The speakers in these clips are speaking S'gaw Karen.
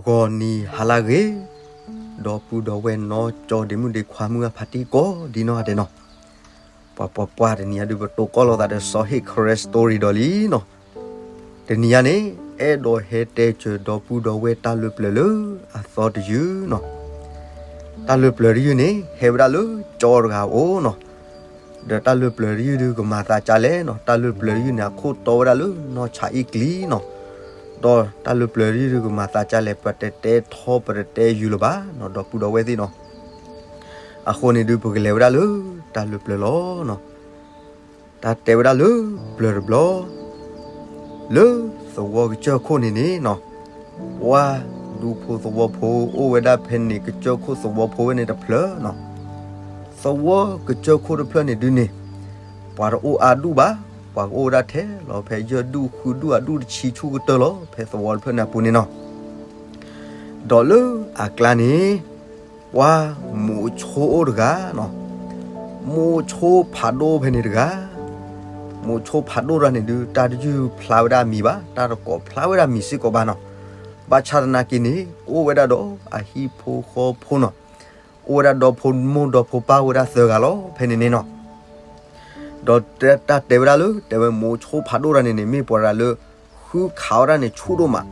ဂီၤနံၤဟါလၢအဂ့ၤ, ဒီပုၢ်ဒီဝဲၢ်နီၢ်ကၠီဒ့မုၣ်ဒ့ခွါမုၣ်အဖါတံၢ်ကိးဒ်နီၢ်ဂၤဒဲးနီၤ, ပှၤပှၤပှၤတနံၤအံၤဒုး ပတိၢ်ကီၢ်လိာ်သးဒီးစီၤဟ့ၣ် Karen story ဒီးလံနီၤ, တနံၤအံၤန့ၣ် အဲၣ်ဒိးဟဲတဲစၢၤဒီပုၢ်ဒီဝဲၢ်တၢ်လၢပျၢၤလၢအသီတယုၢ်နီၤ, တၢ်လၢပျၢၤတယုၢ်န့ၣ် ဟဲဝဲဒၣ်လၢကၠီတဂၤအအိၣ်နီၤ, ဒီးတၢ်လၢပျၢၤတယုၢ်ဒုးကမၤသးဒ်လဲၣ်နီၤ, တၢ်လၢပျၢၤတယုၢ်န့ၣ် အခိၣ်တီဝဲဒၣ်လၢနီၢ်ဆါအ့ၣ်ကျံနီၤ, ဒီးတၢ်လၢပျၢၤတယုၢ်ဒုးကမၤသးဒ်လဲၣ် ပတဲတဲထီ ပတဲတဲယုၢ်လၢၤဘၣ်နီၤ ဒီပုၢ်ဒီဝဲၢ်သ့ၣ်နီၤ, အဃိန့ၣ်ဒုး ပကလဲၤဝဲဒၣ်လၢတၢ်လၢပျၢၤလီၤနီၤ, တၢ်တဲဝဲဒၣ်လၢပျၢၤတဘျီ လၢသဝီကစၢၢ်ခိၣ်န့ၣ်န့ၣ်နီၤ, ပှၤဒူဖိသဝီဖိအိၣ်ဝဲဒၣ်ဖဲန့ၣ် ကစၢၢ်ခိၣ်သဝီဖိဝဲန့ၣ်တဖျၢၣ်နီၤ, သဝီကစၢၢ်ခိၣ်တဖျၢၣ်န့ၣ်ဒုးန့ၣ်, ပှၤတအိၣ်အါဒူၣ်ဘၣ်, ပှၤကအိၣ်ဝဲဒၣ်ထဲလီၤ ဖဲယဲၢ်ဒူၣ်ဃုဒူၣ်အဒူၣ်တဆံဆူၣ်ကတၢၢ်လီၤ ဖဲသဝီတဖျၢၣ်န့ၣ်အပူၤန့ၣ်နီၤ, ဒီးလၢအကျါန့ၣ် ပှၤမိၤဆိအိၣ်တဂၤနီၤ, မိၤဆိဖးဒိၣ်ဖဲန့ၣ်တဂၤ, မိၤဆိဖးဒိၣ်တဂၤန့ၣ်ဒုး တၢ်တယုၢ်ဖျါဝဲဒၣ်အမံၤဘၣ်, တၢ်တကိးဖျါဝဲဒၣ်အမံၤစ့ၢ်ကီးဘၣ်နီၤ, ဘၣ်ဆၣ်သနာ်က့န့ၣ် အိၣ်ဝဲဒၣ်ဒီးအဟံၣ်ဖိဃီဖိနီၤ, အိၣ်ဝဲဒၣ်ဒီဖိမိၢ်ဒီဖိပၢ်အိၣ်ဝဲဒၣ်သၢဂၤလီၤ ဖဲန့ၣ်န့ၣ်နီၤ ဒီးတၢ်တဲဝဲဒၣ်လၢ တဲဝဲမိၤဆိဖးဒိၣ်တဂၤန့ၣ်န့ၣ် မ့ၢ်ပှၤတဂၤလၢ ဃုခးအီၣ်တၢ်န့ၣ်ဆူၣ်ဒိၣ်မး,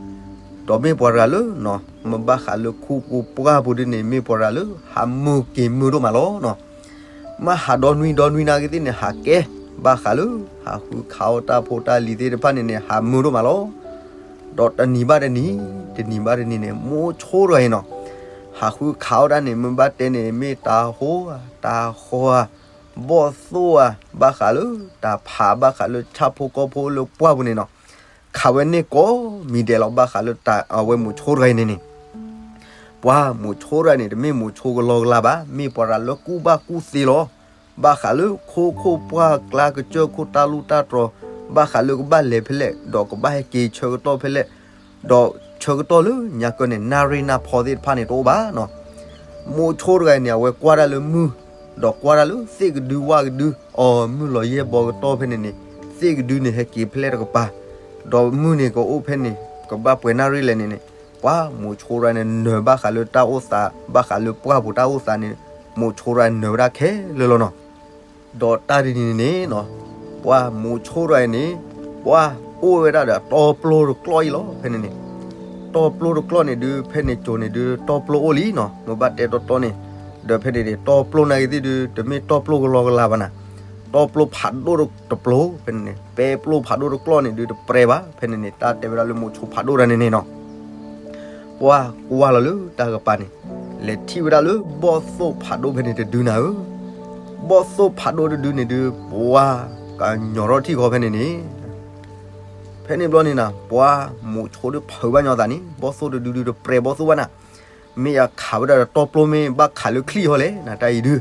ဒီးမ့ၢ်ပှၤတဂၤလၢနီၤ မ့ၢ်ဘၣ်ဃးလၢခူပူၤပှၢ်ပူၤဒုန့ၣ် မ့ၢ်ပှၤတဂၤလၢ ဟးမုာ်က့ၤမုာ်ဒိၣ်မးလီၤနီၤ, မ့ၢ်ဟးဒီနွံဒီနွံနာ်က့သ့ၣ်န့ၣ် ဟးကဲ ဘၣ်ဃးလၢ ဟးဃုခးအီၣ်တၢ်ဖိတၢ်လံၤသ့ၣ်တဖၣ်န့ၣ်န့ၣ် ဟးမုာ်ဒိၣ်မးလီၤ ဒီးတနံၤဘၣ်တနံၤ တနံၤဘၣ်တနံၤန့ၣ် မိၤဆိတဂၤအံၤနီၤ, ဟးဃုခးအီၣ်တၢ်န့ၣ် မ့ၢ်ဘၣ်တဲန့ၣ် မ့ၢ်တၢ်ဟိဧါ တၢ်ဃီဧါ ဘီၣ်သိၣ်ဧါ ဘၣ်ဃးလၢတၢ်ဖး ဘၣ်ဃးလၢဆၣ်ဖိကီၢ်ဖိလၢပှၢ်ပူၤန့ၣ်နီၤ, ခးဝဲန့ၢ်ကိးမံၤဒဲးလီၤ ဘၣ်ဃးလၢတၢ်အဝဲမိၤဆိတဂၤအံၤန့ၣ်န့ၣ် ပှၤမိၤဆိတဂၤန့ၣ် တမ့ၢ်မိၤဆိကလီကလီဘၣ်, မ့ၢ်ပှၤတဂၤလၢကူၣ်ဘၣ်ကူၣ်သ့လီၤ. ဘၣ်ဃးလၢခိခိၣ်ပှၢ်ကျါ ကစၢၢ်ခိၣ်တၢ်လူၢ်တၢ်တြီၤ, ဘၣ်ဃးလၢကဘၣ်လဲၤဖဲလဲၣ်, ဒီးကဘၣ်ဟဲက့ၤဆၢကတီၢ်ဖဲလဲၣ်, ဒီးဆၢကတီၢ်လၢညါကၢန့ၣ် နၣ်ရံၣ်နၢ်ဖီသ့ၣ်တဖၣ်န့ၣ် တအိၣ်ဘၣ်နီၤ. မိၤဆိတဂၤအံၤန့ၣ် အဝဲကွၢ်ဒၣ်လၢမုၢ်, ဒီးကွၢ်ဒၣ်လၢသ့ၣ်ကဒုဝၣ်ကဒု, အီၤမုၢ်လီၤယဲၢ်ဘီကတီၢ်ဖဲန့ၣ်န့ၣ်, သ့ၣ်ကဒုန့ၣ် ဟဲက့ၤဖဲလဲၣ်တကပၤ, ဒီးမုၢ်န့ၣ်ကအိၣ်ဖဲန့ၣ် ကဘၣ်ပှဲၤနၣ်ရံၣ်လဲၣ်န့ၣ်န့ၣ်, ပှၤမိၤဆိတဂၤန့ၣ် နၢၤဘၣ်ဃးလၢတၢ်အိၣ်သး, ဘၣ်ဃးလၢပှၢ်ပူၤတၢ်အိၣ်သးန့ၣ်, မိၤဆိတဂၤနၢၤဝဲဒၣ်ခဲလၢာ်လီၤနီၤ. ဒီးတၢ်တနံၤန့ၣ်န့ၣ်နီၤ, ပှၤမိၤဆိတဂၤအံၤန့ၣ်, ပှၤအိၣ်ဝဲဒၣ်ဒီးတီပျိတကျီၢ်အံၤလီၤ ဖဲန့ၣ်န့ၣ်. တီပျိတကျီၢ်န့ၣ်ဒုး ဖဲန့ၣ်ကိၤန့ၣ်ဒုး တီပျိအိၣ်လံနီၤ, မ့ၢ်ဘၣ်တဲတီတီန့ၣ်, ဒီးဖဲန့ၣ်န့ၣ် တီပျိနာ်က့သ့ၣ်ဒုး တမ့ၢ်တီပျိကလီကလီဘၣ်နၤ, တီပျိဖးဒိၣ်တပျိ ဖဲန့ၣ်န့ၣ်, ပဲပျိဖးဒိၣ်တကျီၢ်န့ၣ်ဒုး တပြဲဘၣ် ဖဲန့ၣ်န့ၣ်, တၢ်တဲဝဲဒၣ်လၢမိၤဆိဖးဒိၣ်တဂၤန့ၣ်န့ၣ်နီၤ. ပှၤကွၢ်လီၤလၢတၢ်ကပၤန့ၣ်, လဲၤထံၣ်ဝဲဒၣ်လၢဘီၣ်သိၣ်ဖးဒိၣ်ဖဲန့ၣ်တဒုနၤဧၢ, ဘီၣ်သိၣ်ဖးဒိၣ်တဒုန့ၣ်ဒုး ပှၤကညီၤထီၣ်ထံၣ်ဃီဖဲန့ၣ်န့ၣ်. ဖဲန့ၣ်ဘျီန့ၣ်နၤ, ပှၤမိၤဆိဒုးဖုးဘၣ်ညီသးန့ၣ်, ဘီၣ်သိၣ်တဒုဒုးတပြဲဘီၣ်သိၣ်ဘၣ်နၤ, မ့ၢ်ယခးဝဲဒၣ်ဒီးတီပျိ မ့ၢ်ဘၣ်ခးလၢချံၣ်ဟီလဲၣ် နတၢ်အံၤဒုး.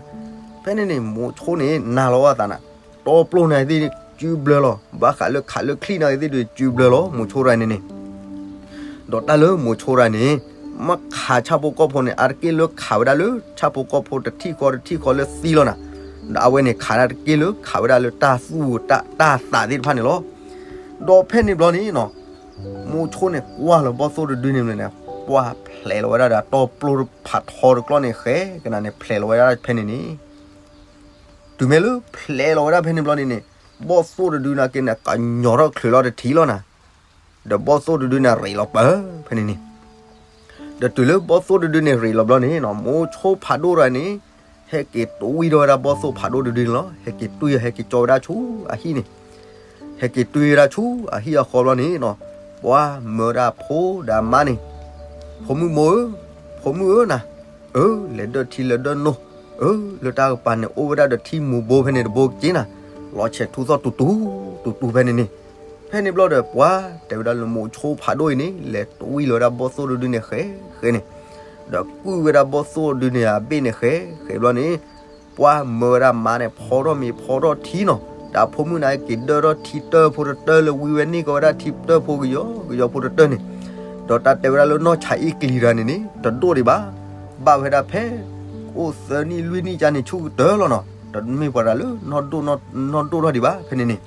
ဖဲန့ၣ်န့ၣ် မိၤဆိန့ၣ် နာ်လီၤဝဲသးနၤ, တီပျိနာ်က့သ့ၣ်စုဘျၢလီၤ, ဘၣ်ဃးလၢခးလၢချံၣ်နာ်က့သ့ၣ်ဒုးစုဘျၢလီၤ မိၤဆိတဂၤန့ၣ်န့ၣ်. ဒီးတၢ်လၢမိၤဆိတဂၤန့ၣ်, မ့ၢ်ခးဆၣ်ဖိကီၢ်ဖိန့ၣ် အါတက့ၢ်လၢခးဝဲဒၣ်လၢဆၣ်ဖိကီၢ်ဖိတထံၣ်ဃီတထံၣ်ဃီလၢသံလီၤနၤ, ဒီးအဝဲန့ၣ် ခးဒၣ်တက့ၢ်လၢခးဝဲဒၣ်လၢတၢ်သူၣ်တၢ်သးသ့ၣ်တဖၣ်န့ၣ်လီၤ. ဒီးဖဲန့ၣ်ဘျီန့ၣ်နီၤ, မိၤဆိန့ၣ်ကွၢ်လီၤဘီၣ်သိၣ်တဒုန့ၣ်န့ၣ်, ပှၤဖျဲးလီၤဝဲဒၣ်ဒီးတီပျိဖးထီတကျီၢ်န့ၣ် ဃဲကနၤန့ၣ် ဖျဲးလီၤဝဲဒၣ်ဖဲန့ၣ်န့ၣ်. တုၤမ့ၢ်လၢဖျဲးလီၤဝဲဒၣ်ဖဲန့ၣ်ဘျီန့ၣ်န့ၣ်, ဘီၣ်သိၣ်တဒုနာ်က့န့ၣ် ကညီၤထီၣ်ချုးလီၤတထံၣ်လီၤနၤ, ဒီးဘီၣ်သိၣ်တဒုန့ၣ်ရ့းလီၤပၢၢ်ဖဲန့ၣ်န့ၣ်. ဒီးတုၤလၢဘီၣ်သိၣ်တဒုန့ၣ်ရ့းလီၤဘျီန့ၣ်နီၤ, မိၤဆိဖးဒိၣ်တဂၤန့ၣ်, ဟဲက့ၤတွံၢ်ဒီးဝဲဒၣ်ဘီၣ်သိၣ်ဖးဒိၣ်တဒုန့ၣ်လီၤ, ဟဲက့ၤတွံၢ် ဟဲက့ၤကၠီဝဲဒၣ်ဆူအဟံၣ်န့ၣ်, ဟဲက့ၤတွံၢ်ဝဲဒၣ်ဆူအဟံၣ်အဃီဘျီန့ၣ်နီၤ, ပှၤမၢဝဲဒၣ်ဖိဒီးအမါန့ၣ်, ဖိမုၣ်မိၢ်ဧၢ, ဖိမုၣ်ဧၢနၤ, အၢ လဲၤဒၢထံလဲၤဒၢနိ, အၢ လၢတၢ်ကပၤန့ၣ် အိၣ်ဝဲဒၣ်ဒီးထံမူၤဘိဖဲန့ၣ်တဘိက့နၤ, လီၤဆဲးထူသီၣ်တူၤတူၤ, တူၤတူၤဖဲန့ၣ်န့ၣ်. ဖဲန့ၣ်ဘျီဒီး ပှၤတဲဝဲဒၣ်လၢမိၤဆိဖးဒိၣ်အံၤန့ၣ် လဲၤတွံၢ်လီၤဝဲဒၣ်ဘီၣ်သိၣ်တဒုန့ၣ်ဃဲဃဲန့ၣ်, ဒီးကွံာ်ဝဲဒၣ်ဘီၣ်သိၣ်တဒုန့ၣ်အဘ့ၣ်န့ၣ်ဃဲဃဲဘျီန့ၣ်, ပှၤမၢဝဲဒၣ်မါန့ၣ် ဖီထီၣ်မ့ၤဖီထီၣ်ထံနီၤ, ဒီးဖိမုၣ်န့ၣ်က့ၤဒၢထီၣ်ထံတၢၢ်ဖိတတၢၢ်လၢဝံဝဲန့ၢ်ကီးဝဲဒၣ်ထံတၢၢ်ဖိကယီကယီဖိတတၢၢ်န့ၣ်, ဒီးတၢ်တဲဝဲဒၣ်လၢနီၢ်ဆါအ့ၣ်ကျံၤတဂၤန့ၣ်န့ၣ် တဒိၣ်ဒံးဘၣ်, ဘၣ်ဝဲဒၣ်ဖဲ အိၣ်သၢနံၣ်လွံၢ်နံၣ်ကါန့ၣ်ဆူၣ်ကတၢၢ်လီၤနီၤ, တမ့ၢ်ပှၤတဂၤလၢ နီၢ်ဒိၣ်ထီၣ်ဒံးဘၣ်ဖဲန့ၣ်န့ၣ်.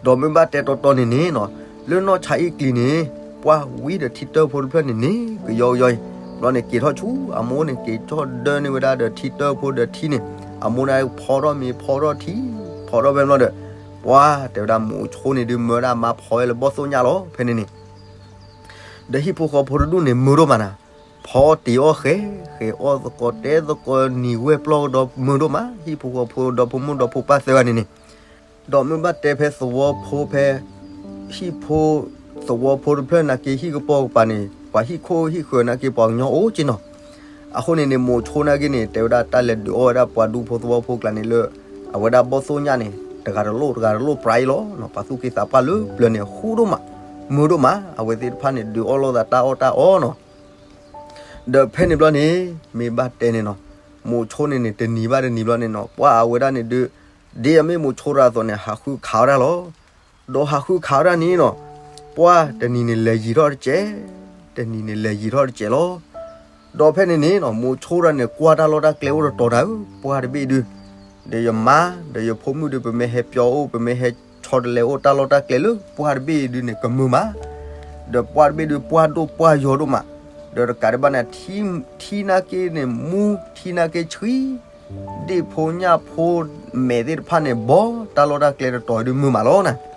ဒီးမ့ၢ်ဘၣ်တဲတီတီန့ၣ်န့ၣ်နီၤ, လၢနီၢ်ဆါအ့ၣ်ကျံၤန့ၣ် ပှၢ်ဝံၤဒီးထံတၢဖိတဖျၢၣ်န့ၣ်န့ၣ် ကယီကယီအံၤ, ဘျီန့ၣ်က့ၤထီၣ်ဆူအမိၢ်န့ၣ် က့ၤထီၣ်ဒၢန့ၢ်ဝဲဒၣ်ဒီးထံတၢဖိဒီးထံန့ၣ်, အမိၢ်န့ၣ်ဖီထီၣ်မ့ၤဖီထီၣ်ထံ, ဖီထီၣ်ဖဲန့ၣ်ဘျီဒီး, ပှၢ်တဲဝဲဒၣ်မိၤဆိန့ၣ်ဒုးမၢဒၣ်မါဖီဝဲလၢဘီၣ်သိၣ်ညၣ်လီၤ ဖဲန့ၣ်န့ၣ် ဒီးဟံၣ်ဖိဃီဖိတဒူၣ်န့ၣ် မုာ်ဒိၣ်မးနၤ, ဖီတ့ၤအီၣ်ဃဲ, ဃဲအီၣ်သကိးတဲသကိးနံၤဝဲပျီၢ်ကဒီးမုာ်ဒိၣ်မး, ဟံၣ်ဖိဃီဖိဒီဖိမုၣ်ဒီဖိပၢ်သၢဂၤန့ၣ်န့ၣ်, ဒီးမ့ၢ်ဘၣ်တဲဖဲသဝီဖိဖဲ, ဟံၣ်ဖိ, သဝီဖိတဖျၢၣ်နာ်က့ဟံၣ်ကပီၤကပၤန့ၣ် ပှၤဟံၣ်ခိၣ်ဟံၣ်ဃၢၤနာ်က့ပှၤကညီအိၣ်က့နီၤ, အဃိန့ၣ်န့ၣ် မိၤဆိနာ်က့န့ၣ် တဲဝဲဒၣ်တၢ်လဲၤဒုးအီၣ်ဝဲဒၣ်ပှၤဒူဖိသဝီဖိကျါန့ၣ်လၢ အဝဲဒၣ်ဘီၣ်သိၣ်ညၣ်န့ၣ် တဂၤတလိၣ်တဂၤတလိၣ်ပြးအံၤလီၤ, ပှၤသူၣ်က့သးပှၢ်လၢပျၢၤန့ၣ် ဃူဒိၣ်မး, မုာ်ဒိၣ်မး, အဝဲသ့ၣ်တဖၣ်န့ၣ် ဒုးအီၣ်လိာ်သးတၢ်အီၣ်တၢ်အီနီၤ ဒီးဖဲန့ၣ်ဘျီန့ၣ် မ့ၢ်ဘၣ်တဲန့ၣ်နီၤ, မိၤဆိန့ၣ်န့ၣ် တနံၤဘၣ်တနံၤဘျီန့ၣ်နီၤ ပှၢ်အဝဲဒၣ်န့ၣ်ဒုး, ဒ်အမ့ၢ်မိၤဆိတဂၤအသိးန့ၣ် ဟးဃုခးဝဲဒၣ်လီၤ, ဒီးဟးဃုခးဝဲဒၣ်န့ၣ်နီၤ, ပှၢ်တနံၤန့ၣ်လဲၤယံၤထီၣ်တစဲး, တနံၤန့ၣ်လဲၤယံၤထီၣ်တစဲးလီၤ ဒီးဖဲန့ၣ်န့ၣ်နီၤ မိၤဆိတဂၤန့ၣ် ကွၢ်တၢ်လီၢ်တၢ်ကျဲအိၣ်တတီၤနၤဧၢ, ပှၢ်တဘ့ၣ်ဒုး, ဒီးယမါ, ဒီးယဖိမုၣ်ဒုး ပမ့ၢ်ဟဲပျီအိၣ် ပမ့ၢ်ဟဲဆီတလဲအိၣ်တၢ်လီၢ်တၢ်ကျဲလၢပှၢ်တဘ့ၣ်ဒုးန့ၣ် ကမုာ်မး, ဒီးပှၢ်တဘ့ၣ်ဒုး ပှၢ်ဒိၣ်ပှၢ်ယီၤဒိၣ်မး, ဒီးတကးဒံးဘၣ်န့ၣ် ထံနာ်က့န့ၣ်မူ ထံနာ်က့ဆှံ, ဒ့ၣ်ဖိညၣ်ဖိ မဲာ်သ့ၣ်တဖၣ်န့ၣ် ဘီတၢ်လီၢ်တၢ်ကျဲတတီၤဒုးမုာ်မးလီၤနၤ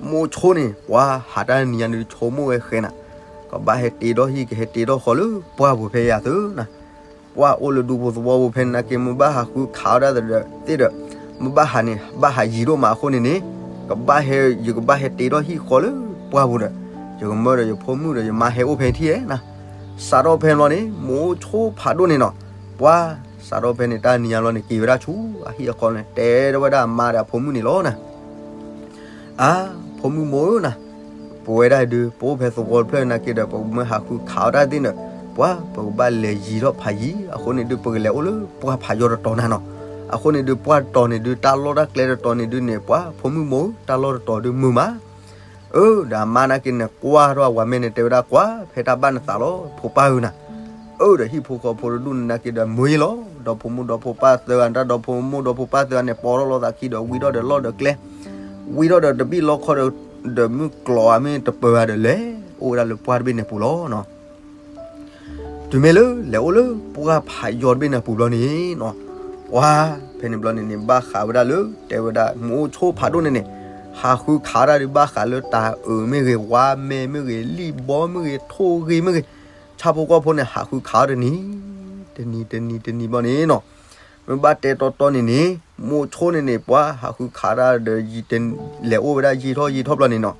မိၤဆိန့ၣ် ပှၢ်ဟးတၢ်နံၤညါန့ၣ် ဆိကမိၣ်ဝဲဃဲနၤ, ကဘၣ်ဟဲတ့ထီၣ်ဟံၣ် ကဟဲတ့ထီၣ်ဃီလၢပှၢ်ပူၤဖဲယၤသုနၤ, ပှၢ်အိၣ်လၢဒူဖိသဝီပူၤဖဲန့ၣ်နာ်က့ မ့ၢ်ဘၣ်ဟးဃုခးဝဲဒၣ်သ့ဒီး, မ့ၢ်ဘၣ်ဟးန့ၣ် ဘၣ်ဟးယံၤဒိၣ်မးအဃိန့ၣ်န့ၣ်, ကဘၣ်ဟဲ, ယကဘၣ်ဟဲတ့ထီၣ်ဟံၣ်ဃီလၢပှၢ်ပူၤဒီး, ယကမၢဒီးယဖိမုၣ်ဒီးယမါဟဲအိၣ်ဖဲထံၣ်ဧဲနၤ, စးထီၣ်ဖဲန့ၣ်ဘျီန့ၣ် မိၤဆိဖးဒိၣ်န့ၣ်နီၤ, ပှၢ်စးထီၣ်ဖဲန့ၣ် တၢ်နံၤညါဘျီန့ၣ် က့ၤဝဲဒၣ်ဆူအဟံၣ်အဃီန့ၣ် တဲထီၣ်ဝဲဒၣ်အမါဒီးအဖိမုၣ်န့ၣ်လီၤနၤ အါ, ဖိမုၣ်မိၢ်ဧၢနၤ, ပဝဲဒၣ်ဒုး ပအိၣ်ဖဲသဝီတဖျၢၣ်နာ်က့ဒီး ပကမၢဟးဃုခးအီၣ်တၢ်သ့ၣ်န့ၣ်, ပှၢ်ပကဘၣ်လဲၤယံၤထီၣ်ဖးယံၤ, အဃိန့ၣ်ဒုး ပကလဲၤအိၣ်လၢပှၢ်ဖးယီၤတတီၤနၤနီၤ, အဃိန့ၣ်ဒုး ပှၢ်တတီၤန့ၣ်ဒုး တၢ်လီၢ်တၢ်ကျဲတတီၤန့ၣ်ဒုးန့ၣ် ပှၢ်ဖိမုၣ်မိၢ်ဧၢ တၢ်လီၢ်တတီၤဒုးမုာ်မး အၢ ဒီးအမါနာ်က့န့ၣ် ကွၢ်ထီၣ်အဝၤမဲာ်န့ၣ် တဲဝဲဒၣ်ကွၢ် ဖဲတၢ်ဘၣ်နသးလီၤ ဖိပၢ်ဧၢနၤ, အၢဒီးဟံၣ်ဖိဃီဖိတဒူၣ်န့ၣ်နာ်က့ဒီး မုာ်လီၤ, ဒီဖိမိၢ်ဒီဖိပၢ်သၢဂၤ တၢ်ဒီဖိမိၢ်ဒီဖိပၢ်သၢဂၤန့ၣ် ပိာ်ထီၣ်လိာ်သးခံဒီး ဝံထီၣ်ဒီးလီၢ်ဒီးကျဲ, ဝံထီၣ်ဒီးတဘ့ၣ်လီခီဒီး, ဒီးမုၢ်ကျိၤအမ့ၢ်တပၢၤဒီးလဲၤအိၣ်ဝဲဒၣ်လၢပှၢ်တဘ့ၣ်န့ၣ်ပူၤလီၤနီၤ တုၤမ့ၢ်လၢလဲၤအိၣ်လၢပှၢ်ဖးယီၤတဘ့ၣ်န့ၣ်အပူၤဘျီန့ၣ်နီၤ, ပှၢ်ဖဲန့ၣ်ဘျီန့ၣ်န့ၣ် ဘၣ်ဃးဝဲဒၣ်လၢ တဲဝဲဒၣ် မိၤဆိဖးဒိၣ်န့ၣ်န့ၣ်, ဟးဃုခးတၢ်ဒုးဘၣ်ဃးလၢတၤအုးမ့ၢ်ဂ့ၤ, ဝါမဲာ်မ့ၢ်ဂ့ၤ, လံၣ်ဘီမ့ၢ်ဂ့ၤ, ထိၣ်ဂ့ၤမ့ၢ်ဂ့ၤ, ဆၣ်ဖိကီၢ်ဖိန့ၣ် ဟးဃုခးအီၤတနံၤ, တနံၤတနံၤတနံၤဘျီန့ၣ်နီၤ, မ့ၢ်ဘၣ်တဲတီတီန့ၣ်န့ၣ် မိၤဆိန့ၣ်န့ၣ် ပှၢ်ဟးဃုခးတၢ်ဒီး လဲၤအိၣ်ဝဲဒၣ်ယံာ်ထီၣ်ယံာ်ထီၣ်ဘျီန့ၣ်နီၤ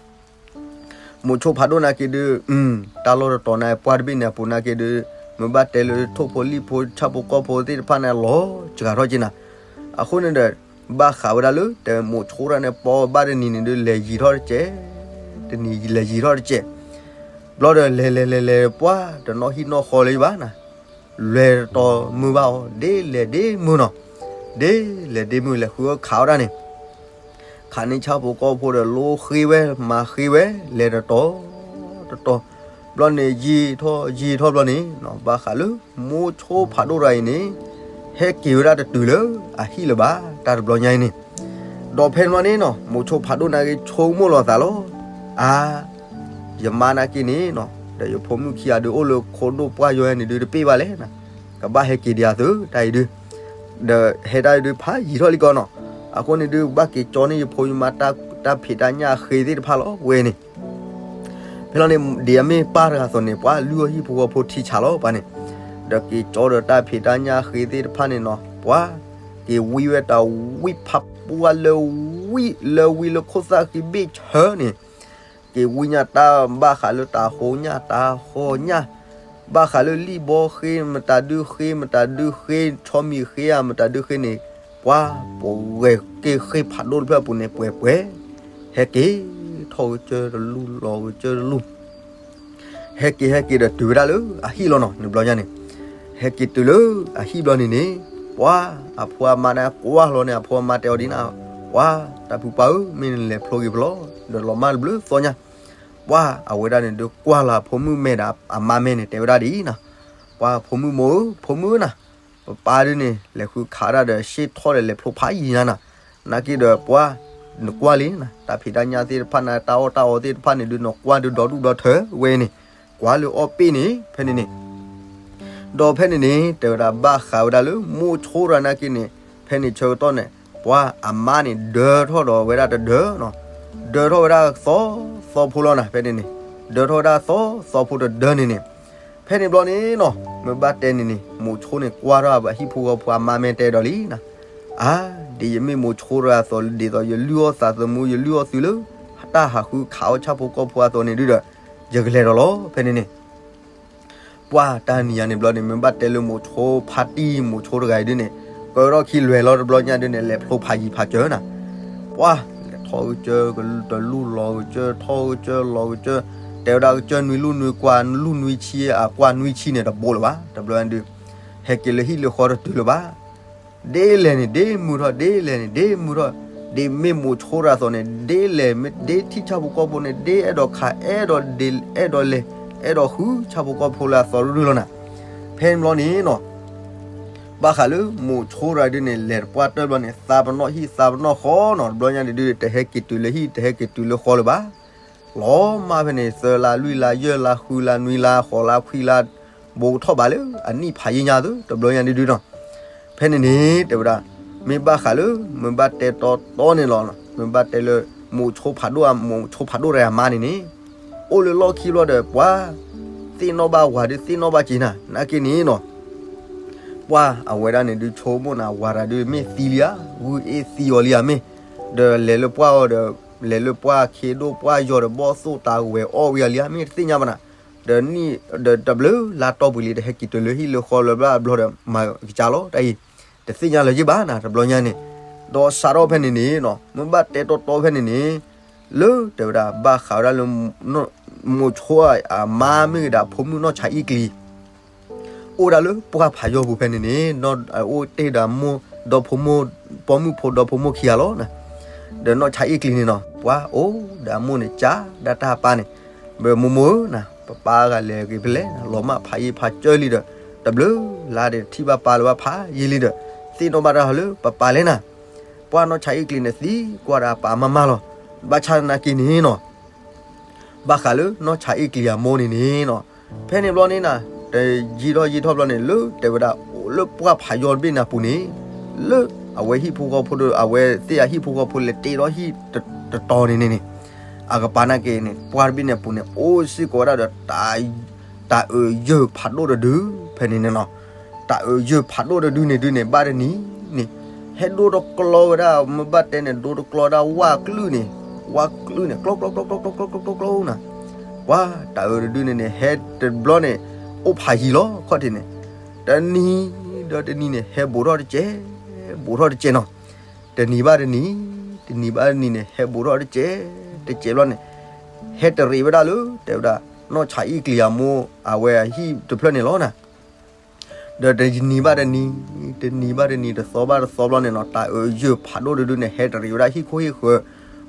မိၤဆိဖးဒိၣ်နာ်က့ဒုး, တၢ်လီၢ်တတီၤန့ၣ် ပှၢ်တဘ့ၣ်န့ၣ်အပူၤနာ်က့ဒုး, မ့ၢ်ဘၣ်တဲလၢထိၣ်ဖိလံၣ်ဖိ ဆၣ်ဖိကီၢ်ဖိသ့ၣ်တဖၣ်န့ၣ် လီၤစှၤထီၣ်က့နၤ, အဃိန့ၣ်ဒီး ဘၣ်ဃးဝဲဒၣ်လၢ တဲမိၤဆိတၢ်န့ၣ် ပိာ်ဘၣ်တနံၤန့ၣ်ဒုး လဲၤယံာ်ထီၣ်တစဲး, တနံၤလဲၤယံာ်ထီၣ်တစဲး, ဘျီဒီးလဲၤလဲၤလဲၤလဲၤ ပှၢ်တနီၣ်ဟံၣ်နီၣ်ဃီလၢၤဘၣ်နၤ လဲၤတတီၤမုာ်ဘၣ်အီၤ ဒ်လဲၣ်ဒ်မုာ်နီၤ, ဒ်လဲၣ်ဒ်မုာ် လဲၤဃုအီၣ်ခးအီၣ်တၢ်န့ၣ်, ခးန့ၢ်ဆၣ်ဖိကီၢ်ဖိဒီး လိဃ့ဝဲ မၤဃ့ဝဲ လဲၤတတီၤ တတီၤ, ဘျီန့ၣ် ယံာ်ထီၣ်ယံာ်ထီၣ်ဘျီန့ၣ် ဘၣ်ဃးလၢ မိၤဆိဖးဒိၣ်တဂၤအံၤန့ၣ် ဟဲက့ၤဝဲဒၣ်တတုၤလၢအဟံၣ်လၢၤဘၣ် တၢ်တဘျီညါအံၤန့ၣ်, ဒီးဖဲန့ၣ်ဘျီန့ၣ်နီၤ မိၤဆိဖးဒိၣ်နာ်က့ဆိကမိၣ်လီၤသးလီၤ, အါ ယမါနာ်က့န့ၣ်နီၤ ဒီးယဖိမုၣ်ခံဂၤဒုး အိၣ်လၢခိဒိၣ်ပှၢ်ယီၤန့ၣ်ဒုး တပ့ၢ်ဘၣ်လဲၣ်နၤ, ကဘၣ်ဟဲက့ၤဒံးအသိး တၢ်အံၤဒုး, ဒီးဟဲတၢ်အံၤဒုး ဖးယံာ်ထီၣ်လံကီးနီၤ, အဃိန့ၣ်ဒုး ဘၣ်က့ၤကၠီန့ၢ်ယဖိယမါ တၢ်ဖံးတၢ်ညၣ်ဃ့သ့ၣ်တဖၣ်လီၤ ဝဲန့ၣ် ဖဲလီၤန့ၣ် ဒ်အမ့ၢ်ပၢ်တဂၤအသိးန့ၣ် ပှၤလုၢ်အီၣ်ဟံၣ်ဖိဃီဖိထံဆးလီၤ ပှၤန့ၣ်, ဒီးက့ၤကၠီဒီးတၢ်ဖံးတၢ်ညၣ်ဃ့သ့ၣ်တဖၣ်န့ၣ်နီၤ ပှၤ က့ၤဝံဝဲတၢ်ဝံဖးပှၢ်လၢဝံ လၢဝံလၢခိၣ်သၣ်ဃံဘ့ၣ်ဆၢန့ၣ်, က့ၤဝံညၣ်တၢ်ဘၣ်ဃးလၢတၤဟိညၣ်တၤဟီညၣ်, ဘၣ်ဃးလၢလံၣ်ဘီဃ့ မတၤဒုဃ့ မတၤဒုဃ့ ဆီမံၤဃ့ဧါ မတၤဒုဃ့န့ၣ်, ပှၤ ပဂဲၤက့ၤဃ့ဖးဒိၣ်တဖျၢၣ်အပူၤန့ၣ် ပှဲၤပှဲၤ, ဟဲက့ၤ ထီၣ်ကစၢၢ်တလူၢ် လီၤကစၢၢ်တလူၢ် ဟဲက့ၤဟဲက့ၤဒီးတုၤဝဲဒၣ်လၢအဟံၣ်လီၤနီၤ န့ၣ်ဘျီညါန့ၣ်, ဟဲက့ၤတုၤလၢအဟံၣ်ဘျီန့ၣ်န့ၣ်, ပှၤ အဖိအမါန့ၣ်ကွၢ်လီၤန့ၣ် အဖိအမါတဲအီၤဒ်န့ၣ်, ပှၤ တၢ်ဖုပှၢ်ဧၢ မ့ၢ်နလဲၤဖျိက့ၤဖဲလဲၣ် ဒီးလီၤမၢ်တဘျုးသီညါ, ပှၤ အဝဲဒၣ်န့ၣ်ဒုးကွၢ်လီၤအဖိမုၣ်မဲာ်ဒီးအမါမဲာ်န့ၣ် တဲဝဲဒၣ်ဒ်အံၤနီၤ, ပှၤ ဖိမုၣ်မိၢ်ဧၢ ဖိမုၣ်ဧၢနၤ, ပပၢ်ဒုးန့ၣ် လဲၤဃုခးတၢ်ဒီး ရှ့ထီၣ်ဒီးလဲၤဖျိဖးယံၤညါနၤ, နာ်က့ဒီးပှၤ နကွၢ်လံနၤ တၢ်ဖံးတၢ်ညၣ်သ့ၣ်တဖၣ်န့ၣ် တၢ်အီၣ်တၢ်အီသ့ၣ်တဖၣ်န့ၣ်ဒုး နကွၢ်ဒုးဒီဒူၣ်ဒီထၢဝဲန့ၣ် ကွၢ်လၢအီၣ်ပ့ၣ်န့ၣ် ဖဲန့ၣ်န့ၣ် ဒီးဖဲန့ၣ်န့ၣ် တဲဝဲဒၣ်ဘၣ်ဃးဝဲဒၣ်လၢ မိၢ်ဆိရၤနာ်က့န့ၣ် ဖဲန့ၣ်ဆၢကတီၢ်န့ၣ် ပှၤအမါန့ၣ် ဒၢထီၣ်ဒီးဝဲဒၣ်တဒၢနီၤ, ဒၢထီၣ်ဝဲဒၣ်သီသီဖိလီၤနၤ ဖဲန့ၣ်န့ၣ်, ဒၢထီၣ်ဝဲဒၣ်သီသီဖိတဒၢန့ၣ်န့ၣ်, ဖဲန့ၣ်ဘျီန့ၣ်နီၤ မ့ၢ်ဘၣ်တဲန့ၣ်န့ၣ် မိၢ်ဆိန့ၣ် ကွၢ်ထီၣ်အဟံၣ်ဖိဃီဖိအမါ မ့ၢ်တဲဒီးလံနၤ, အါ, ဒ်ယမ့ၢ်မိၢ်ဆိရၤအသိး ဒ်သိးယလုၢ်အီၣ်သးသမူ ယလုၢ်အီၣ်သုလၢ တၢ်ဟးဃုခးအီၣ်ဆၣ်ဖိကီၢ်ဖိအသိးန့ၣ်ဒုဒီး ယကလဲၤဒီးလီၤ ဖဲန့ၣ်န့ၣ် ပှၤတနံၤယၤန့ၣ်ဘျီန့ၣ် မ့ၢ်ဘၣ်တဲလၢမိၢ်ဆိဖါတံၢ် မိၢ်ဆိတဂၤအံၤဒုန့ၣ် ကၢထီၣ်ခံလွဲၢ်လီၤ တဘျီညါဒုန့ၣ် လဲၤဖျိဖးယံၤဖးစၢၤနၤ, ပှၤလဲၤထီၣ်ကစၢၢ် တလူၢ်လီၤကစၢၢ် ထီၣ်ကစၢၢ်လီၤကစၢၢ်, တဲဝဲဒၣ်ကစၢၢ်နွံလူၢ်နွံကွၢ် လူၢ်နွံဆံ အကွၢ်နွံဆံန့ၣ် တဘိလၢၤဘၣ် တဘျီညါဒု ဟဲက့ၤလၢဟံၣ်လၢဃီတတုၤလၢၤဘၣ် ဒ်လဲၣ်န့ၣ် ဒ်မုၢ်ထီၣ် ဒ်လဲၣ်န့ၣ် ဒ်မုၢ်ထီၣ်, ဒ်မ့ၢ်မိၢ်ဆိရၤအသိးန့ၣ် ဒ်လဲၣ် မ့ၢ်ဒ်ထံၣ်ဆၣ်ဖိကီၢ်ဖိန့ၣ် ဒ်အဲၣ်ဒိးခး အဲၣ်ဒိးဒ့ အဲၣ်ဒိးလဲၤ အဲၣ်ဒိးဃုဆၣ်ဖိကီၢ်ဖိလၢအသီတဒုလီၤနၤ, ဖဲန့ၣ်ဘျီန့ၣ်နီၤ ဘၣ်ဃးလၢမိၢ်ဆိရၤဒုန့ၣ် လဲၤတပှၢ်တၢၢ်ဘျီန့ၣ် သးပနီၣ်ဟံၣ်သးပနီၣ်ဃီနီၤ တဘျီညါဒုဒု တဟဲက့ၤတုၤလၢဟံၣ် တဟဲက့ၤတုၤလၢဃီလၢၤဘၣ် လီၤမၢ်ဖဲန့ၣ် သၢလါလွံၢ်လါယဲၢ်လါဃုလါနွံလါဃိးလါခွံလါ ဘူးကထီၣ်ဘးလၢအနံၣ်ဖးယံာ်ညါသု တဘျီညါဒုဒုနီၤ, ဖဲန့ၣ်န့ၣ် တဲဝဲဒၣ် မ့ၢ်ဘၣ်ဃးလၢ မ့ၢ်ဘၣ်တဲတီတီန့ၣ်လီၤ, မ့ၢ်ဘၣ်တဲလၢ မိၢ်ဆိဖးဒိၣ် မိၢ်ဆိဖးဒိၣ်တဂၤအမါန့ၣ်န့ၣ် အိၣ်လၢလီၢ်ခံဘျီဒီး ပှၤသ့ၣ်နီၣ်ဘၣ်ဝၤဒုး သ့ၣ်နီၣ်ဘၣ်က့ၤနၤ နာ်က့န့ၣ်နီၤ ပှၤအဝဲဒၣ်န့ၣ်ဒုး ဆိကမိၣ်နၤ ဝၤတဂၤဒုး မ့ၢ်သံလံဧါ, ဂုၢ်အ့ၣ်သံအီၤလံဧါမ့ၢ်, ဒီးလဲၤလၢပှၢ်အီၤဒီး လဲၤလၢပှၢ်ခ့ဒိၣ်ပှၢ်ယီၤဒီး ဘီၣ်သိၣ်တၢ်ဝဲၤအီၣ်ဝံၤအီၤလံဧါ မ့ၢ်တသ့ၣ်ညါဘၣ်နၤ, ဒီးနံၣ်ဒီးတဘျုးလါတီၢ်ပူၤလံ တဟဲက့ၤတုၤလၢဟံၣ်လၢဃီလၢၤဘၣ်ဘျီဒီး မၤကစၢ်လီၤတၢ်အံၤ, တသ့ၣ်ညါလၢၤယ့ၢ်ဘၣ်နၤ တဘျီညါန့ၣ်, ဒီးစးထီၣ်ဖဲန့ၣ်န့ၣ်နီၤ မ့ၢ်ဘၣ်တဲတီတီဖဲန့ၣ်န့ၣ် လၢတဲဝဲဒၣ် ဘၣ်ဃးဝဲဒၣ်လၢ မိၢ်ဆိအမါမ့ၢ်ဂ့ၤဒီး ဖိမုၣ်နီၢ်ဆါအ့ၣ်ကျံၤ အိၣ်ဒၣ်လၢပှၢ်ဖးယီၤပူၤဖဲန့ၣ်န့ၣ် အိၣ်တ့ၢ်ဒီးမိၢ်ဒီဖိမိၢ် ပိာ်မုၣ်ဖိဒီဖိမိၢ်ခံဂၤလီၤနၤ, ဒီးနီၢ်ဆါအ့ၣ်ကျံၤန့ၣ်နီၤ ပှၤအိၣ်ဒီးအမိၢ်န့ၣ် ကးဒၣ်တၢ်ပၢ်န့ၣ်, ဘၣ်မိၢ်မိၢ်ဧၢနၤ ပပၢ်ဂၤလဲၤက့ၤဖဲလဲၣ် လီၤမၢ်ဖးယံာ်ဖးစၢၤလံဒီး တဘျုးလါဒီးထံၣ်ဘၣ်ပၢ်လၢၤဘၣ်ဖးယံာ်လံဒီး သ့ၣ်နီၣ်ဘၣ်တၢ်လၢပပၢ်လဲၣ်နၤ, ပှၤနီၢ်ဆါအ့ၣ်ကျံၤန့ၣ် သံကွၢ်ဒီးအပၢ်မၤမၤလီၤ, ဘၣ်ဆၣ်သနာ်က့န့ၣ်နီၤ ဘၣ်ဃးလၢနီၢ်ဆါအ့ၣ်ကျံၤအမိၢ်န့ၣ်န့ၣ်နီၤ, ဖဲန့ၣ်ဘျီန့ၣ်နၤ တယံာ်ထီၣ်ယံာ်ထီၣ်ဘျီန့ၣ် လၢတဲဝဲဒၣ် လၢပှၢ်ဖးယီၤတဘ့ၣ်န့ၣ်အပူၤန့ၣ် လၢအဝဲဟံၣ်ဖိဃီဖိဒီး အဝဲသ့ၣ်အဟံၣ်ဖိဃီဖိလဲၤတ့ထီၣ်ဟံၣ်တတီၤန့ၣ်န့ၣ်န့ၣ် အကပၤနာ်က့န့ၣ် ပှၢ်တဘ့ၣ်န့ၣ်အပူၤန့ၣ် အိၣ်စ့ၢ်ကီးဝဲဒၣ်ဒီး တၢ်အုးယၢၢ်ဖးဒိၣ်တဒု ဖဲန့ၣ်န့ၣ်နီၤ, တၢ်အုးယၢၢ်ဖးဒိၣ်တဒုန့ၣ်ဒုန့ၣ် ဘၣ်တနံၤန့ၣ် ဟဲဒိတကျီဝဲဒၣ် မ့ၢ်ဘၣ်တဲန့ၣ် ဒိတကျီဒၣ်ဝၣ်ကလုၢ်န့ၣ်, ဝၣ်ကလုၢ်န့ၣ် ကျီကျီကျီကျီကျီကျီကျီနၤ, ပှၤတၢ်အုးတဒုန့ၣ်န့ၣ် ဟဲတဘျီန့ၣ် အိၣ်ဖးယံၤလီၤခီၣ်ထံးန့ၣ်, တနံၤဒီးတနံၤန့ၣ် ဟဲဘူးထီၣ်တကဲး, ဘူးထီၣ်တကဲးနီၤ, တနံၤဘၣ်တနံၤ, တနံၤဘၣ်တနံၤန့ၣ် ဟဲဘူးထီၣ်တကဲး, တကဲးဘျီန့ၣ် ဟဲတရံးဝဲဒၣ်လၢ တဲဝဲဒၣ် နီၢ်ဆါအ့ၣ်ကျံၤအမိၢ် အဝဲအဟံၣ်တဖျၢၣ်န့ၣ်လီၤနၤ, ဒီးတနံၤဘၣ်တနံၤ, တနံၤဘၣ်တနံၤ, တသီဘၣ်တသီဘျီန့ၣ်နီၤ တၢ်အုးယၢၢ်ဖးဒိၣ်တဒုန့ၣ် ဟဲတရံးဝဲဒၣ်ဟံၣ်ခိၣ်ဟံၣ်ဃၢၤ,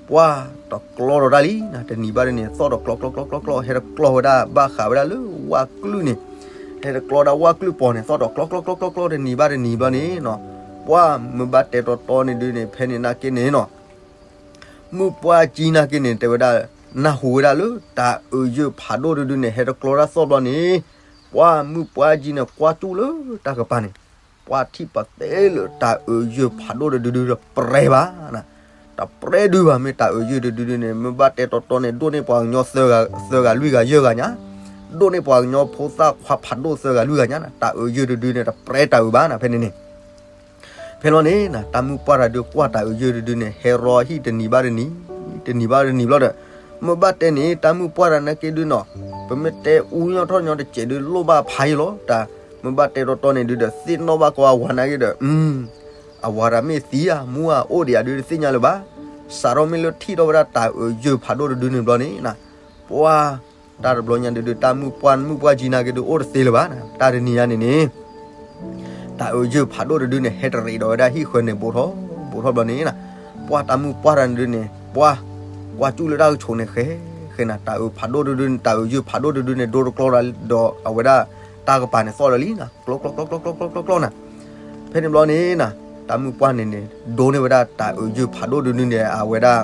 ပှၤတကျီဒီးတၢ်လံနၤ, တနံၤဘၣ်တနံၤ သီၣ်ဒီးကျီကျီကျီကျီကျီ ဟဲတကျီဝဲဒၣ် ဘၣ်ဃးဝဲဒၣ်လၢဝၣ်ကလုၢ်န့ၣ်, ဟဲတကျီဒၣ်ဝၣ်ကလုၢ်ပီၤန့ၣ် သီၣ်ဒီးကျီကျီကျီကျီကျီ တနံၤဘၣ်တနံၤဘျီန့ၣ်နီၤ, ပှၤမ့ၢ်ဘၣ်တဲတီတီန့ၣ်ဒုန့ၣ် ဖဲန့ၣ်နာ်က့န့ၣ်နီၤ မုၢ်ပှၢ်ကံနာ်က့န့ၣ် တဲဝဲဒၣ် နၢ်ဟူဝဲဒၣ်လၢ တၢ်အုးယၢၢ်ဖးဒိၣ်တဒုန့ၣ် ဟဲတကျီဒၣ်သီၣ်ဘျီန့ၣ်, ပှၤမုၢ်ပှၢ်ကံန့ၣ် ကွၢ်ကၠူၣ်လၢတၢ်ကပၤန့ၣ်, ပှၤထံၣ်ပသဲလၢတၢ်အုးယၢၢ်ဖးဒိၣ်တဒုဒုတပျဲဘၣ်နၤ, တပျဲဒုဘၣ် မ့ၢ်တၢ်အုးယၢၢ်တဒုဒုန့ၣ် မ့ၢ်ဘၣ်တဲတီတီန့ၣ် ဒိၣ်န့ၢ်ပှၤကညီသၢဂၤလွံၢ်ဂၤယဲၢ်ဂၤညါ, ဒိၣ်န့ၢ်ပှၤကညီဖိသၣ်ခွါဖးဒိၣ်သၢဂၤလွံၢ်ဂၤညါနၤ, တၢ်အုးယၢၢ်တဒုန့ၣ် တပျဲတၢ်အုးဘၣ်နၤ ဖဲန့ၣ်န့ၣ် ဖဲလီၤန့ၣ်နၤ တၢ်မုၢ်ပှၢ်တၢ်ဒုးကွၢ်တၢ်အုးယၢၢ်တဒုန့ၣ် ဟဲရီဟံၣ်တနံၤဘၣ်တနံၤ, တနံၤဘၣ်တနံၤဘျီဒီး, မ့ၢ်ဘၣ်တဲန့ၣ် တၢ်မုၢ်ပှၢ်တၢ်နာ်က့ဒုနီၤ, ပမ့ၢ်တဲအူညီထီၣ်ညီတစဲးဒုးလိၣ်ဘၣ်ဖးယံၤလီၤ, တၢ်မ့ၢ်ဘၣ်တဲတီတီန့ၣ်ဒုဒီး သ့ၣ်နီၣ်ဘၣ်ကီးအဝၤနာ်က့ဒီး, အဝၤတၢ်မ့ၢ်သံဧါ မူဧါ အိၣ်ဒံးဧါဒုးတသ့ၣ်ညါလၢၤဘၣ်, စးထီၣ်မ့ၢ်လၢထံၣ်ထီၣ်ဝဲဒၣ်တၢ်အုးယၢၢ်ဖးဒိၣ်တဒုန့ၣ်ဘျီန့ၣ်နၤ, ပှၤ တၢ်တဘျီညါဒုးဒုး တၢ်မုၢ်ပှၢ်မုၢ်ပှၢ်ကံနာ်က့ဒုး အိၣ်တသ့လၢၤဘၣ်နၤ, တၢ်တနံၤညါန့ၣ်န့ၣ် တၢ်အုးယၢၢ်ဖးဒိၣ်တဒုန့ၣ် ဟဲတရံးဒီးဝဲဒၣ်ဟံၣ်ဃၢၤန့ၣ် ဘူးထီၣ်ဘူးထီၣ်ဘျီန့ၣ်နၤ, ပှၤတၢ်မုၢ်ပှၢ်တၢ်န့ၣ်ဒုးန့ၣ် ပှၤ ကွၢ်ကၠူၣ်လၢတၢ်ကဆိးန့ၣ် ဃဲဃဲနၤ, တၢ်အုးဖးဒိၣ်တဒုန့ၣ် တၢ်အုးယၢၢ်ဖးဒိၣ်တဒုန့ၣ် ဒိတကျီဒီးအဝဲဒၣ် တၢ်ကပၤန့ၣ်သီၣ်ဒီးလံနၤ, ကျီကျီကျီကျီကျီကျီကျီနၤ, ဖဲန့ၣ်ဘျီန့ၣ်နၤ, တၢ်မုၣ်ပှၢ်န့ၣ်န့ၣ် ဒိန့ၢ်ဝဲဒၣ်တၢ်အုးယုၢ်ဖးဒိၣ်တဒုန့ၣ် အဝဲဒၣ်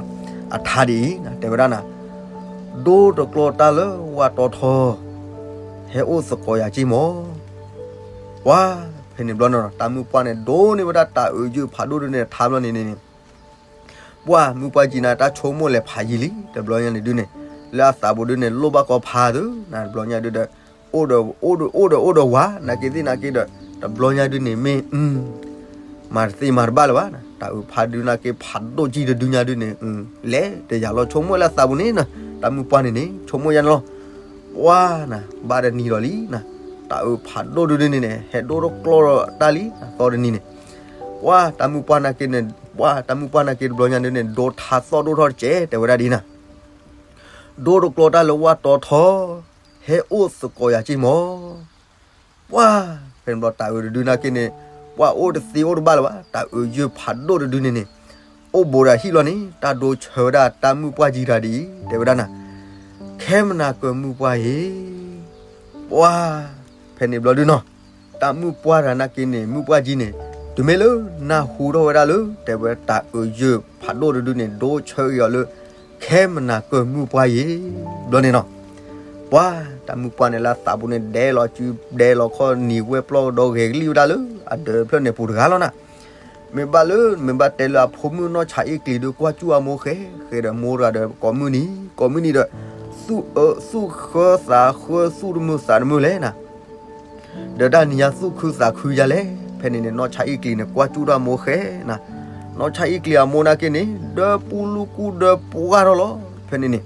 အထါဒ်အံၤ, တဲဝဲဒၣ်နၤ, ဒိတကျီတၢ်လၢဝၣ်တီထီ, ဟဲအိၣ်သကိးယၤက့ၢ်မီၢ်. ပှၤဖဲန့ၣ်ဘျီန့ၣ် တၢ်မုၣ်ပှၢ်န့ၣ် ဒိန့ၢ်ဝဲဒၣ်တၢ်အုးယုၢ်ဖးဒိၣ်တဒုန့ၣ် ထါဘျီန့ၣ်န့ၣ်န့ၣ် ပှၤမုၣ်ပှၢ်ကံနၤ တၢ်ဆိကမိၣ်လဲၤဖးယံာ်လံ တဘျီညါန့ၣ်ဒုန့ၣ်, လၢအသးပူၤဒုန့ၣ် လိၣ်ဘၣ်ကီဖးသု, တဘျီညါဒုဒီး အိၣ်ဒီးအိၣ်ဒီးအိၣ်ဒီးအိၣ်ဒီးဝၤ နာ်က့သ့ၣ်နာ်က့ဒီး တဘျီညါဒုန့ၣ်မ့ၢ် မၤတသ့မၤတဘၣ်လၢၤဘၣ်, တၢ်အုးဖးဒုနာ်က့ဖးဒိၣ်ကံတဒုညါဒုန့ၣ် လဲၤတယၤလီၤ ဆိကမိၣ်လၢအသးပူၤန့ၣ်, တၢ်မုၣ်ပှၢ်န့ၣ်န့ၣ် ဆိကမိၣ်ယါန့ၣ်လီၤ. ပှၤနၤ ဘၣ်တနံၤဒီးလံနၤ, တၢ်အုးဖးဒိၣ်တဒုန့ၣ်န့ၣ် ဟဲဒိတကျီတၢ်လံ သီတနံၤန့ၣ်, ပှၤတၢ်မုၣ်ပှၢ်နာ်က့န့ၣ်, ပှၤတၢ်မုၣ်ပှၢ်နာ်က့တဘျီညါဒုန့ၣ် ဒိထါသီၣ်ဒိၣ်ထီၣ်တကဲး တဲဝဲဒၣ်ဒ်နၤ, ဒိတကျီတၢ်လၢဝၣ်တီထီ, ဟဲအိၣ်သကိးယၤက့ၢ်မီၢ်. ပှၤဖဲန့ၣ်ဘျီတၢ်အုးတဒုနာ်က့န့ၣ် ပှၤအိၣ်တသ့အိၣ်တဘၣ်လၢၤဘၣ်, တၢ်အုးယုၢ်ဖးဒိၣ်တဒုန့ၣ်န့ၣ် အိၣ်ဘူးဒီးဟံၣ်လီၤန့ၣ် တၢ်ဒိဆၢဝဲဒၣ်တၢ်မုၣ်ပှၢ်ကံတဂၤဒ်အံၤ တဲဝဲဒၣ်နၤ, ခဲမနၤကၢမုၣ်ပှၢ်အံၤ, ပှၤဖဲန့ၣ်ဘျီဒုနီၤ, တၢ်မုၣ်ပှၢ်တဂၤနာ်က့န့ၣ် မုၣ်ပှၢ်ကံန့ၣ် တုၤမ့ၢ်လၢနၢ်ဟူထီၣ်ဝဲဒၣ်လၢ တဲဝဲတၢ်အုးယုၢ်ဖးဒိၣ်တဒုန့ၣ် ဒိဆၢဂ့ၤအီၤလၢ ခဲမနၤကၢမုၣ်ပှၢ်အံၤ, ဘျီန့ၣ်နီၤ, ပှၤတၢ်မုၣ်ပှၢ်န့ၣ်လၢအသးပူၤန့ၣ် ဒဲးလီၤစုဒဲးလီၤခီၣ်နံၤဝဲပျီကဒီးဂဲၤကလံၣ်ဝဲဒၣ်လၢ အဒၢးဖျၢၣ်န့ၣ်ပူၤတဂၤလီၤနၤ, မ့ၢ်ဘၣ်လၢ မ့ၢ်ဘၣ်တဲလၢအဖိမုၣ်နီၢ်ဆါအ့ၣ်ကျံၤဒီး ကွၢ်စူၣ်အမိၢ်ဃဲဃဲဒီး မိၢ်တဂၤဒီး ကိးမုၢ်နံၤ ကိးမုၢ်နံၤဒီး သူၣ်အၢ သူၣ်ဃၢသးဃၢ သူၣ်တမုာ်သးတမုာ်လဲၣ်နၤ, ဒီးတၢ်နံၤညါသူၣ်ခုသးခုယၤလဲၣ်. ဖဲန့ၣ်န့ၣ် နီၢ်ဆါအ့ၣ်ကျံၤန့ၣ် ကွၢ်စူၣ်တၢ်မိၢ်ဃဲနၤ, နီၢ်ဆါအ့ၣ်ကျံၤအမိၢ်နာ်က့န့ၣ် ဒၢပူလူကူဒၢပှၢ်ထီၣ်လီၤ. ဖဲန့ၣ်န့ၣ်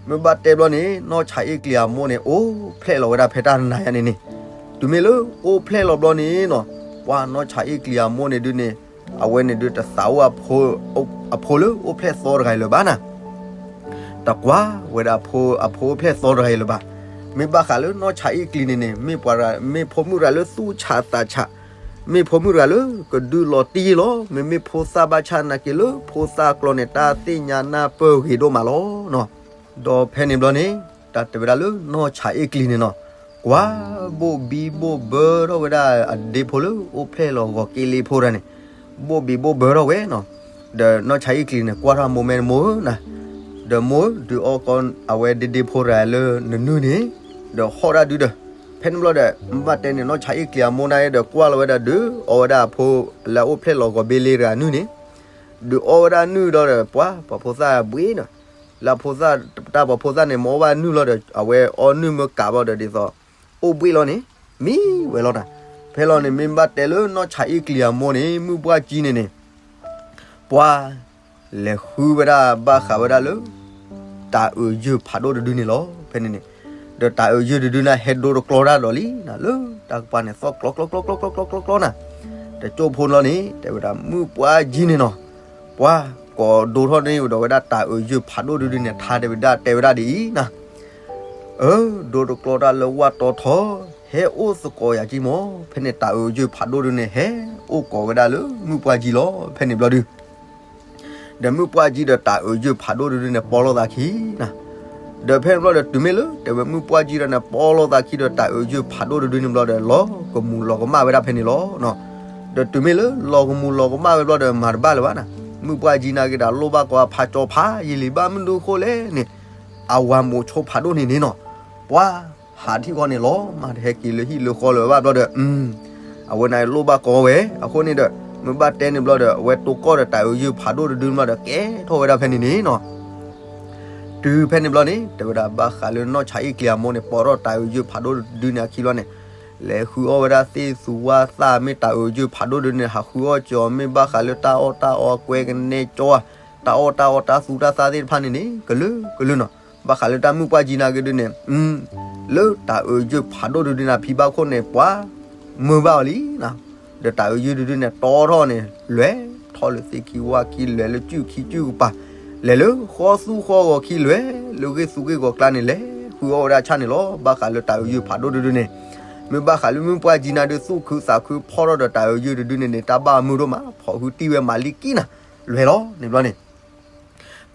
မ့ၢ်ဘၣ်တဲဘျီန့ၣ် နီၢ်ဆါအ့ၣ်ကျံၤအမိၢ်န့ၣ် အိၣ်ဖျဲၣ်လီၤဝဲဒၣ်ဖဲတၢ်နၤညါန့ၣ်န့ၣ်, တုၤမ့ၢ်လၢအိၣ်ဖျဲၣ်လီၤဘျီန့ၣ်နီၤ, ပှၤနီၢ်ဆါအ့ၣ်ကျံၤအမိၢ်န့ၣ်ဒုန့ၣ် အဝဲန့ၣ်ဒုတသးအိၣ် အဖိလၢအိၣ်ဖျဲၣ်သီတဂၤအံၤလၢၤဘၣ်နၤ, တကွၢ်ဝဲဒၣ်အဖိအိၣ်ဖျဲၣ်သီတဂၤအံၤလၢၤဘၣ်. မ့ၢ်ဘၣ်ဃးလၢနီၢ်ဆါအ့ၣ်ကျံၤန့ၣ်န့ၣ် မ့ၢ်ပှၤ မ့ၢ်ဖိမုၣ်တဂၤလၢသူၣ်ဆးသးဆး, မ့ၢ်ဖိမုၣ်တဂၤလၢကဒုးလီၤတံၢ်လီၤ. မ့မ့ၢ်ဖိသၣ်ဘၣ်ဆၣ်နာ်က့လၢဖိသၣ်အကျိၤန့ၣ် တၢ်သ့ၣ်ညါနၢ်ပၢၢ်ဂ့ၤဒိၣ်မးလီၤနီၤ. ဒီးဖဲန့ၣ်ဘျီန့ၣ် တၢ်တဲဝဲဒၣ်လၢနီၢ်ဆါအ့ၣ်ကျံၤန့ၣ်နီၤ, ကွၢ်ဘိၣ်ဘံဘိၣ်ဘၢထီၣ်ဝဲဒၣ်အဒ့ဖိလၢအိၣ်ဖျဲၣ်လီၤဂီၤက့လ့ဖိတဂၤန့ၣ်, ဘိၣ်ဘံဘိၣ်ဘၢထီၣ်ဝဲနီၤ. ဒီးနီၢ်ဆါအ့ၣ်ကျံၤန့ၣ် ကွၢ်ထီၣ်မိၢ်မဲန့ၣ်မိၢ်ဧၢနၤ, ဒီးမိၢ်ဧၢ ဒုးအီၣ်ကီအဝဲဒ့ဒ့ဖိတဂၤလၢနနုၢ်န့ၣ်, ဒီးဟီၣ်ဒၣ်ဒုဒီး, ဖဲန့ၣ်ဘျီဒီး မ့ၢ်ဘၣ်တဲန့ၣ် နီၢ်ဆါအ့ၣ်ကျံၤအမိၢ်န့ၣ်ဒီး ကွၢ်လီၤဝဲဒၣ်ဒုးအီၣ်ဝဲဒၣ်အဖိလၢအအိၣ်ဖျဲၣ်လီၤဂီၤဘ့လ့တဂၤနုၢ်န့ၣ်, ဒုးအီၣ်ဝဲဒၣ်နုၢ်ဒီး ပှၤပှၤဖိသၣ်ဘှံးနီၤ, လၢအဖိသၣ် တၢ်ပှၤဖိသၣ်န့ၣ် မ့ၢ်အီၣ်ဘၣ်နုၢ်လီၤဒီး အဝဲအီၣ်နုၢ်မ့ၢ်ကးဘၣ်ဒီးဒ်သိး အိၣ်ဘှံးလီၤန့ၣ် မံဝဲလီၤနၤ. ဖဲလီၤန့ၣ် မ့ၢ်ဘၣ်တဲလၢနီၢ်ဆါအ့ၣ်ကျံၤအမိၢ်န့ၣ် မုၢ်ပှၢ်ကံန့ၣ်န့ၣ် ပှၤလဲၤဃုဝဲဒၣ်ဘၣ်ဃးဝဲဒၣ်လၢ တၢ်အုးယုၢ်ဖးဒိၣ်တဒုန့ၣ်လီၤ. ဖဲန့ၣ်န့ၣ် ဒီးတၢ်အုးယုၢ်တဒုန့ၣ် ဟဲဒိတကျီတၢ်ဒီးလံနၤ, လၢတၢ်ကပၤန့ၣ် သီၣ်ကျီကျီကျီကျီကျီကျီနၤ. တကၠိဖိလီၤန့ၣ် တဲဝဲဒၣ်မုၢ်ပှၢ်ကံန့ၣ်နီၤ, ပှၤကိးဒိထီၣ်န့ၢ်ဒီးဝဲဒၣ်တၢ်အုးယုၢ်ဖးဒိၣ်တဒုန့ၣ် ထါတဲဝဲဒၣ် တဲဝဲဒၣ်ဒ်အံၤနၤ, အၢ ဒိတကျီတၢ်လၢဝၣ်တီထီ, ဟဲအိၣ်သကိးယၤက့ၢ်မီၢ်. ဖဲန့ၣ်တၢ်အုးယုၢ်ဖးဒိၣ်တဒုန့ၣ် ဟဲအိၣ်ကိးဝဲဒၣ်လၢမုၢ်ပှၢ်ကံလီၤ. ဖဲန့ၣ်ဘျီဒု ဒီးမုၢ်ပှၢ်ကံဒီးတၢ်အုးယုၢ်ဖးဒိၣ်တဒုန့ၣ် ပိာ်လိာ်သးခံနၤ. ဒီးဖဲန့ၣ်ဘျီဒီး တုၤမ့ၢ်လၢတဲဝဲမုၢ်ပှၢ်ကံဒီးန့ၣ် ပိာ်လိာ်သးခံဒီး တၢ်အုးယုၢ်ဖးဒိၣ်တဒုန့ၣ်ဘျီဒီး လီၤကမူၤလီၤကမၣ်ဝဲဒၣ်ဖဲန့ၣ်လီၤ. ဒီးတုၤမ့ၢ်လၢလီၤကမူၤလီၤကမၣ်ဝဲဘျီဒီး မၤတဘၣ်လၢၤဘၣ်နၤ, မုၢ်ပှၢ်ကံနာ်က့ဒီး လိၣ်ဘၣ်ကိးအဖးကၠီဖးယံာ်လံ ဘၣ်မနုၤအဃိလဲၣ်န့ၣ် အဝၤမိာ်ဆိဖးဒိၣ်န့ၣ်န့ၣ်နီၤ, ပှၤဟးထံၣ်ဃီန့ၣ်လီၤ မၤတဟဲက့ၤလၢဟံၣ်လၢဃီလၢၤဘၣ်ဘျီဒီး အဝဲန့ၣ်လိၣ်ဘၣ်ကိးဝဲ အဃိန့ၣ်ဒီး မ့ၢ်ဘၣ်တဲန့ၣ်ဘျီဒီး အဝဲတိၢ်ကီၢ်ဒီးတၢ်အုးယုၢ်ဖးဒိၣ်တဒုန့ၣ်ဘျီဒီး ကဲထီၣ်ဝဲဒၣ်ဖဲန့ၣ်န့ၣ်နီၤ. တုၤဖဲန့ၣ်ဘျီန့ၣ် တဲဝဲဒၣ်ဘၣ်ဃးလၢနီၢ်ဆါအ့ၣ်ကျံၤအမိၢ်န့ၣ် ပိာ်ထီၣ်တၢ်အုးယုၢ်ဖးဒိၣ်တဒုန့ၣ်အခံဘျီန့ၣ် လဲၤဃုအီၣ်ဝဲဒၣ်သ့ၣ်သူဝၣ်သၣ် မ့ၢ်တၢ်အုးယုၢ်ဖးဒိၣ်တဒုန့ၣ် ဟးဃုအီၣ်ကီၤ မ့ၢ်ဘၣ်ဃးလၢတၢ်အီၣ်တၢ်အီအကွဲကနဲကၠီ တၢ်အီၣ်တၢ်အီတၢ်သူတၢ်သၣ်သ့ၣ်တဖၣ်န့ၣ်န့ၣ် ကလုာ်ကလုာ်နီၤ. ဘၣ်ဃးလၢတၢ်မုၢ်ပှၢ်ကံနာ်က့ဒုန့ၣ် လၢတၢ်အုးယုၢ်ဖးဒိၣ်တဒုန့ၣ် ဖံဘၣ်ခိၣ်န့ၣ် ပှၤမုာ်ဘၣ်အီၤလံနၤ. ဒီးတၢ်အုးယုၢ်တဒုန့ၣ် တီထီၣ်န့ၣ် လဲၤထီၣ်လၢသ့ၣ်ခံဝၣ်ခံ လဲၤလၢစုၣ်ခံစုၣ်ကပၤ လဲၤလၢဃီသူဃီဂီၤခံ လဲၤလၢဂ့ၢ်သူဂ့ၢ်ဂီၤကျါန့ၣ် လဲၤဃုအီၣ်ဝဲဒၣ်ဆၣ်န့ၣ်လီၤ. ဘၣ်ဃးလၢတၢ်အုးယုၢ်ဖးဒိၣ်တဒုန့ၣ် မ့ၢ်ဘၣ်ဃးလၢမုၢ်ပှၢ်ကံနၤဒု သူၣ်ခုသးခုဖီထီၣ်ဒီးတၢ်အုးယုၢ်တဒုန့ၣ်န့ၣ် တၢ်ဘၣ်မုာ်ဒိၣ်မး ဖီၣ်ဃုတံၢ်ဝဲမၤလံကံနၤ လဲၤလီၤန့ၣ်ဘျီန့ၣ်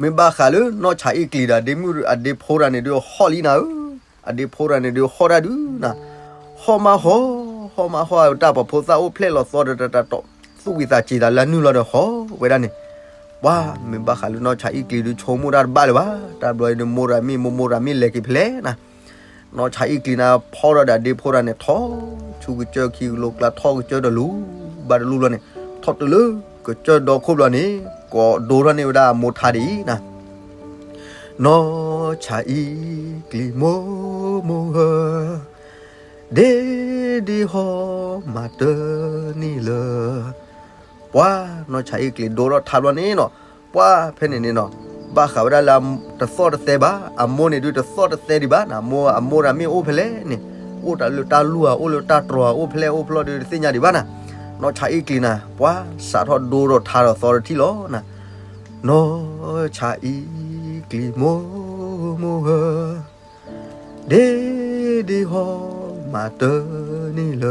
မ့ၢ်ဘၣ်ဃးလၢနီၢ်ဆါအ့ၣ်ကျံၤဒီး ဒ့မုၣ်အဒ့ဖိတဂၤန့ၣ်ဒုးဟီၣ်လံနၤဧၢ, အဒ့ဖိတဂၤန့ၣ်ဒုးဟီၣ်တၢ်ဒုးနၤ, ဟီၣ်မးဟီၣ်, ဟီၣ်မးဟီၣ် တၢ်ပှၤဖိသၣ်အိၣ်ဖျဲၣ်လီၤသီဒီးတၢ်တတီၤ ဝံသးစူၤသးလၢအနုာ်လီၤဒီးဟီၣ်ဝဲဒၣ်န့ၣ်, ပှၤမ့ၢ်ဘၣ်ဃးလၢနီၢ်ဆါအ့ၣ်ကျံၤဒုးဆိကမိၣ်တၢ်တဘၣ်လၢၤဘၣ်, တၢ်ဘျီအံၤဒုး မိၢ်တဂၤမ့ၢ်မိၢ် မိၢ်တဂၤမ့ၢ်လဲၤက့ၤဖဲလဲၣ်နၤ, နီၢ်ဆါအ့ၣ်ကျံၤန့ၣ် ဖီၣ်ထီၣ်ဒီးဒ့ဖိတဂၤန့ၣ် ထီၣ်ဆူကစၢၢ်ခံကလိကျါ ထီၣ်ကစၢၢ်တလူၤဘၣ်တလူၤဘျီန့ၣ်, ထီၣ်တုၤလၢကစၢၢ်ဒီခိၣ်ဘျီန့ၣ် ကိးဒိထီၣ်န့ၢ်ဝဲဒၣ်အမိၢ်ထါဒ်အံၤနၤ, နီၢ်ဆါအ့ၣ်ကျံၤမိၢ်မိၢ်ဧၢ, ဒ့ဒ့ဟီၣ်မၤတၢ်န့ၣ်လၢ ပှၤနီၢ်ဆါအ့ၣ်ကျံၤဒိထီၣ်ထါဘျီန့ၣ်နီၤ, ပှၤဖဲန့ၣ်န့ၣ်နီၤ, ဘၣ်ဃးဝဲဒၣ်လၢတသီၣ်တသဲဘၣ်, အမိၢ်န့ၣ်ဒုးတသီၣ်တသဲဒံးဘၣ်နၤ, အမိၢ်အမိၢ်တဂၤမ့ၢ်အိၣ်ဖဲလဲၣ်န့ၣ်, အိၣ်တၢ်လၢတၢ်လူၢ်ဧါ, အိၣ်လၢတၢ်တြီၤဧါ, အိၣ်ဖဲလဲၣ်အိၣ်ဖဲလဲၣ်ဒုးတသ့ၣ်ညါဒံးဘၣ်နၤ, နီၢ်ဆါအ့ၣ်ကျံၤနၤ ပှၤစးထီၣ်ဒိထီၣ်ထါဒီးသီတထံၣ်လီၤနၤ, နီၢ်ဆါအ့ၣ်ကျံၤမိၢ်မိၢ်ဧၢ, ဒ့ဒ့ဟီၣ်မၤတၢ်န့ၣ်လၢ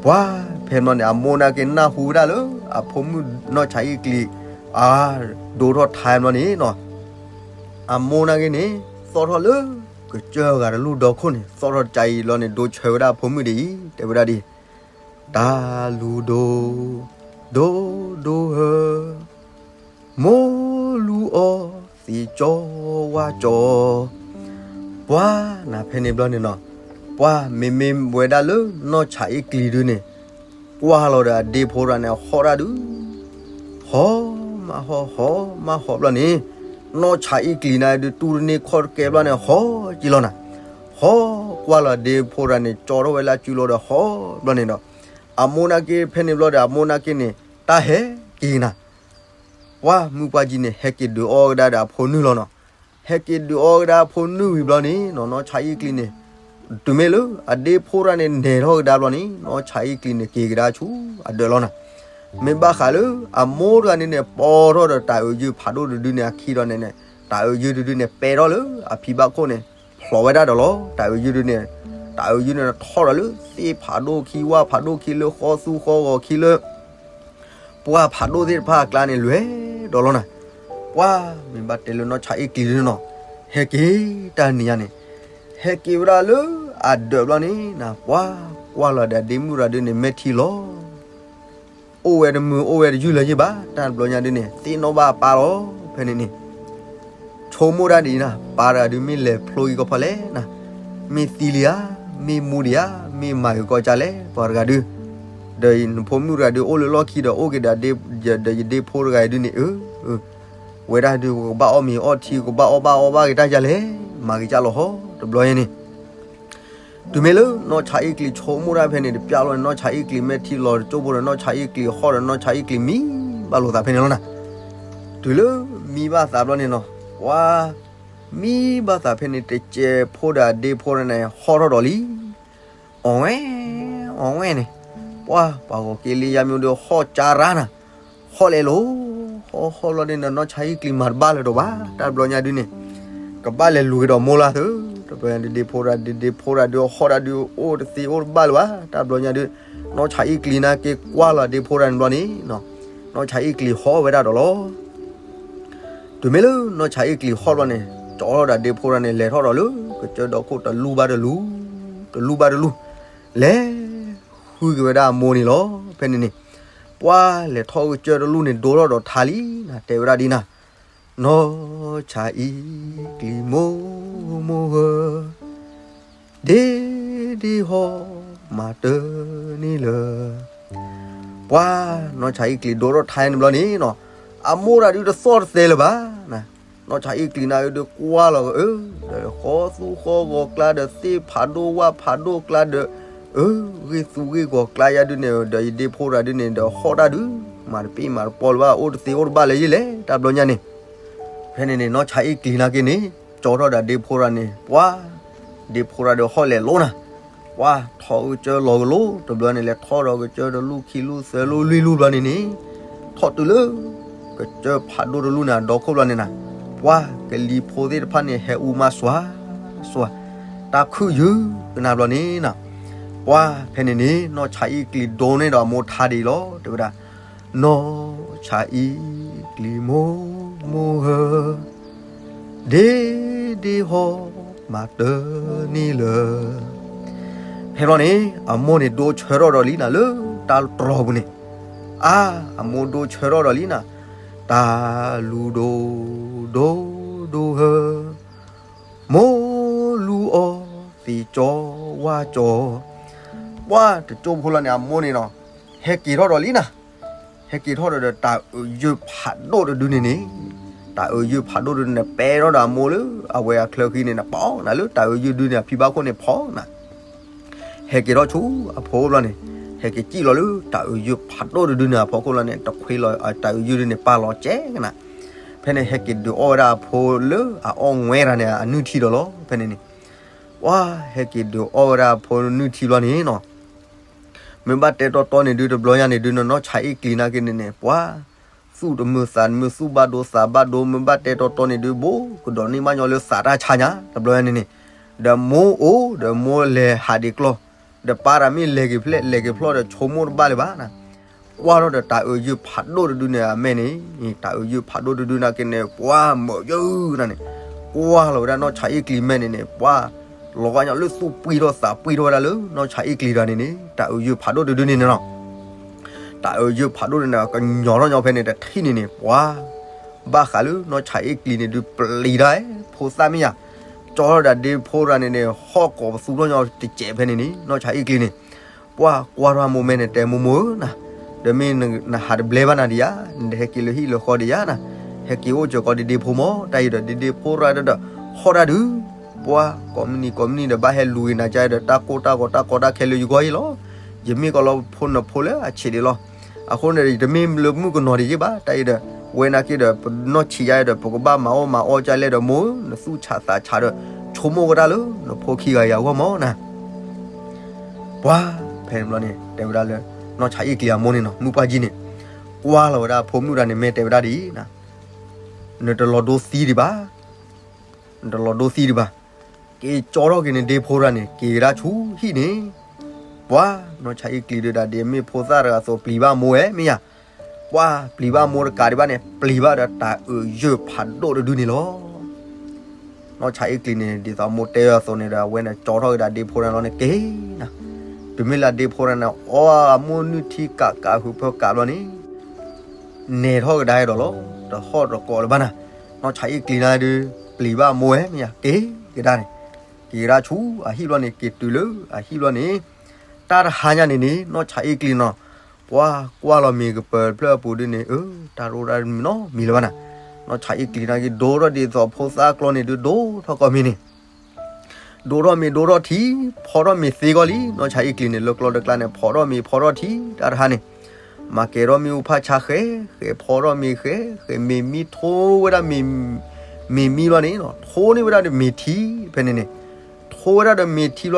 ပှၤဖဲဘျီန့ၣ် အမိၢ်နာ်က့နၢ်ဟူဝဲဒၣ်လၢ အဖိမုၣ်နီၢ်ဆါအ့ၣ်ကျံၤ အဒိထီၣ်ထါဘျီန့ၣ်နီၤ, အမိၢ်နာ်က့န့ၣ် သီၣ်ထီၣ်လၢကစၢၢ်ဂၤတလူၢ်ဒီခိၣ်န့ၣ် သီၣ်ထီၣ်တကးအံၤလီၤန့ၣ် ဒိဆၢဝဲဒၣ်အဖိမုၣ်ဒ်အံၤ တဲဝဲဒၣ်ဒ် တၢ်လူၢ်ဒိၣ် ဒိၣ်ဒိၣ်ဧၢ, မိၢ်လူၤအီၤသ့ၣ်ကၠီဝါကၠီ, ပှၤနၤဖဲန့ၣ်ဘျီန့ၣ်နီၤ, ပှၤမ့မ့ၢ်ဝဲဒၣ်လၢနီၢ်ဆါအ့ၣ်ကျံၤဒုန့ၣ် ကွၢ်လီၤဒီးအဒ့ဖိတဂၤန့ၣ် ဟီၣ်တၢ်ဒုး ဟီၣ်မးဟီၣ် ဟီၣ်မးဟီၣ်ဘျီန့ၣ်, နီၢ်ဆါအ့ၣ်ကျံၤနၤဒုး တူၢ်တန့ၢ်ခီၣ်တကဲဘျီန့ၣ် ဟီၣ်က့ၤလီၤနၤ, ဟီၣ်ကွၢ်လီၤဒ့ဖိတဂၤန့ၣ် ကၠီထီၣ်ဝဲလၢအစုလိၤဒီးဟီၣ်ဘျီန့ၣ်ဒီး, အမိၢ်နာ်က့ဖဲန့ၣ်ဘျီဒီး အမိၢ်နာ်က့န့ၣ် တၢ်ဟဲက့ၤနၤ ပှၤမုၢ်ပှၢ်ကံန့ၣ် ဟဲက့ၤဒုးအီၣ်ကဒါဒီးအဖိနုၢ်လီၤနီၤ, ဟဲက့ၤဒုးအီၣ်ကဒါအဖိနုၢ်ဝံၤဘျီန့ၣ်နီၤ, နီၢ်ဆါအ့ၣ်ကျံၤန့ၣ် တုၤမ့ၢ်လၢအဒ့ဖိတဂၤန့ၣ် နဲၣ်ထီၣ်ကဒါဘျီန့ၣ် နီၢ်ဆါအ့ၣ်ကျံၤန့ၣ် က့ၤကဒါဆူအဒၢးလီၤနၤ, မ့ၢ်ဘၣ်ဃးလၢအမိၢ်တဂၤန့ၣ်န့ၣ် ပိာ်ထီၣ်ဒီးတၢ်အုးယုၢ်ဖးဒိၣ်တဒုန့ၣ် အခံဒီးန့ၣ်န့ၣ် တၢ်အုးယုၢ်တဒုန့ၣ် ပဲာ်ထီၣ်လၢအဖံဘၣ်ခိၣ်န့ၣ် ဖျိးဝဲဒၣ်ဒီးလီၤ, တၢ်အုးယုၢ်ဒုန့ၣ်, တၢ်အုးယုၢ်န့ၣ်ထီၣ်ဒီးလၢသ့ၣ်ဖးဒိၣ်ခံ ဝၣ်ဖးဒိၣ်ခံ လၢဃီသူဃီဂီၤခံ လၢပှၢ်ဖးဒိၣ်သ့ၣ်တဖၣ်အကျါန့ၣ် လဲၤဒီးလီၤနၤ, ပှၤမ့ၢ်ဘၣ်တဲလၢနီၢ်ဆါအ့ၣ်ကျံၤဒုနီၤ, ဟဲက့ၤတၢ်နံၤညါန့ၣ်, ဟဲက့ၤဝဲဒၣ်လၢအဒၢးဘျီန့ၣ်နၤ, ပှၤကွၢ်လီၤဒီးဒ့မုၣ်တဂၤဒုန့ၣ် မဲာ်ထံလီၤ အိၣ်ဝဲတမုာ် အိၣ်ဝဲတယုၢ်လၢၤယ့ၢ်ဘၣ်, တၢ်တဘျီညါဒုန့ၣ် သ့ၣ်နီၣ်ဘၣ်အပၢ်လီၤ. ဖဲန့ၣ်န့ၣ် ဆိကမိၣ်တၢ်ဒ်အံၤနၤ, ပၢ်တဂၤဒုမ့ၢ်လဲၤဖျိအံၤကီၢ်ဖီလဲၣ်နၤ, မ့ၢ်သံလံဧါ, မ့ၢ်မူဒံးဧါ, မ့ၢ်မၤဂ့ၤကီၢ်ကၢ်လဲၣ် ပှၤတဂၤဒု, ဒီးနဖိမုၣ်တဂၤဒု အိၣ်လၢလီၢ်ခံဒီး အိၣ်က့ၤဒီး ဒီးယဒ့ဖိတဂၤအံၤဒုန့ၣ် အၢ ဝဲဒၣ်ဒု ကဘၣ်အီၣ်မ့ၤအီထံ ကဘၣ်အီၣ်ဘၣ်အီဘၣ်က့ၤတၢ်ယၤလဲၣ်, မၤဂ့ၤကၢ်လီၤဟီ တဘျီညါန့ၣ် တုၤမ့ၢ်လၢနီၢ်ဆါအ့ၣ်ကျံၤဆိကမိၣ်တၢ်ဖဲန့ၣ် တပျၢ်လီၤန့ၣ် နီၢ်ဆါအ့ၣ်ကျံၤမဲာ်ထံလီၤတကၠိၢ်ဖိဒီး နီၢ်ဆါအ့ၣ်ကျံၤဟီၣ်ဒီး နီၢ်ဆါအ့ၣ်ကျံၤမံဘၣ်လိာ်သးဖဲန့ၣ်လီၤနၤ. တုၤလၢမံဘၣ်သးဘျီန့ၣ်နီၤ, ပှၤမံဘၣ်သးဖဲန့ၣ် တစဲးဖိဒီးအဒ့ဖိန့ၣ် ဟီၣ်ထီၣ်ဒီးလံ အီၣ်ဝဲ အီၣ်ဝဲန့ၣ်, ပှၤ ပှၤဂီၤက့ၤလံယါမံဒီး ဟီၣ်ကၠါရၣ်နၤ, ဟီၣ်လဲၤလိၤ, ဟီၣ်ဟီၣ်လီၤန့ၣ်ဒီး နီၢ်ဆါအ့ၣ်ကျံၤမၤတဘၣ်လၢၤဒီးဘၣ် တၢ်ဘျီညါဒုန့ၣ်, ကဘၣ်လဲၤလူၤက့ၤဒီးမိၢ်လၢ်သု, တဘျီညါဒု ဒ့ဖိတဂၤဒု ဒ့ဖိတဂၤဒု ဟီၣ်တၢ်ဒု အိၣ်တသ့အိၣ်တဘၣ်လၢၤဘၣ် တၢ်ဘျီညါဒု, နီၢ်ဆါအ့ၣ်ကျံၤနာ်က့ကွၢ်လီၤဒ့ဖိတဂၤန့ၣ်ဘျီန့ၣ်, နီၢ်ဆါအ့ၣ်ကျံၤဟီၣ်ဝဲဒၣ်ဒီးလီၤ. တုၤမ့ၢ်လၢနီၢ်ဆါအ့ၣ်ကျံၤဟီၣ်ဘျီန့ၣ် ကၠီထီၣ်ဒီးဒ့ဖိတဂၤန့ၣ် လဲၤထီၣ်ဒီးလၢ ကစၢၢ်ဒီခိၣ်တလူၢ်ဘၣ်တလူၢ်, တလူၢ်ဘၣ်တလူၢ်, လဲၤဃုက့ၤဝဲဒၣ်အမိၢ်န့ၣ်လီၤ. ဖဲန့ၣ်န့ၣ် ပှၤလဲၤထီၣ်ကစၢၢ်တလူၢ်န့ၣ် ဒိထီၣ်ဒီးထါလံနၤ, တဲဝဲဒၣ်ဒ်နၤ, နီၢ်ဆါအ့ၣ်ကျံၤမိၢ်မိၢ်ဧၢ, ဒ့ဒ့ဟီၣ်မၤတၢ်န့ၣ်လၢ ပှၤ နီၢ်ဆါအ့ၣ်ကျံၤဒိထီၣ်ထါန့ၣ်ဘျီန့ၣ်နီၤ, အမိၢ်တဂၤဒုတသီၣ်တသဲလၢၤဘၣ်နၤ, နီၢ်ဆါအ့ၣ်ကျံၤနာ်က့ဒုကွၢ်လီၤအၢ, ဒီးဃီသူဃီဂီၤကျါဒီးသ့ၣ်ဖးဒိၣ်ဝၣ်ဖးဒိၣ်ကျါဒီး, အၢ ဂ့ၢ်သူဂ့ၢ်ဂီၤကျါယါဒုန့ၣ် ဒီးယဒ့ဖိတဂၤဒုန့ၣ် ဒီးဟီၣ်တၢ်ဒု မၤတပ့ၢ်မၤတပီလၢၤဘၣ် အိၣ်တသ့အိၣ်တဘၣ်လၢၤယ့ၢ်လဲၣ် တၢ်ဘျီညါန့ၣ် ဖဲန့ၣ်န့ၣ် နီၢ်ဆါအ့ၣ်ကျံၤနာ်က့န့ၣ် ကၠီထီၣ်ဒီးဒ့ဖိတဂၤန့ၣ် ပှၤ ဒ့ဖိတဂၤဒီးဟီၣ်လဲၤလိၤနၤ, ပှၤထီၣ်ကစၢၢ်လီၤကလိ တဘျီန့ၣ် လဲၤထီၣ်ဒီးကစၢၢ်တလူၢ်ခံလူၢ်သၢလူၢ်လွံၢ်လူၢ်ဘျီန့ၣ်န့ၣ်, ထီၣ်တုၤလၢ ကစၢၢ်ဖးဒိၣ်တလူၢ်န့ၣ် အဒီခိၣ်ဘျီန့ၣ်နၤ, ပှၤကလံၤဖိသ့ၣ်တဖၣ်န့ၣ် ဟဲအူမးစွၤစွၤ, တၢ်ခုၣ်ယုၢ်ကနၣ်ဘျီန့ၣ်နၤ, ပှၤဖဲန့ၣ်န့ၣ် နီၢ်ဆါအ့ၣ်ကျံၤဒိန့ၢ်ဒီးအမိၢ်ထါဒ်အံၤလီၤ တဲဝဲဒၣ် နီၢ်ဆါအ့ၣ်ကျံၤမိၢ်မိၢ်ဧၢ, ဒ့ဒ့ဟီၣ်မၤတၢ်န့ၣ်လၢ ဖဲဘျီန့ၣ် အမိၢ်န့ၣ်ဒိဆၢထီၣ်ဒီးလံနၤလၢ တၢ်တြီၤပူၤန့ၣ်, အါ, အမိၢ်ဒိၣ်ဆၢထီၣ်ဒီးလံနၤ, တၢ်လူၤဒိၣ်ဒိၣ်ဒိၣ်ဧၢ, မိၢ်လူၤအီၤသ့ၣ်ကၠီဝါကၠီ, ပှၢ်တကၠိဖိလီၤန့ၣ် အမိၢ်န့ၣ်နီၤ, ဟဲက့ၤထီၣ်ဒီးလံနၤ, ဟဲက့ၤထီၣ်ဒီးတၢ်အုးယုၢ်ဖးဒိၣ်တဒုန့ၣ်န့ၣ်, တၢ်အုးယုၢ်ဖးဒိၣ်တဒုန့ၣ် ပဲထီၣ်ဒီးအမိၢ်လၢအဝဲအချၢဃံန့ၣ် နပီနၤလၢတၢ်အုးယုၢ်ဒုန့ၣ် အဖံဘၣ်ခိၣ်န့ၣ်ဖီနၤ ဟဲက့ၤထီၣ်ဆူအဖိဘျီန့ၣ်, ဟဲက့ၤစံၣ်လီၤလၢတၢ်အုးယုၢ်ဖးဒိၣ်တဒုန့ၣ်အဖီခိၣ်လီၤန့ၣ် တခွ့လီၤတၢ်အုးယုၢ်ဒုန့ၣ် ပာ်လီၤကဲကနၤ, ဖဲန့ၣ်ဟဲက့ၤဒုးအီၣ်ဝဲဒၣ်အဖိလၢအအီၣ်ငွဲတၢ်န့ၣ် အနုၢ်ထံဒီးလီၤ. ဖဲန့ၣ်န့ၣ်, ပှၢ်ဟဲက့ၤဒုးအီၣ်ဝဲဒၣ်အဖိနုၢ်ထံဘျီန့ၣ်နီၤ မ့ၢ်ဘၣ်တဲတီတီန့ၣ်ဒု တဘျီညါန့ၣ်ဒု နီၢ်ဆါအ့ၣ်ကျံၤနာ်က့န့ၣ်န့ၣ် ပှၤသူၣ်တမုာ်သးတမုာ် သူၣ်ဘၣ်ဒိသးဘၣ်ဒိ မ့ၢ်ဘၣ်တဲတီတီန့ၣ်ဒု ဘိကဒီးန့ၢ်မးညီလၢသးတၢ်ဆါညါ တဘျီညါန့ၣ်န့ၣ်, ဒီးမိၢ်အိၣ်ဒီးမိၢ်လဲၤဟးဒံးကျီၢ်, ဒီးပၢ်တၢ်မ့ၢ်လဲၤက့ၤဖျဲၣ်လဲၤက့ၤဖျီၣ်ဒီး ဆိကမိၣ်တဘၣ်လၢၤဘၣ်နၤ ကွၢ်ထီၣ်ဒီးတၢ်အုးယုၢ်ဖးဒိၣ်တဒုန့ၣ်အမဲာ်န့ၣ်, တၢ်အုးယုၢ်ဖးဒိၣ်တဒုနာ်က့န့ၣ် ပှၤမၢယုၢ်နၤန့ၣ်, ကွၢ်လီၤဝဲဒၣ်နီၢ်ဆါအ့ၣ်ကျံၤမဲာ်န့ၣ်န့ၣ် ပှၤလီၤဂာ်ညီလၢသူၣ်ပှံၢ်ထီၣ်သးပှံၢ်ထီၣ်ဝဲဒၣ်လၢနီၢ်ဆါအ့ၣ်ကျံၤတဂၤန့ၣ်န့ၣ် တၢ်အုးယုၢ်ဖးဒိၣ်တဒုန့ၣ်န့ၣ်လီၤ. တၢ်အုးယုၢ်ဖးဒိၣ်န့ၣ်န့ၣ် ကညီထီၣ်ညီဖဲန့ၣ်တထံၣ်န့ၣ်န့ၣ် ပှၤ ဘၣ်ဃးလၢနီၢ်ဆါအ့ၣ်ကျံၤန့ၣ်ဒု ပျံၤတၢ်ဖိသၣ်မ့ၢ်ယၤ, ကၠီထီၣ်ဒၣ်ဒ့ဖိတဂၤန့ၣ်န့ၣ် ဟီၣ်ကိးပသူထီၣ်ညီတစဲးဖဲန့ၣ်န့ၣ် နီၢ်ဆါအ့ၣ်ကျံၤန့ၣ် ပှၤကွၢ်ထီၣ်မိၢ်မဲာ်န့ၣ် တဲမိၢ်မိၢ်ဧၢနၤ, ဒီးမ့ၢ်နဟးတဘျဲဘၣ်နၤဒံးဧါ, နဟဲက့ၤလၢဟံၣ်လၢဃီဒံးဧါနၤ, ဟဲက့ၤအိၣ်စၢၤကီးဒ့ဒ့ဖိမၢ် တၢ်အံၤဒီးဒ့ဒ့ဖိတဂၤဒီး ဟီၣ်တၢ်ဒုး, ပှၤကိးမုၢ်နံၤကိးမုၢ်နံၤဒီး ဘၣ်ဟဲလူၤက့ၤနၤကါဒီး တၢ်ကိၢ်တၢ်ဂီၤတၢ်ကီတၢ်ခဲလၢယဂီၢ်အံၤလီၤ. ယမ့ၢ်ကီးလီၤဖိနဖိလၢအဆံးဒံးလီၤ. အဃိန့ၣ်ဒီး ယတမ့ၢ်လၢမုၣ်ကနီၤဒံးယ့ၢ်ဘၣ် တၢ်အံၤဒီး, ဝဲနာ်က့ဒီး ပနီၢ်ဆံးယါအံၤဒီး ပကဘၣ်မၤအီၣ်မၤအီကါလဲၣ်ဒီး မိၢ်ဧၢ နသူၣ်ဆးသးဆးဒီး ဆိကမိၣ်ကဒါလၢ နဖိခံဂၤအံၤအဂီၢ်မၢ်နၤ ပှၤဖဲန့ၣ်ဘျီန့ၣ် တဲဝဲဒၣ်လၢ နီၢ်ဆါအ့ၣ်ကျံၤအမိၢ်န့ၣ်နီၤ မုၣ်ပှၢ်ကံန့ၣ် ကွၢ်လီၤဝဲဒၣ်ဖိမုၣ်တဂၤန့ၣ် မ့ၢ်တဲဝဲဒၣ်ဒ်အံၤ, နတလီၤဒိသံဒံးဘၣ်, နတလီၤဒိသံဒံးဘၣ်, က့ၤကၠီထီၣ်က့ၤန့ၣ်ဒ့ဖိတဂၤန့ၣ် က့ၤကဒါဆူဟံၣ်န့ၣ်, ပှၤနီၢ်ဆါအ့ၣ်ကျံၤဒုးဒၣ်ဒ်အမ့ၢ်ဖိသၣ်တဂၤအသိး ပျံၤဘၣ်မိၢ်ဝဲမ့ၢ်ယၤ, ပှၤပျံၤဘၣ်မိၢ်တကးဒံးဘၣ်န့ၣ် ပျံၤဘၣ်ဒီးတၢ်အုးယုၢ်ဖးဒိၣ်တဒုန့ၣ်လီၤ. နီၢ်ဆါအ့ၣ်ကျံၤန့ၣ် ဒ်သိးမိၢ်တဲအီၤအသိးန့ၣ်ဒီး အဝဲန့ၣ်ကၠီထီၣ်က့ၤဒၣ်ဒ့ဖိတဂၤန့ၣ်လီၤန့ၣ် က့ၤနၤ, တုၤမ့ၢ်လၢဒ့ဖိတဂၤန့ၣ် အီၣ်အမိၢ်နုၢ်ထံကးကးဟုးဖၢကးဘျီန့ၣ် နဲၤထီၣ်ကဒါအဲၣ်ဒိးလီၤ, တဟီၣ်တကိးလၢၤဘၣ်နၤ, နီၢ်ဆါအ့ၣ်ကျံၤန့ၣ်ဒုး ပျံၤဘၣ်မိၢ်ဝဲမ့ၢ်ယၤ က့ၤကဒါန့ၣ်, က့ၤကဒါဆူအဟံၣ်ဘျီန့ၣ် က့ၤတုၤလၢအဟံၣ်ဘျီန့ၣ်, တၢ်တဟါညါန့ၣ်န့ၣ် နီၢ်ဆါအ့ၣ်ကျံၤနီၤ ပှၤကွၢ်လီၤမ့ၤကပၢၤတဖျၢၣ်အပူၤဒုန့ၣ် အၢ တၢ်တအိၣ်ဒၣ်နီတမံၤလၢၤဘၣ်နၤ, နီၢ်ဆါအ့ၣ်ကျံၤန့ၣ်က့ၤ ဒိထီၣ်ဒ်သိးဖိသၣ်ကျီန့ၣ်ဒုး ဒိထီၣ်ကိးမံၤန့ၣ် ဒိထီၣ်မ့ၤဒိထီၣ်ထံ, ဖီထီၣ်မ့ၤသ့ကီၢ်လံ, နီၢ်ဆါအ့ၣ်ကျံၤန့ၣ် လၢကျီလၢကျါန့ၣ် ဖီထီၣ်မ့ၤဖီထီၣ်ထံ တၢ်တဟါန့ၣ်, မၤကဲၤထီၣ်မ့ၣ်အူဖးဆါဃဲ, ဃဲဖီထီၣ်မ့ၤဃဲ, ဃဲမ့ၤမံထိဝဲဒၣ်မ့ၤ, မ့ၤမံလီၤန့ၣ်, ထိန့ၢ်ဝဲဒၣ်ဒီးမ့ၤထံ, ဖဲန့ၣ်န့ၣ်, ထိဝဲဒၣ်ဒီးမ့ၤထံဘျီဒီး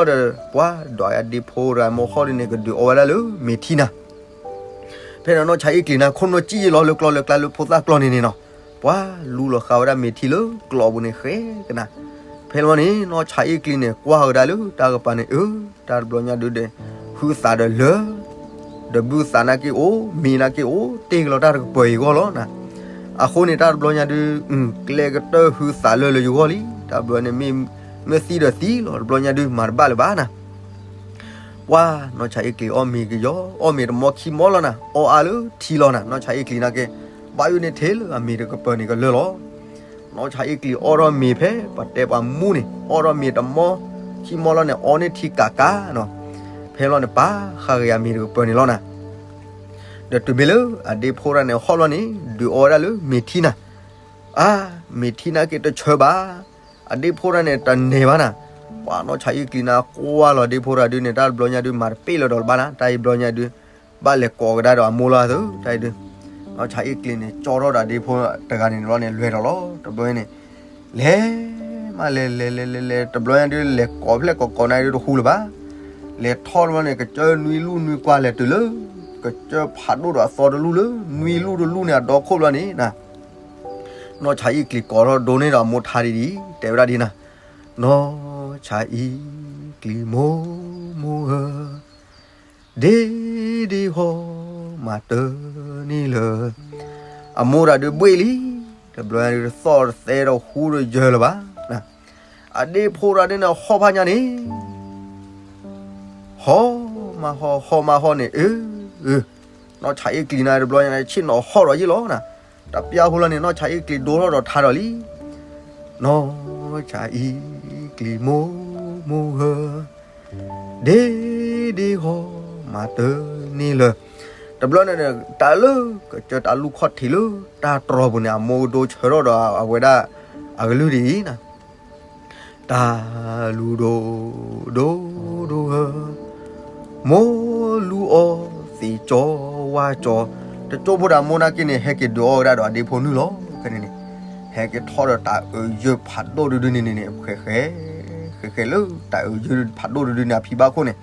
ပှၤဒီးယၤဒ့ဖိရၤမိၢ်ဃီဒုန့ၣ် ကဒုးအီဝဲဒၣ်လၢမ့ၤထံနၤ ဖဲန့ၣ်နီၢ်ဆါအ့ၣ်ကျံၤန့ၣ် ခိၣ်နူာ်ကံၣ်ယ့လီၤလၢကျီလၢကျါလၢဖိသၣ်ကျီန့ၣ်န့ၣ်နီၤ, ပှၤလူလီၤဃာ်ဝဲဒၣ်မ့ၤထံလၢကျီပူၤန့ၣ်ဃဲကနၤ, ဖဲလီၤန့ၣ် နီၢ်ဆါအ့ၣ်ကျံၤန့ၣ် ကွၢ်ကဒါလၢတၢ်ကပၤန့ၣ် အၢ တၢ်တဘျီညါဒုဒီး ဟုးသးဒီးလၢာ်, ဒီးဘုသးနာ်က့အိၣ် မ့ၤနာ်က့အိၣ် တ့ၢ်ကလီၤတၢ်တကပၤယဂီၢ်လီၤနၤ, အဃိန့ၣ် တၢ်တဘျီညါဒု ကျဲကတၢၢ်ဟုးသးလၢာ်လၢယဂီၢ်လံ, တၢ်တဘျီန့ၣ် မ့ၢ်သံဒီးသံလီၤ တဘျီညါဒု မၤတဘၣ်လၢၤဘၣ်နၤ ပှၤနီၢ်ဆါအ့ၣ်ကျံၤအီၣ်မ့ၤကယီ, အီၣ်မ့ၤတမီခံမီလီၤနၤ, အီၣ်အါလၢထံလီၤနၤ, နီၢ်ဆါအ့ၣ်ကျံၤနာ်က့, ဘၣ်ယိၣ်န့ၢ်ထဲလၢအမ့ၤတကပၤန့ၣ်ကလၢာ်လီၤ. နီၢ်ဆါအ့ၣ်ကျံၤအီၣ်ထီၣ်မ့ၤဖဲ ပှၤတဲပှၤမူန့ၣ်, အီၣ်ထီၣ်မ့ၤတမီခံမီလီၤန့ၣ်, အီၣ်န့ၢ်ထံကးကးနီၤ, ဖဲလီၤန့ၣ် ပာ်ဃာ်ဂ့ၤအမ့ၤတကပၤန့ၣ်လီၤနၤ ဒီးတုၤမ့ၢ်လၢအဒ့ဖိတဂၤန့ၣ်ဟီၣ်လီၤန့ၣ်, ဒုးအီဝဲဒၣ်လၢမ့ၤထံနၤ, အါ, မ့ၤထံနာ်က့တဆၢဘၣ်, အဒ့ဖိတဂၤန့ၣ် တန့ၢ်ဘၣ်နၤ, ပှၤနီၢ်ဆါအ့ၣ်ကျံၤန့ၣ် ကွၢ်လီၤဒ့ဖိတဂၤဒုန့ၣ် တၢ်တဘျီညါဒု မၤတပ့ၣ်လၢၤဒီးလၢၤဘၣ်နၤ, တၢ်အံၤဘျီညါဒု ဘၣ်လဲၤကိးကဒါဒီးအမိၢ်လီၤသၢ, တၢ်အံၤဒု နီၢ်ဆါအ့ၣ်ကျံၤန့ၣ် ကၠီထီၣ်ဒၣ်ဒ့ဖိတဂၤန့ၣ်လီၤန့ၣ် လဲၤဒီးလီၤ, တဘျီန့ၣ်, လဲၤမးလဲၤလဲၤလဲၤလဲၤလဲၤ တဘျီညါဒု လဲၤကိးဖျဲၣ်ကိးကိးနၤဒုတဟူလၢၤဘၣ်, လဲၤထီၣ်တဘျီန့ၣ် ကစၢၢ်နွံလူၢ်နွံကွၢ် လဲၤတုၤလၢ ကစၢၢ်ဖးဒိၣ်ဒီးအသီတလူၢ်လၢ နွံလူၢ်တလူၢ်န့ၣ် အဒီခိၣ်ဘျီန့ၣ်နၤ နီၢ်ဆါအ့ၣ်ကျံၤကိးထီၣ်ဒိန့ၢ်ဒီးအမိၢ်ထါဒ်အံၤ, တဲဝဲဒၣ်ဒ်နၤ, နီၢ်ဆါအ့ၣ်ကျံၤမိၢ်မိၢ်ဧၢ, ဒ့ဒ့ဟီမၤတၢ်န့ၣ်လၢ အမိၢ်တဂၤဒုးဘှ့ၣ်လံ, တဘျီညါဒုးတသီၣ်တသဲဒီးဟူဒီးယၢၤလၢၤဘၣ်, အဒ့ဖိတဂၤဒုန့ၣ် ဟီၣ်ဖးညါန့ၣ် ဟီၣ်မးဟီၣ် ဟီၣ်မးဟီၣ်န့ၣ် အၢ နီၢ်ဆးအ့ၣ်ကျံၤန့ၣ်တဘျီညါန့ၣ် ဆ့ၣ်နီၤဟီၣ်ဒီးယ့ၣ်လီၤနၤ. တပျၢ်ဖိလီၤန့ၣ် နီၢ်ဆးအ့ၣ်ကျံၤဒိထီၣ်ဒီးထါဒီးလံ. နီၢ်ဆးအ့ၣ်ကျံၤ မိၢ်မိၢ်ဧၢ, ဒ့ဒ့ဟီ မၤတၢ်န့ၣ်လၢ တဘျီန့ၣ် တၢ်လၢကစၢၢ်တၢ်လူၢ်ခီၣ်ထံးလၢတၢ်တြီၤပူၤန့ၣ် အမိၢ်ကဒိဆၢထီၣ်ဒီးအဝဲဒၣ်အကလုၢ်ဒ်အံၤနၤ. တၢ်လူၢ်ဒိၣ်ဒိၣ်ဒိၣ်ဧၢ, မိၢ်လူအီၤသ့ၣ်ကၠီဝါကၠီ, တကၠိၢ်ဖိဒီးအမိၢ်နာ်က့န့ၣ် ဟဲက့ၤဒုးအီၣ်ဝဲဒၣ်ဒီးအဒ့ဖိနုၢ်လီၤ. ဖဲန့ၣ်န့ၣ် ဟဲက့ၤထီၣ်ဒီးတၢ်အၢယၢၢ်ဖးဒိၣ်တဒုန့ၣ်န့ၣ်န့ၣ် ဃဲၤဃဲၤ ဃဲၤဃဲၤလၢတၢ်အၢယၢၢ်ဖးဒိၣ်တဒုန့ၣ် အဖံဘၣ်ခိၣ်န့ၣ်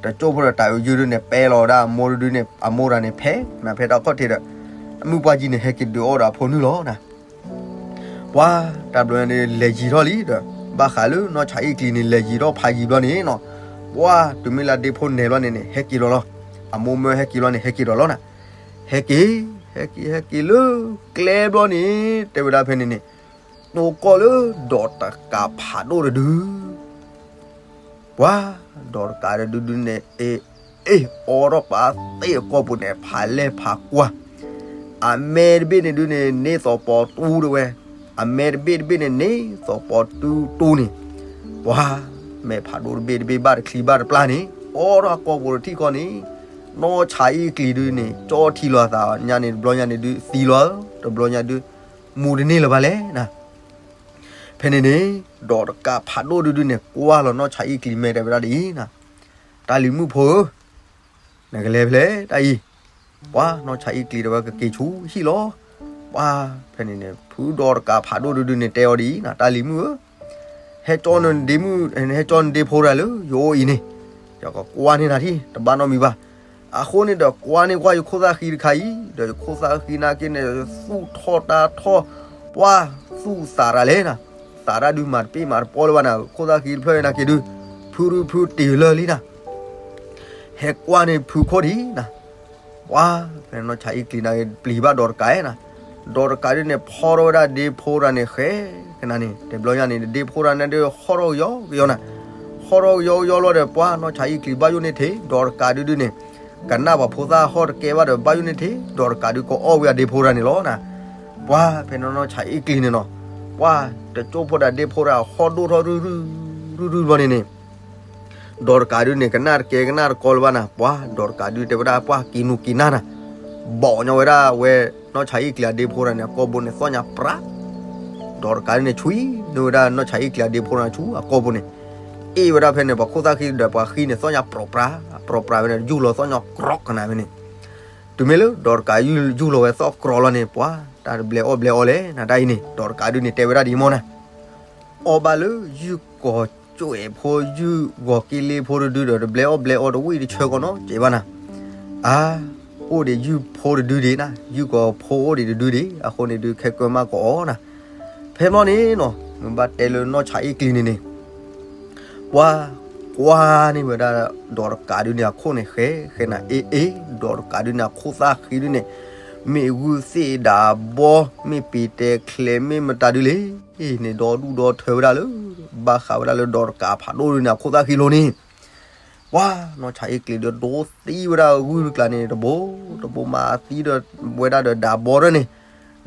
တကၠိၢ်ဖိဒီးတၢ်အၢယၢၢ်ဒုန့ၣ် ပဲလီၤဝဲဒၣ်အမိၢ်တဒုန့ၣ် အမိၢ်တဂၤန့ၣ် ဖဲ နဖဲတၢ်ခီၣ်ထံးဒီး အမုၢ်ပှၢ်ကံန့ၣ် ဟဲက့ၤဒုးအီၣ်ဒီးအဖိနုၢ်လီၤနၤ. ပှၤတၢ်ဘျီန့ၣ် လဲၤယံၤထီၣ်လံဒီး ဘၣ်ဃးလၢနီၢ်ဆးအ့ၣ်ကျံၤန့ၣ် လဲၤယံၤထီၣ်ဖးယံၤဘျီန့ၣ်နီၤ, ပှၤတုၤမ့ၢ်လၢအဒ့ဖိနဲၣ်ဘျီန့ၣ်န့ၣ် ဟဲက့ၤလီၤလီၤ. အမိၢ်မၢဟဲက့ၤလီၤန့ၣ် ဟဲက့ၤဒီးလီၤနၤ. ဟဲက့ၤ ဟဲက့ၤ ဟဲက့ၤလၢကျဲဘျီန့ၣ် တဲဝဲဒၣ်ဖဲန့ၣ်န့ၣ် တိၢ်ကီၢ်လၢဒီးတကးဖးဒိၣ်တဒု ပှၤဒီးတကးတဒုဒုန့ၣ် အ့ၣ် အ့ၣ် အိးထီၣ်ပာ်သ့ၣ်အကီၢ်ပူၤန့ၣ် ဖးလဲၢ်ဖးကွၢ်, အမဲတဘ့ၣ်န့ၣ်ဒုန့ၣ် န့ၢ်သီးပီးတူတဝဲ, အမဲတဘ့ၣ်တဘ့ၣ်န့ၣ် န့ၢ်သီးပီးတူတူန့ၣ်, ပှၤမဲဖးဒိၣ်တဘ့ၣ်တဘ့ၣ်ဘၣ်တချံဘၣ်တပျၢ်န့ၣ် အိးထီၣ်အကီၢ်ပူၤတထံၣ်ဃီန့ၣ်, နီၢ်ဆးအ့ၣ်ကျံၤဒုန့ၣ် ကၠီထံလီၤအသးညါန့ၣ် တဘျီညါန့ၣ်ဒု သံလီၤ, တဘျီညါဒု မူတန့ၢ်လၢၤဘၣ်လဲၣ်နၤ. ဖဲန့ၣ်န့ၣ် ဒီးတကးဖးဒိၣ်ဒုဒုန့ၣ် ကွၢ်လီၤနီၢ်ဆးအ့ၣ်ကျံၤမဲာ်တဲဝဲဒၣ်ဒ်အံၤနၤ, တၢ်လံၤမုၣ်ဖိဧၢ, နကလဲၤဖဲလဲၣ်တၢ်အံၤ, ပှၤနီၢ်ဆးအ့ၣ်ကျံၤတဲဝဲကက့ၤဆူဟံၣ်လီၤ. ပှၤဖဲန့ၣ်န့ၣ် ဖုဒီးတကးဖးဒိၣ်ဒုဒုန့ၣ်တဲအီၤဒ်အံၤနၤ, တၢ်လံၤမုၣ်ဧၢ, ဟဲကၠီနဒ့မုၣ် ဟဲကၠီနဒ့ဖိတဂၤလၢယအိၣ်အံၤန့ၣ်, ယကကွၢ်န့ၢ်နၤထံၣ် တဘၣ်နီတမံၤဘၣ်. အဃိန့ၣ်ဒီးကွၢ်န့ၢ်ကွၢ်ယခိၣ်သၣ်ဃံတခါအံၤ, ဒီးယခိၣ်သၣ်ဃံနာ်က့န့ၣ် သူၣ်ထီၣ်တၢ်ထီၣ်, ပှၤသူၣ်သးတၢ်လဲၣ်နၤ, သးတၢ်ဒုးမၤတပ့ၢ်မၤတပီလၢၤဘၣ်နၤ, ခိၣ်သၣ်ဃံတဖျၢၣ်နာ်က့ဒုး, ဖုဖုတ့ၢ်လၢာ်လံနၤ. ဟဲကွၢ်န့ၢ်ဖုခိၣ်ဒံးနၤ, ပှၤဖဲနီၢ်ဆးအ့ၣ်ကျံၤန့ၣ် ပျံၤဘၣ်ဒီးတကးနၤ, ဒီးတကးဒုန့ၣ် ဖီထီၣ်ဝဲဒၣ်ဒ့ဖိတဂၤန့ၣ် ဃဲကနၤန့ၣ် တဘျီညါန့ၣ် ဒ့ဖိတဂၤန့ၣ်ဒုး ဟီၣ်ထီၣ်ကယီကယီနၤ, ဟီၣ်ထီၣ်ကယီကယီလီၤဒီး ပှၤနီၢ်ဆးအ့ၣ်ကျံၤဘၣ်ယိၣ်န့ၢ်ထံး ဒီးတကးဒုဒုန့ၣ်, ကနၣ်ပှၤဖိသၣ်ဟီၣ်တကဲဘၣ်ဒီး ဘၣ်ယိၣ်န့ၢ်ထံး ဒီးတကးဒုကအီၣ်ဝဲအဒ့ဖိတဂၤန့ၣ်လီၤနၤ. ပှၤဖဲနီၢ်နီၢ်ဆးအ့ၣ်ကျံၤန့ၣ်နီၤ, ပှၤတကၠိၢ်ဖိဒီးဒ့ဖိတဂၤ ဟီၣ်ဒိၣ်ထီၣ်ရုၢ်ရုၢ်ရုၢ်ရုၢ်ဘျီန့ၣ်န့ၣ် ဒီးတကးဒုန့ၣ် ကနၣ်တကဲကနၣ်တကီလၢၤဘၣ်နၤ, ပှၤဒီးတကးဒုတဲဝဲဒၣ် ပှၤက့ၤနူၤက့ၤနၢ်နၤ, ဘီၣ်ညီဝဲဒၣ်ဝဲ နီၢ်ဆးအ့ၣ်ကျံၤအဒ့ဖိတဂၤန့ၣ် အကိာ်ဘိန့ၣ် သီၣ်ညါပြး, ဒီးတကးဒုန့ၣ် ဆွံနုာ်ဝဲဒၣ်နီၢ်ဆးအ့ၣ်ကျံၤအဒ့ဖိတဂၤဆူအကိာ်ဘိန့ၣ်, အ့ၣ်ဝဲဒၣ်ဖဲန့ၣ် ပှၤခိၣ်သၣ်ဃံဒီးပှၤဃံန့ၣ် သီၣ်ညါပြီးပြး, ပြီးပြးဝဲန့ၣ် ယူၢ်လီၤသီၣ်ညါ ကြီးကနၤဖဲန့ၣ်, တုၤမ့ၢ်လၢဒီးတကးယူၢ်လီၤဝဲသီၣ်ကြီးလီၤန့ၣ် ပှၤတၢ်တဘျဲးအီၣ်ဘျဲးအီလဲၣ်နၤ တၢ်အံၤန့ၣ် ဒီးတကးဒုန့ၣ် တဲဝဲဒၣ်ဒ်အံၤမီၢ်နၤ အီၣ်ဘၣ်လၢယုၢ်ကီၤကၠိၣ်အဲၣ်ဖိ ယုၢ်ဂီၤက့လ့ဖိတဒုဒီး တဘျဲးအီၣ်ဘျဲးအီတဝံၣ်တဆၢကီးနီတစဲးဘၣ်နၤ, အါ, အိၣ်ဒံးယုၢ်ဖိတဒုဒံးနၤ, ယုၢ်ကီၤဖိအိၣ်ဒံးတဒုဒံး, အဃိန့ၣ်ဒုး ခဲကၢမးကအီၣ်နၤ, ဖဲမီၢ်န့ၣ်နီၤ မ့ၢ်ဘၣ်တဲလၢနီၢ်ဆးအ့ၣ်ကျံၤန့ၣ်န့ၣ် ပှၤကွၢ်န့ၢ်ဝဲဒၣ် ဒီးတကးဒုန့ၣ်အခိၣ်န့ၣ် ဃဲဃဲနၤ အ့ၣ်အ့ၣ်, ဒီးတကးဒုန့ၣ်အခိၣ်သၣ်ဃံဒုန့ၣ် မ့ၢ်ဂုၢ်သ့ၣ်ဒၣ်ဘီ မ့ၢ်ပ့ၤတဲချဲး မ့ၢ်မတၤဒုလဲၣ်န့ၣ် ဒီဒူၣ်ဒီထၢဝဲဒၣ်လၢ ဘၣ်ဃးဝဲဒၣ်လၢဒီးတကးဖးဒိၣ်ဒုန့ၣ် အခိၣ်သၣ်ဃံလိၤန့ၣ် ပှၤနီၢ်ဆးအ့ၣ်ကျံၤဒီး ဒိသံဝဲဒၣ်ဂုၢ်တကျါန့ၣ် တဘိတဘိမၤသံဒီးဝဲဒၣ်ဒီးဒၣ်ဘီဒၢန့ၣ်,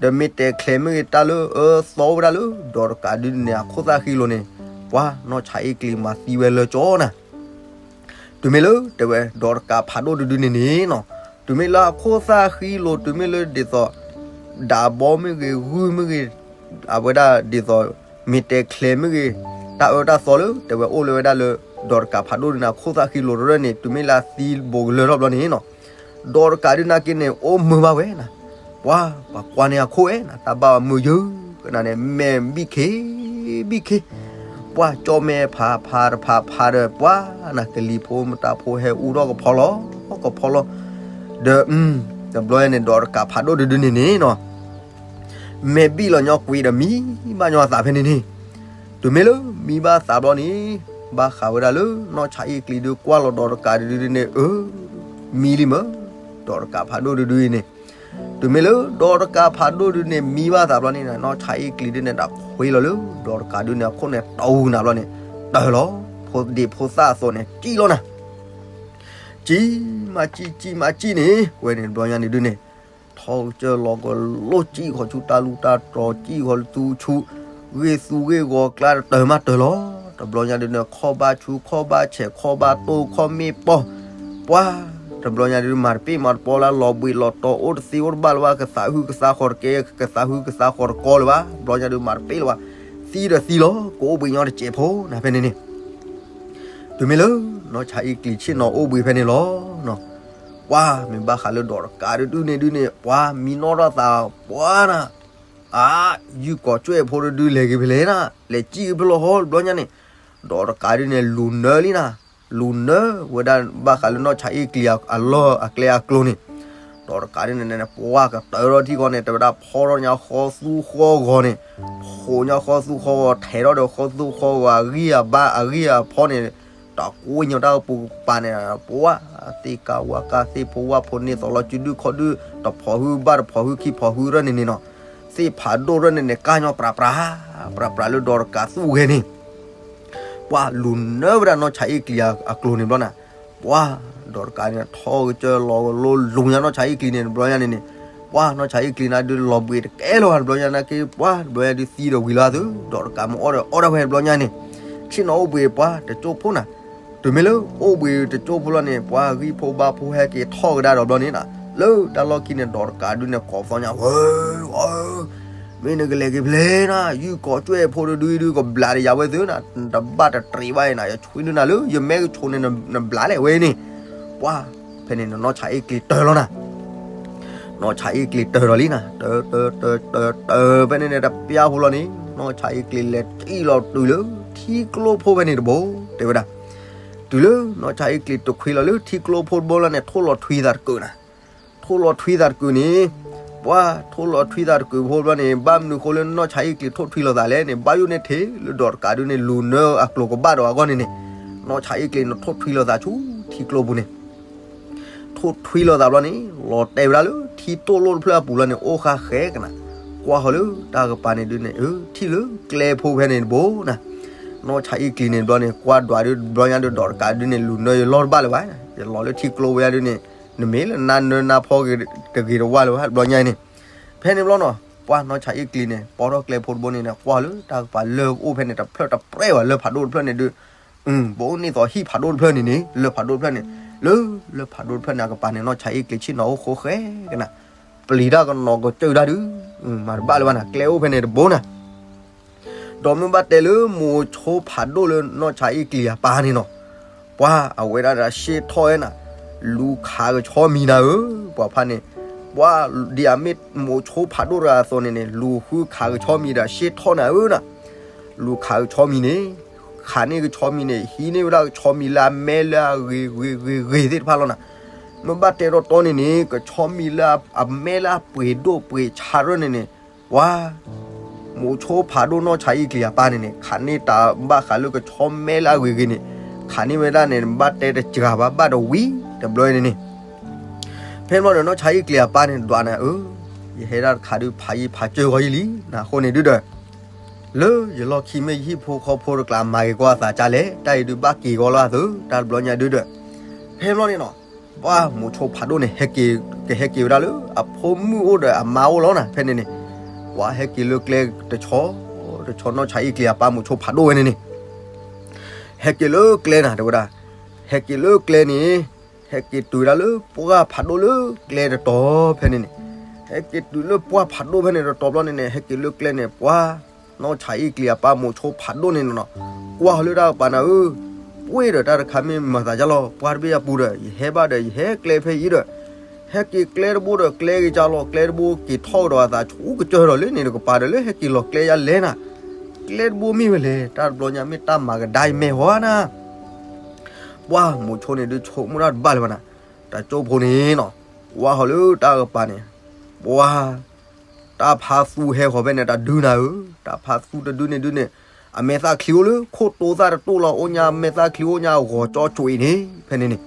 ဒီးမ့ၢ်တဲချဲးမ့ၢ်ဂ့ၤ တၢ်လၢအၢသီဝဲဒၣ်လၢ ဒီးတကးဒုန့ၣ် အခိၣ်သၣ်ဃံလိၤန့ၣ်, ပှၤနီၢ်ဆးအ့ၣ်ကျံၤမၤသံဝဲလၢကၠီနၤ တုၤမ့ၢ်လၢတဲဝဲ ဒီးတကးဖးဒိၣ်တဒုန့ၣ်န့ၣ်နီၤ, တုၤမ့ၢ်လၢအခိၣ်သၣ်ဃံလိၤ တုၤမ့ၢ်လၢဒ်သိး ဒၣ်ဘီမ့ၢ်ဂ့ၤ ဂုၢ်မ့ၢ်ဂ့ၤ, အဝဲဒၣ်ဒ်သိး မ့ၢ်တဲချဲးမ့ၢ်ဂ့ၤ, တၢ်အၢတၢ်သီလၢ တဲဝဲအိၣ်လၢဝဲဒၣ်လၢ ဒီးတကးဖးဒိၣ်ဒုန့ၣ် အခိၣ်သၣ်ဃံလိၤတရၢၢ်န့ၣ် တုၤမ့ၢ်လၢအသံဘိးကလၢထီၣ်ဘျီန့ၣ်နီၤ, ဒီးတကးဒုနာ်က့န့ၣ် အိၣ်မုာ်ဘၣ်ဝဲနၤ ပှၤ ပှၤကွၢ်န့ၢ်အခိၣ်ဝဲနၤ တၢ်ဘၣ်မုာ်ယုၢ်ကနၤန့ၣ် မဲာ်ဘံၣ်ခ့ ဘံၣ်ခ့, ပှၤကၠီမဲာ်ဖးဖးတဖးဖးဒီး ပှၤနၤ ကလံၤဖိမတၤဖိဟဲအူထီၣ်ကဖီလီၤ ကဖီလီၤ, ဒီး တဘျီန့ၣ် ဒီးတကးဖးဒိၣ်တဒုန့ၣ်န့ၣ်နီၤ မဲာ်ဘံၣ်လီၤညီကွံာ်ဒီးမံဘၣ်ညီအသးဖဲန့ၣ်န့ၣ်, တုၤမ့ၢ်လၢမံဘၣ်သးဘျီန့ၣ် ဘၣ်ဃးဝဲဒၣ်လၢ နီၢ်ဆးအ့ၣ်ကျံၤဒုးကွၢ်လီၤဒီးတကးဒုဒုန့ၣ် အၢ မံလံမၢ, ဒီးတကးဖးဒိၣ်ဒုဒုအံၤန့ၣ်, တုၤမ့ၢ်လၢဒီးတကးဖးဒိၣ်ဒုန့ၣ် မံဘၣ်သးဘျီန့ၣ် နီၢ်ဆးအ့ၣ်ကျံၤဒုန့ၣ် တၢ်ခွ့လီၤလၢ ဒီးတကးဒုန့ၣ် အခိၣ်န့ၣ် တဝူၤနၤဘျီန့ၣ် တၢၢ်လီၤ, ဖိဒံဖိသၣ်အသိးန့ၣ် ကံၣ်လီၤနၤ က ကံၣ်မးကံၣ် ကံၣ်မးကံၣ်န့ၣ် ဝဲန့ၣ်တဘျီညါန့ၣ်ဒုးန့ၣ် ထီကစၢၢ်လီၤကလိကံၣ်ဃီဆူတၢ်လူၢ်တၢ်တြီၤ ကံၣ်ဃီလၢသူဆူ ဂ့ၢ်သူဂ့ၢ်ဂီၤကျါတတၢၤမးတၢၤလီၤ. တဘျီညါဒုးန့ၣ် ခီၣ်ဘၣ်ဆူ ခီၣ်ဘၣ်ဆဲး ခီၣ်ဘၣ်တိၢ် ခီၣ်မ့ၢ်ပီၢ် ပှၤ တဘျီညါဒုး မၤတပ့ၢ်မၤတပီလၢ လီၤဘှံးလီၤတီၤ အိၣ်တသ့အိၣ်တဘၣ်လၢၤဘၣ် ကသးဟုကသးဃီၤတကဲ ကသးဟုကသးဃီၤတကီလၢၤဘၣ် တဘျီညါဒုး မၤတပ့ၢ်လၢၤဘၣ် သံဒီးသံလီၤ ကအိၣ်ဘှံးညီတစဲးဖိနၤ ဖဲန့ၣ်န့ၣ် တုၤမ့ၢ်လၢ နီၢ်ဆါအ့ၣ်ကျံၤဆ့ၣ်နီၤအိၣ်ဘှံးဖဲန့ၣ်လီၤ. ပှၤ မ့ၢ်ဘၣ်ဃးလၢဒီးတကးဒုးဒုးန့ၣ်ဒုးန့ၣ် ပှၤမံနီၣ်ထီၣ်သး ပှၤနၤ အါ ယုၢ်ကီးကွဲးဖိတဒုလဲၤက့ၤဖဲလဲၣ်နၤ လဲၤစံၣ်က့ၤဖဲလဲၣ်ဟီတဘျီညါန့ၣ် ဒီးတကးဒုးန့ၣ် လူၤနၢလံနၤ လူၤနၢဝဲဒၣ်ဘၣ်ဃးလၢနီၢ်ဆါအ့ၣ်ကျံၤအလီၢ်အကျဲအကျိၤန့ၣ် ဒီးတကးဒုးန့ၣ် ပှၤကတၢၢ်ထီၣ်ထံကီၢ်န့ၣ် တဲဝဲဒၣ်ဖီထီၣ်ညါဃီသူဃီဂီၤန့ၣ် ဖီၣ်ညါဃီသူဃီဂီၤ ထဲးထီၣ်ဒီးဃီသူဃီဂီၤ အဂံၢ်အဘါ အဂံၢ်အဖီန့ၣ် တၢ်ကိးညီတၢ်ကပူၤကပၤန့ၣ် ပှၤ သ့ၣ်ကါဝၣ်ကါ သ့ၣ်ဖိဝၣ်ဖိန့ၣ် သီၣ်လီၤစုဒုၣ်ခီၣ်ဒုၣ် တဖီၣ်ဟုဘၣ်တဖီၣ်ဟုခံဖီၣ်ဟုရၢၢ်န့ၣ်န့ၣ်နီၤ သ့ၣ်ဖးဒိၣ်ရၢၢ်န့ၣ်န့ၣ် ကါညီပြးပြး ပြးပြးလၢဒီးတကးသူၣ်ဂဲၤန့ၣ် ပှၤလူၤနၢဝဲဒၣ်နီၢ်ဆါအ့ၣ်ကျံၤအကျိၤန့ၣ်ဘျီနၤ ပှၤ ဒီးတကးန့ၣ် ထီၣ်ကစၢၢ်လီၤကလိလူၤညါနီၢ်ဆါအ့ၣ်ကျံၤန့ၣ် တဘျီညါန့ၣ်န့ၣ် ပှၤနီၢ်ဆါအ့ၣ်ကျံၤနၤဒုးလီၤဘှံးတကဲလၢၤဘၣ် တဘျီညါန့ၣ်က့ ပှၤ တဘျီညါဒုးသံဒီးဝံၤလီၤသု ဒီးတကးမ့ၢ်အီၣ်ဒီးအီၣ်ဒၣ်ဝဲတဘျီညါန့ၣ် ဆ့ၣ်နီၤအိၣ်ဘှံးပှၤတကၠိဖိနၤ တုၤမ့ၢ်လၢအိၣ်ဘှံးတကၠိဖိလီၤန့ၣ် ပှၤဂံၢ်ဖိဘါဖိဟဲက့ၤထီၣ်ကဒါဒီးဘျီန့ၣ် လၢတၢ်လီၢ်ခံန့ၣ် ဒီးတကးဒုးန့ၣ် ကိးသီညါ ဝဲ အၢ မ့ၢ်နကလဲၤက့ၤဖဲလဲၣ်နၤ ယုၢ်ကီးကွဲးဖိတဒုဒုးကဘျးတယၤဝဲသုနၤ တဘၣ်တတြံးဘၣ်အံၤနၤ ယဆွံနုနၤလၢ ယမဲကဆိးန့ၣ်နဘျးလဲၣ်ဝဲန့ၣ် ပှၤ ဖဲန့ၣ်နီၢ်ဆါအ့ၣ်ကျံၤတၢၢ်လီၤနၤ နီၢ်ဆါအ့ၣ်ကျံၤတၢၢ်လီၤလံနၤ တၢၢ်တၢၢ်တၢၢ်တၢၢ်ဖဲန့ၣ်န့ၣ် တပျၢ်ဖိလီၤန့ၣ် နီၢ်ဆါအ့ၣ်ကျံၤလဲၤတံၢ်လီၤတုၤလၢထံကျိဖိဖဲန့ၣ်တဘိ တဲဝဲဒၣ် တုၤလၢနီၢ်ဆါအ့ၣ်ကျံၤတခွံလီၤလၢထံကျိဖိတဘိလီၤန့ၣ် ထိၣ်လီၤထွံသးတကုာ်နၤ ထိၣ်လီၤထွံသးတကုာ်န့ၣ် ပှၤ ထိၣ်လီၤထွံသးတကုာ်ဖိဘျီန့ၣ် ဘၣ်မနုၤဃိလၢနီၢ်ဆါအ့ၣ်ကျံၤထိၣ်ထွံလီၤသးလဲၣ်န့ၣ် ဘၣ်ယိၣ်န့ၢ်ထံးလၢဒီးတကးဒုးန့ၣ် လူၤနၢအကျိၤကဘၣ်ဒီးအဂီၢ်န့ၣ်န့ၣ် နီၢ်ဆါအ့ၣ်ကျံၤန့ၣ်ထိၣ်ထွံလီၤသးဆူထံကျိပူၤန့ၣ် ထိၣ်ထွံလီၤသးဘျီန့ၣ် လီၤတဲာ်ဝဲဒၣ်လၢထံတိၢ်လိၣ်တဖျၢၣ်အပူၤလီၤန့ၣ် အိၣ်ဃာ်ဃဲကနၤ ကွၢ်ဃီၤလၢတၢ်ကပၤန့ၣ်ဒုးန့ၣ် အၢ ထံၣ်လၢကျဲဖိဖဲန့ၣ်တဘိနၤ နီၢ်ဆါအ့ၣ်ကျံၤန့ၣ်ဘျီန့ၣ် ကွၢ်ဒွးဒုးဘျီညါဒုးဒီးတကးဒုးန့ၣ် လူၤနၢယလီၢ်တဘၣ်လၢၤဘၣ် ယလီၤလၢထံကျိဝဲဒၣ်ဒုးန့ၣ် နမ့ၢ်လၢနါနၢနါဖီဂ့ၤတဂ့ၤတဝါလၢၤဘၣ်တဘျီညါအံၤန့ၣ် ဖဲန့ၣ်ဘျီနီၤ ပှၤနီၢ်ဆါအ့ၣ်ကျံၤန့ၣ် ပိာ်ထီၣ်ကျဲဖိတဘိန့ၣ် ကွၢ်လၢတၢ်ကပၤလၢၢ်အိၣ်ဖဲန့ၣ် တဖျၢၣ်တပြဲၢ်ဝဲ လၢၢ်ဖးဒိၣ်တဖျၢၣ်န့ၣ်ဒုး ပအိၣ်န့ၢ်သိးဟံၣ်ဖးဒိၣ်တဖျၢၣ်န့ၣ်န့ၣ် လၢၢ်ဖးဒိၣ်တဖျၢၣ်န့ၣ် လၢ လၢၢ်ဖးဒိၣ်တဖျၢၣ်န့ၣ် အကပၤန့ၣ် နီၢ်ဆါအ့ၣ်ကျံၤဆ့ၣ်နီၤအိၣ်ဃိဃဲကနၤ ပျံၤတၢ်ကနီၤကစၢၢ်တၢ်ဒုး မၤတဘၣ်လၢၤဘၣ်နၤ ကျဲအိၣ်ဖဲန့ၣ်တဘိနၤ ဒီးမ့ၢ်ဘၣ်တဲလၢမိၤဆိဖးဒိၣ်လၢနီၢ်ဆါအ့ၣ်ကျံၤအပၢ်န့ၣ်နီၤ ပှၤအဝဲဒၣ်ဒီးရှ့ထီၣ်ဝဲနၤ လူၤခးကဆီမံၤနၤဧၢ ပှၤဖါန့ၣ် ပှၤဒ်အမ့ၢ်မိၤဆိဖးဒိၣ်တဂၤအသိးန့ၣ်န့ၣ် လူၤဃုခးကဆီမံၤဒီးရှ့ထီၣ်နၤဧၢနၤ လူၤခးကဆီမံၤန့ၣ် ခးန့ၢ်ကဆီမံၤန့ၣ် ဟံးန့ၢ်ဝဲဒၣ်ကဆီမံၤလၢအမဲလၢအဂ့ၤဂ့ၤဂ့ၤဂ့ၤသ့ၣ်တဖၣ်လီၤနၤ မ့ၢ်ဘၣ်တဲတီတီန့ၣ်န့ၣ် ကဆီမံၤလၢအမဲလၢအပှ့ၤဒိၣ်ပှ့ၤဆါရၢၢ်န့ၣ်န့ၣ် ပှၤ မိၤဆိဖးဒိၣ်နီၢ်ဆါအ့ၣ်ကျံၤအပၢ်န့ၣ်န့ၣ် ခးန့ၢ်တၢ်ဘၣ်ဃးလၢကဆီမဲလၢအဂ့ၤဂ့ၤန့ၣ် ခးန့ၢ်ဝဲဒၣ်န့ၣ် ဘၣ်တဲတစှၤဘၣ် ဘၣ်တဝံၤတဘျီန့ၣ်န့ၣ် ဖဲန့ၣ်ဘျီဒီးနီၢ်ဆါအ့ၣ်ကျံၤအပၢ်န့ၣ် ဒွးနၤဧၢ ယဟဲဒၣ်တခါဒုးဖးယံၤဖးစၢၤဂီၤယံၤလံ နၤအဃိန့ၣ်ဒုဒီး လၢယလီၢ်ခံမ့ၢ်ယဟံၣ်ဖိဃီဖိတကျါမၤဂ့ၤကွၢ်အသးကၢ်လဲၣ် တၢ်အံၤဒုးဘၣ်က့ၤဂီၤလၢအသိး တၢ်တဘျီညါဒုဒီး ဖဲန့ၣ်ဘျီန့ၣ်နီၤ ပှၤမိၤဆိဖးဒိၣ်န့ၣ် ဟဲက့ၤ ကဟဲက့ၤဝဲဒၣ်လၢ အဖိမုၣ်အိၣ်ဒီးအမါအိၣ်လီၤနၤ ဖဲန့ၣ်န့ၣ် ပှၤဟဲက့ၤလၢကျဲတဆီ တဆီနီၢ်ဆါအ့ၣ်ကျံၤအပၢ်မိၤဆိဖးဒိၣ်ဝဲန့ၣ်န့ၣ် ဟဲက့ၤလၢကျဲနၤ တဲဝဲဒၣ် ဟဲက့ၤလၢကျဲန့ၣ် ဟဲက့ၤတုၤဝဲဒၣ်လၢပှၢ်ဖးဒိၣ်လၢကျဲတတီၤဖဲန့ၣ်န့ၣ် ဟဲက့ၤတုၤလၢပှၢ်ဖးဒိၣ်ဖဲန့ၣ်တတီၤဘျီန့ၣ်န့ၣ် ဟဲက့ၤလၢကျဲန့ၣ် ပှၤ နီၢ်ဆါအ့ၣ်ကျံၤအပၢ်မိၤဆိဖးဒိၣ်န့ၣ်နီၤ ကွၢ်လၢတၢ်ကပၤနၤဧၢ ပှ့ၤဒီးတၢ်တခါမ့ၢ်မၤသးကၢ်လီၤ ပှၤတဘ့ၣ်အပူၤဒီး ယဟဲဘၣ်ဒီး ယဟဲကျဲဖဲအံၤဒီး ဟဲက့ၤကျဲတဘိဒီးကျဲက့ၤကၢ်လီၤ ကျဲတဘိက့ၤထီၣ်ကဒီးအသးဆူကစၢၢ်ဒီးလၢန့ၣ်တကပၤဒီးလၢဟဲက့ၤလီၤကျဲယါလဲၣ်နၤ ကျဲတဘိမ့ၢ်ဝဲလဲၣ် တၢ်တဘျီညါမ့ၢ်တၢ်မၤကဒါအံၤမဲာ်ဟီနၤ ပှၢ်မိၤဆိန့ၣ်ဒုးဆိကမိၣ်တၢ်တဘၣ်လၢၤဘၣ်နၤ တၢ်ကၠိဖိန့ၣ်နီၤ ကွၢ်ဃီၤလၢတၢ်ကပၤန့ၣ် ပှၢ် တၢ်ဖးသူဟဲဃီၤဖဲန့ၣ် တၢ်ဒုနၤဧၢ တၢ်ဖးသူတဒုန့ၣ်ဒုန့ၣ် အမဲာ်သၣ်ချံအိၣ်လၢခိၣ်တိသၣ်တတိၢ်လီၤ အိၣ်ညါမဲာ်သၣ်ချံအိၣ်ညါဂီၤကၠီကွံာ်န့ၣ် ဖဲန့ၣ်န့ၣ်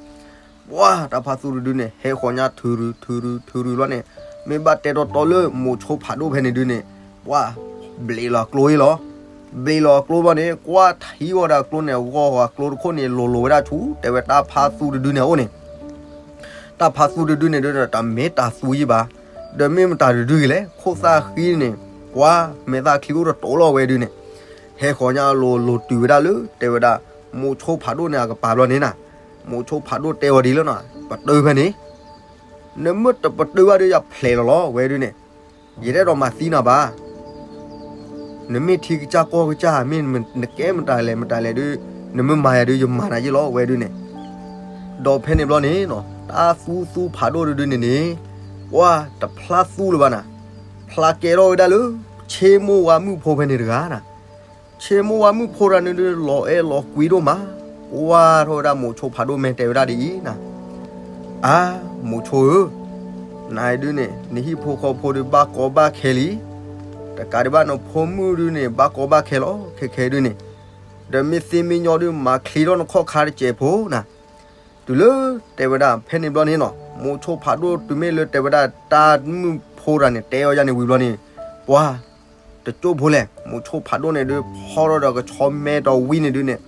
ပှၢ်တၢ်ဖးသူတဒုန့ၣ် ဟဲဃီၤညါထုးရုထုးရုထုးရုလီၤန့ၣ် မ့ၢ်ဘၣ်တဲတီတီလၢမိၤဆိဖးဒိၣ်ဖဲန့ၣ်ဒုန့ၣ် ပှၢ် ဘျံးလီၤအကျိအံၤလီၤ ဘျံးလီၤအကျိဘၣ်န့ၣ် ကွၢ်ထံဂီၤဒီးအကျိန့ၣ် ဂီၤဂီၤအကျိတခိၣ်န့ၣ် လိၤလိၤဝဲဒၣ်ဆူ တဲဝဲတၢ်ဖးသူတဒုန့ၣ်အအိၣ်န့ၣ် တၢ်ဖါသူတဒုန့ၣ်ဒုး တမ့ၢ်တၢ်သူယံၤဘၣ်, ဒီးမ့ၢ်မတၤတဒုဂ့ၤလဲၣ်, ခိၣ်သၣ်ဃံန့ၣ်, ပှၤမဲာ်သၣ်ချံအိၣ်တတိၤလီၤဝဲဒုးန့ၣ်, ဟဲဃီၤညါအလိၤလိၤတုၤဝဲဒၣ်လၢ တဲဝဲဒၣ် မိၤဆိဖးဒိၣ်န့ၣ်အကပၤဘျီန့ၣ်နၤ, မိၤဆိဖးဒိၣ်တဲဝဲဒ်လီၤနီၤ, ပတုာ်ဖဲန့ၣ်, နမ့ၢ်တပတုာ်ဘၣ်ဒီးယဖျဲးလီၤလီၤဝဲဒုးန့ၣ်, ယတအဲၣ်ဒိးမၤသံနၤဘၣ် နမ့ၢ်ထံကစၢ်ကီၢ်ကစၢ် မ့ၢ်နကဲမတၤလဲၣ်မတၤလဲၣ်ဒုး, နမ့ၢ်မၤယၤဒုး ယမၤနၤယ့ၣ်လီၤဝဲဒုးန့ၣ်, ဒီးဖဲန့ၣ်ဘျီန့ၣ်နီၤ တၢ်သူသူဖးဒိၣ်တဒုန့ၣ်န့ၣ်, ပှၤတဖျါသူလၢၤဘၣ်နၤ, ဖျါကဲထီၣ်ဝဲဒၣ်လၢ ဆ့မိၢ်ဝါမုၣ်ဖိဖဲန့ၣ်တဂၤနၤ, ဆ့မိၢ်ဝါမုၣ်ဖိတဂၤန့ၣ်ဒုး လီၤအဲၣ်လီၤကွံဒိၣ်မး, ကွၢ်ထီၣ်ဝဲဒၣ်မိၤဆိဖးဒိၣ်မဲာ်တဲဝဲဒၣ်ဒ်အံၤနၤ, အါ, မိၤဆိဧၢ နဒုးန့ၣ် နဟံၣ်ဖိဃီဖိဒုးဘၣ်ကီဘၣ်ခဲလံ, တကးဒံးဘၣ်နဖိမုၣ်ဒုးန့ၣ် ဘၣ်ကီဘၣ်ခဲလီၤ ခဲခဲဒုးန့ၣ်, ဒီးမ့ၢ်သ့မ့ၢ်ညီဒုး မၤချ့ထီၣ်နခီၣ်ခါတစဲးဖိနၤ, တုၤလၢတဲဝဲဒၣ်ဖဲန့ၣ်ဘျီန့ၣ်နီၤ မိၤဆိဖးဒိၣ်တုၤမ့ၢ်လၢတဲဝဲဒၣ်တၢ်မုၣ်ဖိတဂၤန့ၣ် တဲအီၤယၤန့ၣ်ဝံၤဘျီန့ၣ်, ပှၤ တကၠိၢ်ဖိလဲၣ် မိၤဆိဖးဒိၣ်န့ၣ်ဒုး ဖီၣ်ထီၣ်ဒီးကဆီမဲဒီးဝံန့ၣ်ဒုးန့ၣ်,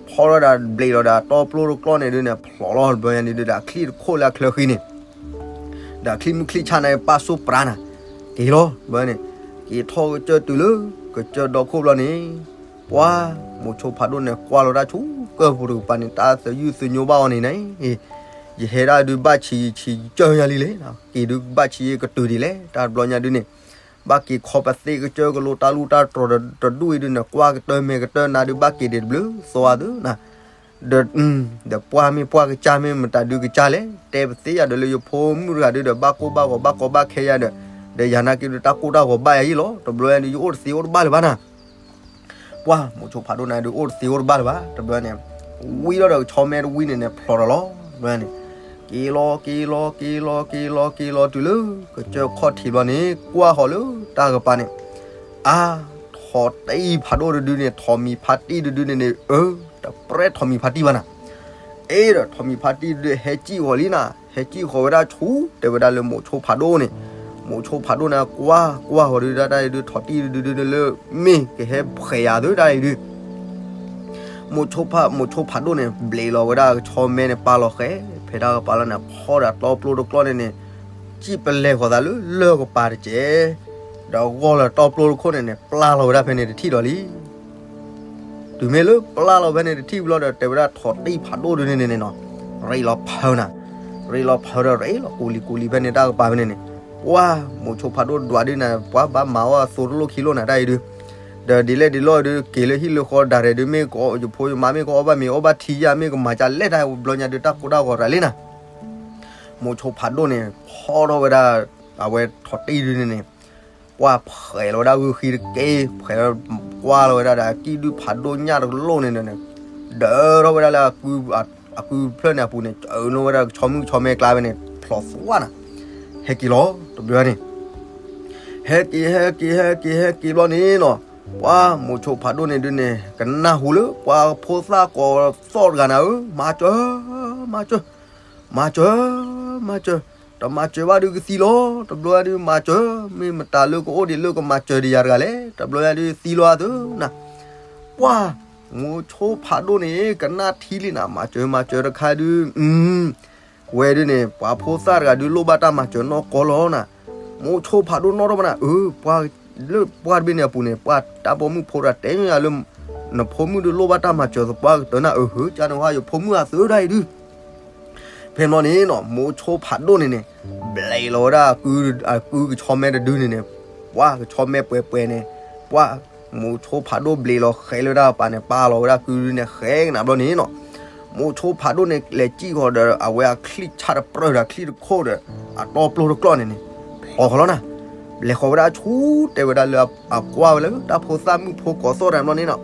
ဖီၣ်ထီၣ်ဒီးဘျံးလီၤဒီးတီပျိတကျီၢ်န့ၣ်ဒုးန့ၣ် ဖျိးလီၤတဘျီညါန့ၣ်ဒုးဒီး အချံၣ်တခိၣ်လၢအချၢဃံန့ၣ်, ဒီးအချံၣ်မုၢ်ချံၣ်ဆၣ်န့ၣ် ပၢ်စိပှၤနၤ, က့ၤလီၤဘျီန့ၣ်, က့ၤထီၣ်ကစၢၢ်တုၤလၢ ကစၢၢ်ဒီခိၣ်ဘျီန့ၣ်, ပှၤ မိၤဆိဖးဒိၣ်န့ၣ် ကွၢ်လီၤတၢ်ဆူကၢၢ်ပူၤတကပၤန့ၣ် တၢ်သယုၢ်သညိဘၣ်အီၤန့ၣ်န့ၣ်, ယဟဲဒၣ်ဒုးဘၣ်ဆံးဆံးကၢၢ်ယၤလံလဲၣ်, က့ၤဒုးဘၣ်ဆံးကတုၤဒ်လဲၣ် တၢ်တဘျီညါဒုးန့ၣ်, ဘၣ်က့ၤခီပသ့ၣ်ကစၢၢ်ကလိတၢ်လူၢ်တၢ်တြီၤတဒူၣ်အံၤဒုးန့ၣ် ကွၢ်ကတၢၢ်မဲာ်ကတၢၢ်နၤဒုးဘၣ်က့ၤဒံးတဘျုးသီအါသုနၤ ဒီး, ဒီးပှၢ်မ့ၢ်ပှၢ်ကစၢ်မ့ၢ်မတၤဒုးကစၢ်လဲၣ်, တဲပသ့ၣ်ယၤဒီးလၢယဖိမုၣ်တဂၤဒုးဒီး ဘၣ်ကိၢ်ဘၣ်ဂီၤဘၣ်ကီဘၣ်ခဲယၤဒီး, ဒီးယၤနာ်က့ဒုးတၢ်ကိၢ်တၢ်ဂီၤဘၣ်ယၤအံၤလီၤ, တဘျီညါဒုးယအိၣ်တသ့အိၣ်တဘၣ်လၢၤဘၣ်နၤ ပှၢ်မိၤဆိဖးဒိၣ်န့ၣ်ဒုးအိၣ်တသ့အိၣ်တဘၣ်လၢၤဘၣ်, တဘျီန့ၣ်, ဝံထီၣ်ဒီးကဆီမဲတဝံန့ၣ်န့ၣ် ဖျိးဒီးလီၤ, တဘျီန့ၣ်, က့ၤလီၤက့ၤလီၤက့ၤလီၤက့ၤလီၤက့ၤလီၤတုၤလၢ ကစၢၢ်ခီၣ်ထံးဘျီန့ၣ် ကွၢ်ဃီၤလၢတၢ်ကပၤန့ၣ်, အါ, ထိးတံၢ်ဖးဒိၣ်တဒုန့ၣ် ထိးမံၤဖါတံၢ်တဒုန့ၣ်န့ၣ်, အၢ, တပြဲၢ်ထိးမံၤဖါတံၢ်ဘၣ်နၤ အ့ဒီးထိးမံၤဖါတံၢ်ဒုးဟဲစံၣ်ဃီၤလံနၤ, ဟဲစံၣ်ဃီၤဝဲဒၣ်ဆူ တဲဝဲဒၣ်လၢမိၤဆိဖးဒိၣ်န့ၣ်, မိၤဆိဖးဒိၣ်န့ၣ် ကွၢ်ကွၢ်ဃီၤဒုးဒၣ်တၢ်အံၤဒုး ထိးတံၢ်ဒုးဒုးလၢ မ့ၢ်ကဟဲဖှဲးယၤသုတၢ်အံၤဒုး မိၤဆိဖး, မိၤဆိဖးဒိၣ်န့ၣ် ဘျံးလီၤဝဲဒၣ်ကဆီမဲန့ၣ် ပာ်လီၤဃဲၤ ဖဲတၢ်ကပၤလီၤန့ၣ် ဖီၣ်ဒီးတီပျိတကျီၢ်န့ၣ်န့ၣ်, စံၣ်ပလဲၤဃီၤသးလၢလၢၢ်ကပၤတကဲး, ဒီးဂီၢ်လၢတီပျိတခိၣ်န့ၣ်န့ၣ် ပျၢ်လီၤဝဲဒၣ်ဖဲန့ၣ်တထံၣ်ဒီးလံ တုၤမ့ၢ်လၢပျၢ်လီၤဖဲန့ၣ်တထံၣ်ဘျီဒီး တဲဝဲဒၣ်ထိးတံၢ်ဖးဒိၣ်ဒုးန့ၣ်န့ၣ်နီၤ, ရ့လီၤဖၢနၤ, ရ့လီၤဖၢဒီးရ့လီၤကူးလံကူးလံဖဲန့ၣ်တၢ်ကပၤဖဲန့ၣ်န့ၣ်, ပှၢ်မိၤဆိဖးဒိၣ်ဒွးဒုးန့ၣ် ပှၢ်ဘၣ်မၤအီၣ်အသိတလိၣ်ခံလိၣ်နၤတၢ်အံၤဒုး, ဒီးဒ်လဲၣ်ဒ်လဲၣ်ဒုး က့ၤလၢဟံၣ်လၢဃီဒၣ်ရဲၣ်ဒုး မ့ၢ်ကယဖိယမါမ့ၢ်ကအီၣ်ဘၣ်မ့ၤအီၣ်ဘၣ်ထံယၢ် မ့ၢ်ကမၤကလဲၣ်တၢ်ဘျီညါဒုး တၢ်ကိၢ်တၢ်ဂီၤတၢ်လံနၤ မိၤဆိဖးဒိၣ်န့ၣ် ဖီၣ်ထီၣ်ဝဲဒၣ် အဝဲထိးတံၢ်ဒုးန့ၣ်န့ၣ်, ပှၢ်ဖှဲးလီၤဝဲဒၣ်ဂုၢ်ဃံတက့ၢ် ဖှဲးကွၢ်လီၤဝဲဒၣ်ဒီး အကံၣ်ဒုးဖးဒိၣ်ညၣ်တကလိၣ်န့ၣ်န့ၣ်, ဒၢထီၣ်ဝဲဒၣ်လၢ အကုဖျၢၣ်န့ၣ်အပူၤန့ၣ် ကၢးနီၣ်ဝဲဒၣ်ကဆီမုၣ်ကဆီမဲကျါဖဲန့ၣ် ဖျိးသွါနၤ, ဟဲက့ၤလီၤတဘျီန့ၣ် ဟဲက့ၤ ဟဲက့ၤ ဟဲက့ၤ ဟဲက့ၤဘျီန့ၣ်နီၤ, ပှၢ်မိၤဆိဖးဒိၣ်န့ၣ်ဒုးန့ၣ် ကနၢ်ဟူလၢ ပှၢ်ဖိသၣ်ကိးသီၣ်တဂၤနၤဧၢ, မၤစၢၤ, မၤစၢၤ, မၤစၢၤ, မၤစၢၤ, တမၤစၢၤဘၣ်ဒုးကသံလီၤ, တဘျီညါဒုးမၤစၢၤ, မ့ၢ်မတၤလၢကအိၣ်ဒံးလၢကမၤစၢၤဒံးယၤတဂၤလဲၣ်, တဘျီညါဒုးသံလီၤအသုနၤ, ပှၢ် မိၤဆိဖးဒိၣ်န့ၣ် ကနၣ်ထံလံနၤ, မၤစၢၤ မၤစၢၤတခါဒုး ဝဲဒုးန့ၣ် ပှၢ်ဖိသၣ်တဂၤဒုးလိၣ်ဘၣ်တၢ်မၤစၢၤနီၢ်ကီၢ်လီၤနၤ, မိၤဆိဖးဒိၣ်နီၣ်ထီၣ်ဘၣ်နၤ, အၢ ပှၢ်လၢပှၢ်တဘ့ၣ်န့ၣ်အပူၤန့ၣ် ပှၢ်တၢ်ပိာ်မုၣ်ဖိတဂၤတဲညါလၢ နဖိမုၣ်ဒုးလိၣ်ဘၣ်တၢ်မၤစၢၤသပှၢ်ကတၢၢ်နၤ, အၢ ဟၢ ကန့ၣ်ဟါ ယဖိမုၣ်အသုတၢ်အံၤဒုး ဖဲန့ၣ်ဘျီန့ၣ်နီၤ မိၤဆိဖးဒိၣ်န့ၣ်န့ၣ် ဘျံးလီၤဝဲဒၣ် အကုကဆီမဲတဒုန့ၣ်န့ၣ်, ပှၢ်ကဆီမဲပှဲၤပှဲၤန့ၣ်, ပှၢ်မိၤဆိဖးဒိၣ်ဘျံးလီၤဃဲၤလၢတၢ်ကပၤန့ၣ် ပာ်လီၤဝဲဒၣ်ကုဒုန့ၣ် ဃဲၤကနၣ်ဘျီန့ၣ်နီၤ, မိၤဆိဖးဒိၣ်န့ၣ် လဲၤစံၣ်ဃီၤဒီး အဝဲအချံၣ်ဆၣ်တပြၢၢ်ဒီး အချံၣ်တခိၣ်ဒီး အတီပျိတကျီၢ်န့ၣ်န့ၣ် ဖျိးဃီလီၤနၤ, လဲၤဃီၤဝဲဒၣ်ဆူတဲဝဲဒၣ်လၢအကွၢ်ဝဲလၢတၢ်ဖိသၣ်မုၣ်ဖိကိးသီၣ်တၢ်ဘျီန့ၣ်နီၤ,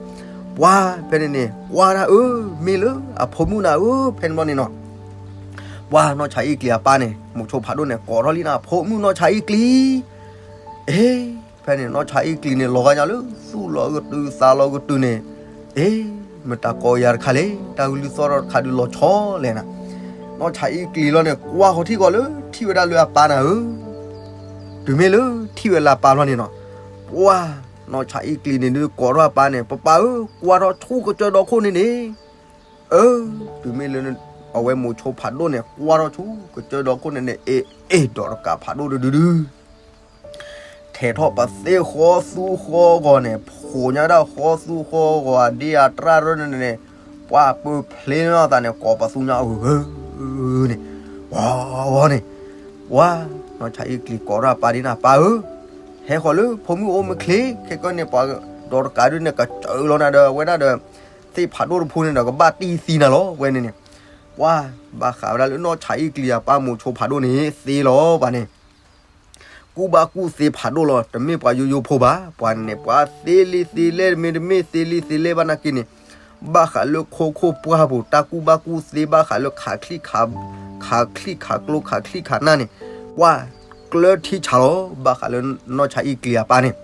ပှၢ်ဖဲန့ၣ်န့ၣ် ကွၢ်ဒၣ်အၢ မ့ၢ်လၢအဖိမုၣ်နၤဧၢ ဖဲန့ၣ်ဘျီန့ၣ်နီၤ ပှၢ်နီၢ်ဆါအ့ၣ်ကျံၤအပၢ်န့ၣ် မိၤဆိဖးဒိၣ်န့ၣ် ကိးထီၣ်လံနၤ ဖိမုၣ်နီၢ်ဆါအ့ၣ်ကျံၤ, အ့ ဖဲန့ၣ် နီၢ်ဆါအ့ၣ်ကျံၤန့ၣ် လီၤဂာ်ညါလၢ သူၣ်လီၤကတုၤသးလီၤကတုၤန့ၣ်, အ့ မတၤကိးယၤတခါလဲၣ်, တၢ်ကလုၢ်သီၣ်ထီၣ်တခါဒုးလီၤဆီလဲၣ်နၤ, နီၢ်ဆါအ့ၣ်ကျံၤလီၤန့ၣ် ကွၢ်ဃီၤထံၣ်ကီးလၢထံၣ်ဝဲဒၣ်လၢအပၢ်နၤဧၢ, တုၤမ့ၢ်လၢထံၣ်ဝဲလၢအပၢ်ဘျီန့ၣ်နီၤ, ပှၢ်နီၢ်ဆါအ့ၣ်ကျံၤန့ၣ်ဒုးကိးထီၣ်အပၢ်န့ၣ် ပပၢ်ဧၢ ကွၢ်ထီၣ်ဆူကစၢၢ်ဒီခိၣ်န့ၣ်န့ၣ် အၢ တုၤမ့ၢ်လၢ အဝဲမိၤဆိဖးဒိၣ်န့ၣ် ကွၢ်ထီၣ်ဆူကစၢၢ်ဒီခိၣ်န့ၣ်န့ၣ် အ့ၣ် အ့ၣ် ဒီးတကးဖးဒိၣ်တဒုဒု ထဲးထီၣ်ပသ့ၣ်ဃီသူဃီဂီၤန့ၣ် ဖိးညါဒၣ်ဃီသူဃီဂီၤ အဒ့အတြၢ်ရၢၢ်န့ၣ်န့ၣ် ပှၢ်ပၢၢ်ဖျ့လီၤသးန့ၣ် ကိးပသူညါအဂၤဂၤန့ၣ် ဝီဝီန့ၣ် ပှၢ် နီၢ်ဆါအ့ၣ်ကျံၤကိးထီၣ်အပၢ်ဒ်န့ၣ် ပၢ်ဧၢ, ဟဲဃီၤလၢဖိမုၣ်အိၣ်မ့ၢ်ချ့, ခဲကနံၣ်န့ၣ် ပှၤဒီးတကးဒုန့ၣ် ကစၢၢ်လီၤနၤဒီး အဝဲဒၣ်ဒီး သ့ၣ်ဖးဒိၣ်တဖိန့ၣ်ဒီး ကဘၣ်တံၢ်သံနၤလီၤ ဝဲန့ၣ်န့ၣ်, ပှၢ် ဘၣ်ဃးဝဲဒၣ်လၢနီၢ်ဆါအ့ၣ်ကျံၤအပၢ်မိၤဆိဖးဒိၣ်န့ၣ် သ့လီၤပှၤန့ၣ် ကူၣ်ဘၣ်ကူၣ်သ့ဖးဒိၣ်လီၤ, တမ့ၢ်ပှၤယိယိဖိဘၣ်, ပှၤန့ၣ် ပှၤသ့လံသ့လဲၢ်တမ့ၢ်တမ့ၢ်သ့လံသ့လဲၢ်ဘၣ်နာ်က့န့ၣ်, ဘၣ်ဃးလၢခိခိၣ်ပှၢ်ပူၤ တၢ်ကူၣ်ဘၣ်ကူၣ်သ့ဘၣ်ဃးလၢခးချံၣ်ခး, ခးချံၣ်ခးကျိခးချံၣ်ခးနၢ်န့ၣ်, ပှၢ် ကျၢထံဆးလီၤ, ဘၣ်ဃးလၢနီၢ်ဆါအ့ၣ်ကျံၤအပၢ်န့ၣ်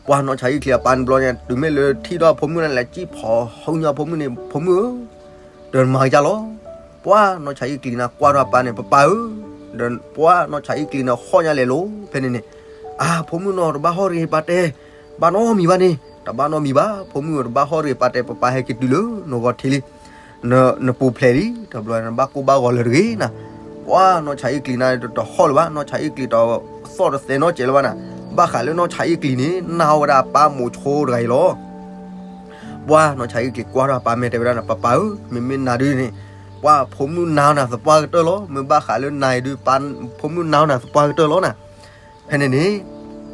ပှၢ်နီၢ်ဆါအ့ၣ်ကျံၤအပၢ်န့ၣ်ဘျီန့ၣ် တုၤမ့ၢ်လၢထံၣ်ထီၣ်ဖိမုၣ်န့ၣ် လဲၤစံၣ်ဖီၣ်ဟုညါဖိမုၣ်န့ၣ် ဖိမုၣ်ဧၢ, ဒီးနမၤကစၢ်လီၤ, ပှၢ်နီၢ်ဆါအ့ၣ်ကျံၤန့ၣ် ကွၢ်ထီၣ်အပၢ်န့ၣ် ပၢ်ပၢ်ဧၢ, ဒီးပှၢ်နီၢ်ဆါအ့ၣ်ကျံၤန့ၣ် ဟီၣ်ညါလဲၤလိၤ ဖဲန့ၣ်န့ၣ်, အါ ဖိမုၣ်နီၤ တဘၣ်ဟီၣ်တဂ့ၤ ပၢ်တဲ, ဘၣ်နီတမံၤဘၣ်န့ၣ် တဘၣ်နီတမံၤဘၣ်, ဖိမုၣ်ဧၢ တဘၣ်ဟီၣ်တဂ့ၤ ပၢ်တဲ ပၢ်ပၢ်ဟဲက့ၤတုၤလၢနဂီၢ်ထံလံ နပူၤဖျဲးလံ, တဘျီနဘၣ်ကိၢ်ဘၣ်ဂီၤလၢၤတဂ့ၤနၤ, ပှၢ်နီၢ်ဆါအ့ၣ်ကျံၤန့ၣ် တဟီၣ်လၢၤဘၣ်, နီၢ်ဆါအ့ၣ်ကျံၤတသီၣ်တသဲနီတစဲးလၢၤဘၣ်နၤ, ဘၣ်ဃးလၢနီၢ်ဆါအ့ၣ်ကျံၤန့ၣ် နာ်ဝဲဒၣ်အပၢ်မိၤဆိတဂၤအံၤလီၤ. ပှၢ်နီၢ်ဆါအ့ၣ်ကျံၤကွၢ်ထီၣ်အပၢ်မ့ၢ်တဲဝဲဒၣ်န့ၣ် ပၢ်ပၢ်ဧၢ, မ့မ့ၢ်နၤဒုန့ၣ် ပှၢ်ဖိမုၣ်နာ်နၤသပှၢ်ကတၢၢ်လီၤ, မ့ၢ်ဘၣ်ဃးလၢနၤအံၤဒု ပၢ်ဖိမုၣ်နာ်နၤသပှၢ်ကတၢၢ်လီၤနၤ ဖဲန့ၣ်န့ၣ်,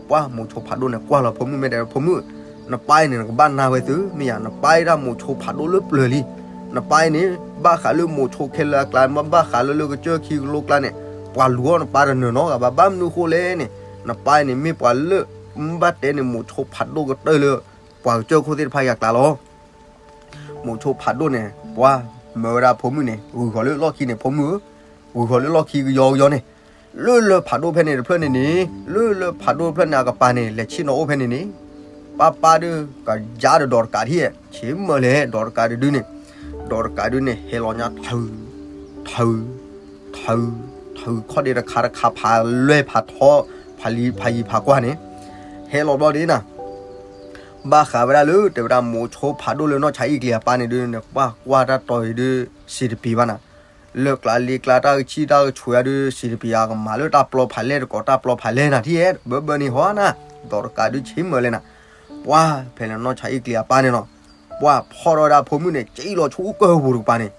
ပှၢ်မိၤဆိဖးဒိၣ်န့ၣ် ကွၢ်လီၤဖိမုၣ်မ့ၢ်တဲ ဖိမုၣ်, နပၢ်အံၤန့ၣ် နကဘၣ်နာ်ဝဲသု, မ့ၢ်ယါ နပၢ်အံၤဒၣ်မိၤဆိဖးဒိၣ်လၢပျၢၤလံ, နပၢ်အံၤန့ၣ် ဘၣ်ဃးလၢမိၤဆိခဲလၢာ်အကျါ မ့ၢ်ဘၣ်ဃးလၢလၢကစၢၢ်ခံကလိကျါန့ၣ် ပှၤလူၤအီၣ်နပၢ်တနၢၤနီတဂၤဘၣ်, ဘၣ်မနုၤဃိလဲၣ်န့ၣ်, နပၢ်အံၤန့ၣ် မ့ၢ်ပှၤလၢ မ့ၢ်ဘၣ်တဲန့ၣ် မိၤဆိဖးဒိၣ်ကတၢၢ်လၢ ပှၤကစၢၢ်ခိၣ်သ့ၣ်တဖၣ်အကျါလီၤ. မိၤဆိဖးဒိၣ်န့ၣ် ပှၢ် မၢဝဲဒၣ်ဖိမုၣ်န့ၣ် ဂုၤဃီၤလၢလီၢ်ခံန့ၣ် ဖိမုၣ်ဧၢ, ဂုၤဃီၤလၢလီၢ်ခံကယီကယီန့ၣ်, လၢလၢဖးဒိၣ်ဖဲန့ၣ်တဖျၢၣ်န့ၣ်န့ၣ်, လၢလၢဖးဒိၣ်တဖျၢၣ်န့ၣ် အကပၤန့ၣ် လဲၤဆ့ၣ်နီၤအိၣ်ဖဲန့ၣ်န့ၣ်, ပၢ်ပၢ်ဒု ကယါဒီးဒီးတကးထံၣ်, ဆ့မၢလဲၣ် ဒီးတကးဒုဒုန့ၣ်, ဒီးတကးဒုန့ၣ် ဟဲလီၤညါထုး, ထုး, ထုး, ထုး ခီၣ်ဒ့တခါတခါ ဖးလွဲၢ်ဖးထီ, ဖးလံဖးယံၤဖးကွၢ်န့ၣ်, ဟဲလီၤဘျီဒ်နၤ ဘၣ်ဃးဝဲဒၣ်လၢ တဲဝဲဒၣ်မိၤဆိဖးဒိၣ်လၢနီၢ်ဆါအ့ၣ်ကျံၤအပၢ်န့ၣ်ဒုန့ၣ် ပှၢ်ကွၢ်တၢ်တီၤအံၤဒု စံးတပံၤဘၣ်နၤ, လၢကျါလ့ကျါတၢ်ကဆံၣ်တၢ်ကဆူးယါဒု စံးတပံၤယါကမၤလၢတၢ်ပျီဖးလဲၢ်တကိး တၢ်ပျီဖးလဲၢ်နၤထံၣ်ဧဲ ဘၢဘၢန့ၣ်ဟီနၤ, ဒီးတကးဒုဆ့မၢလဲၣ်နၤ, ပှၢ်ဖဲန့ၣ်နီၢ်ဆါအ့ၣ်ကျံၤအပၢ်န့ၣ်နီၤ ပှၢ်ဖီၣ်ထီၣ်ဝဲဒၣ်ဖိမုၣ်န့ၣ် စံၣ်လီၤဆူကၢၢ်ပူၤတကပၤန့ၣ်,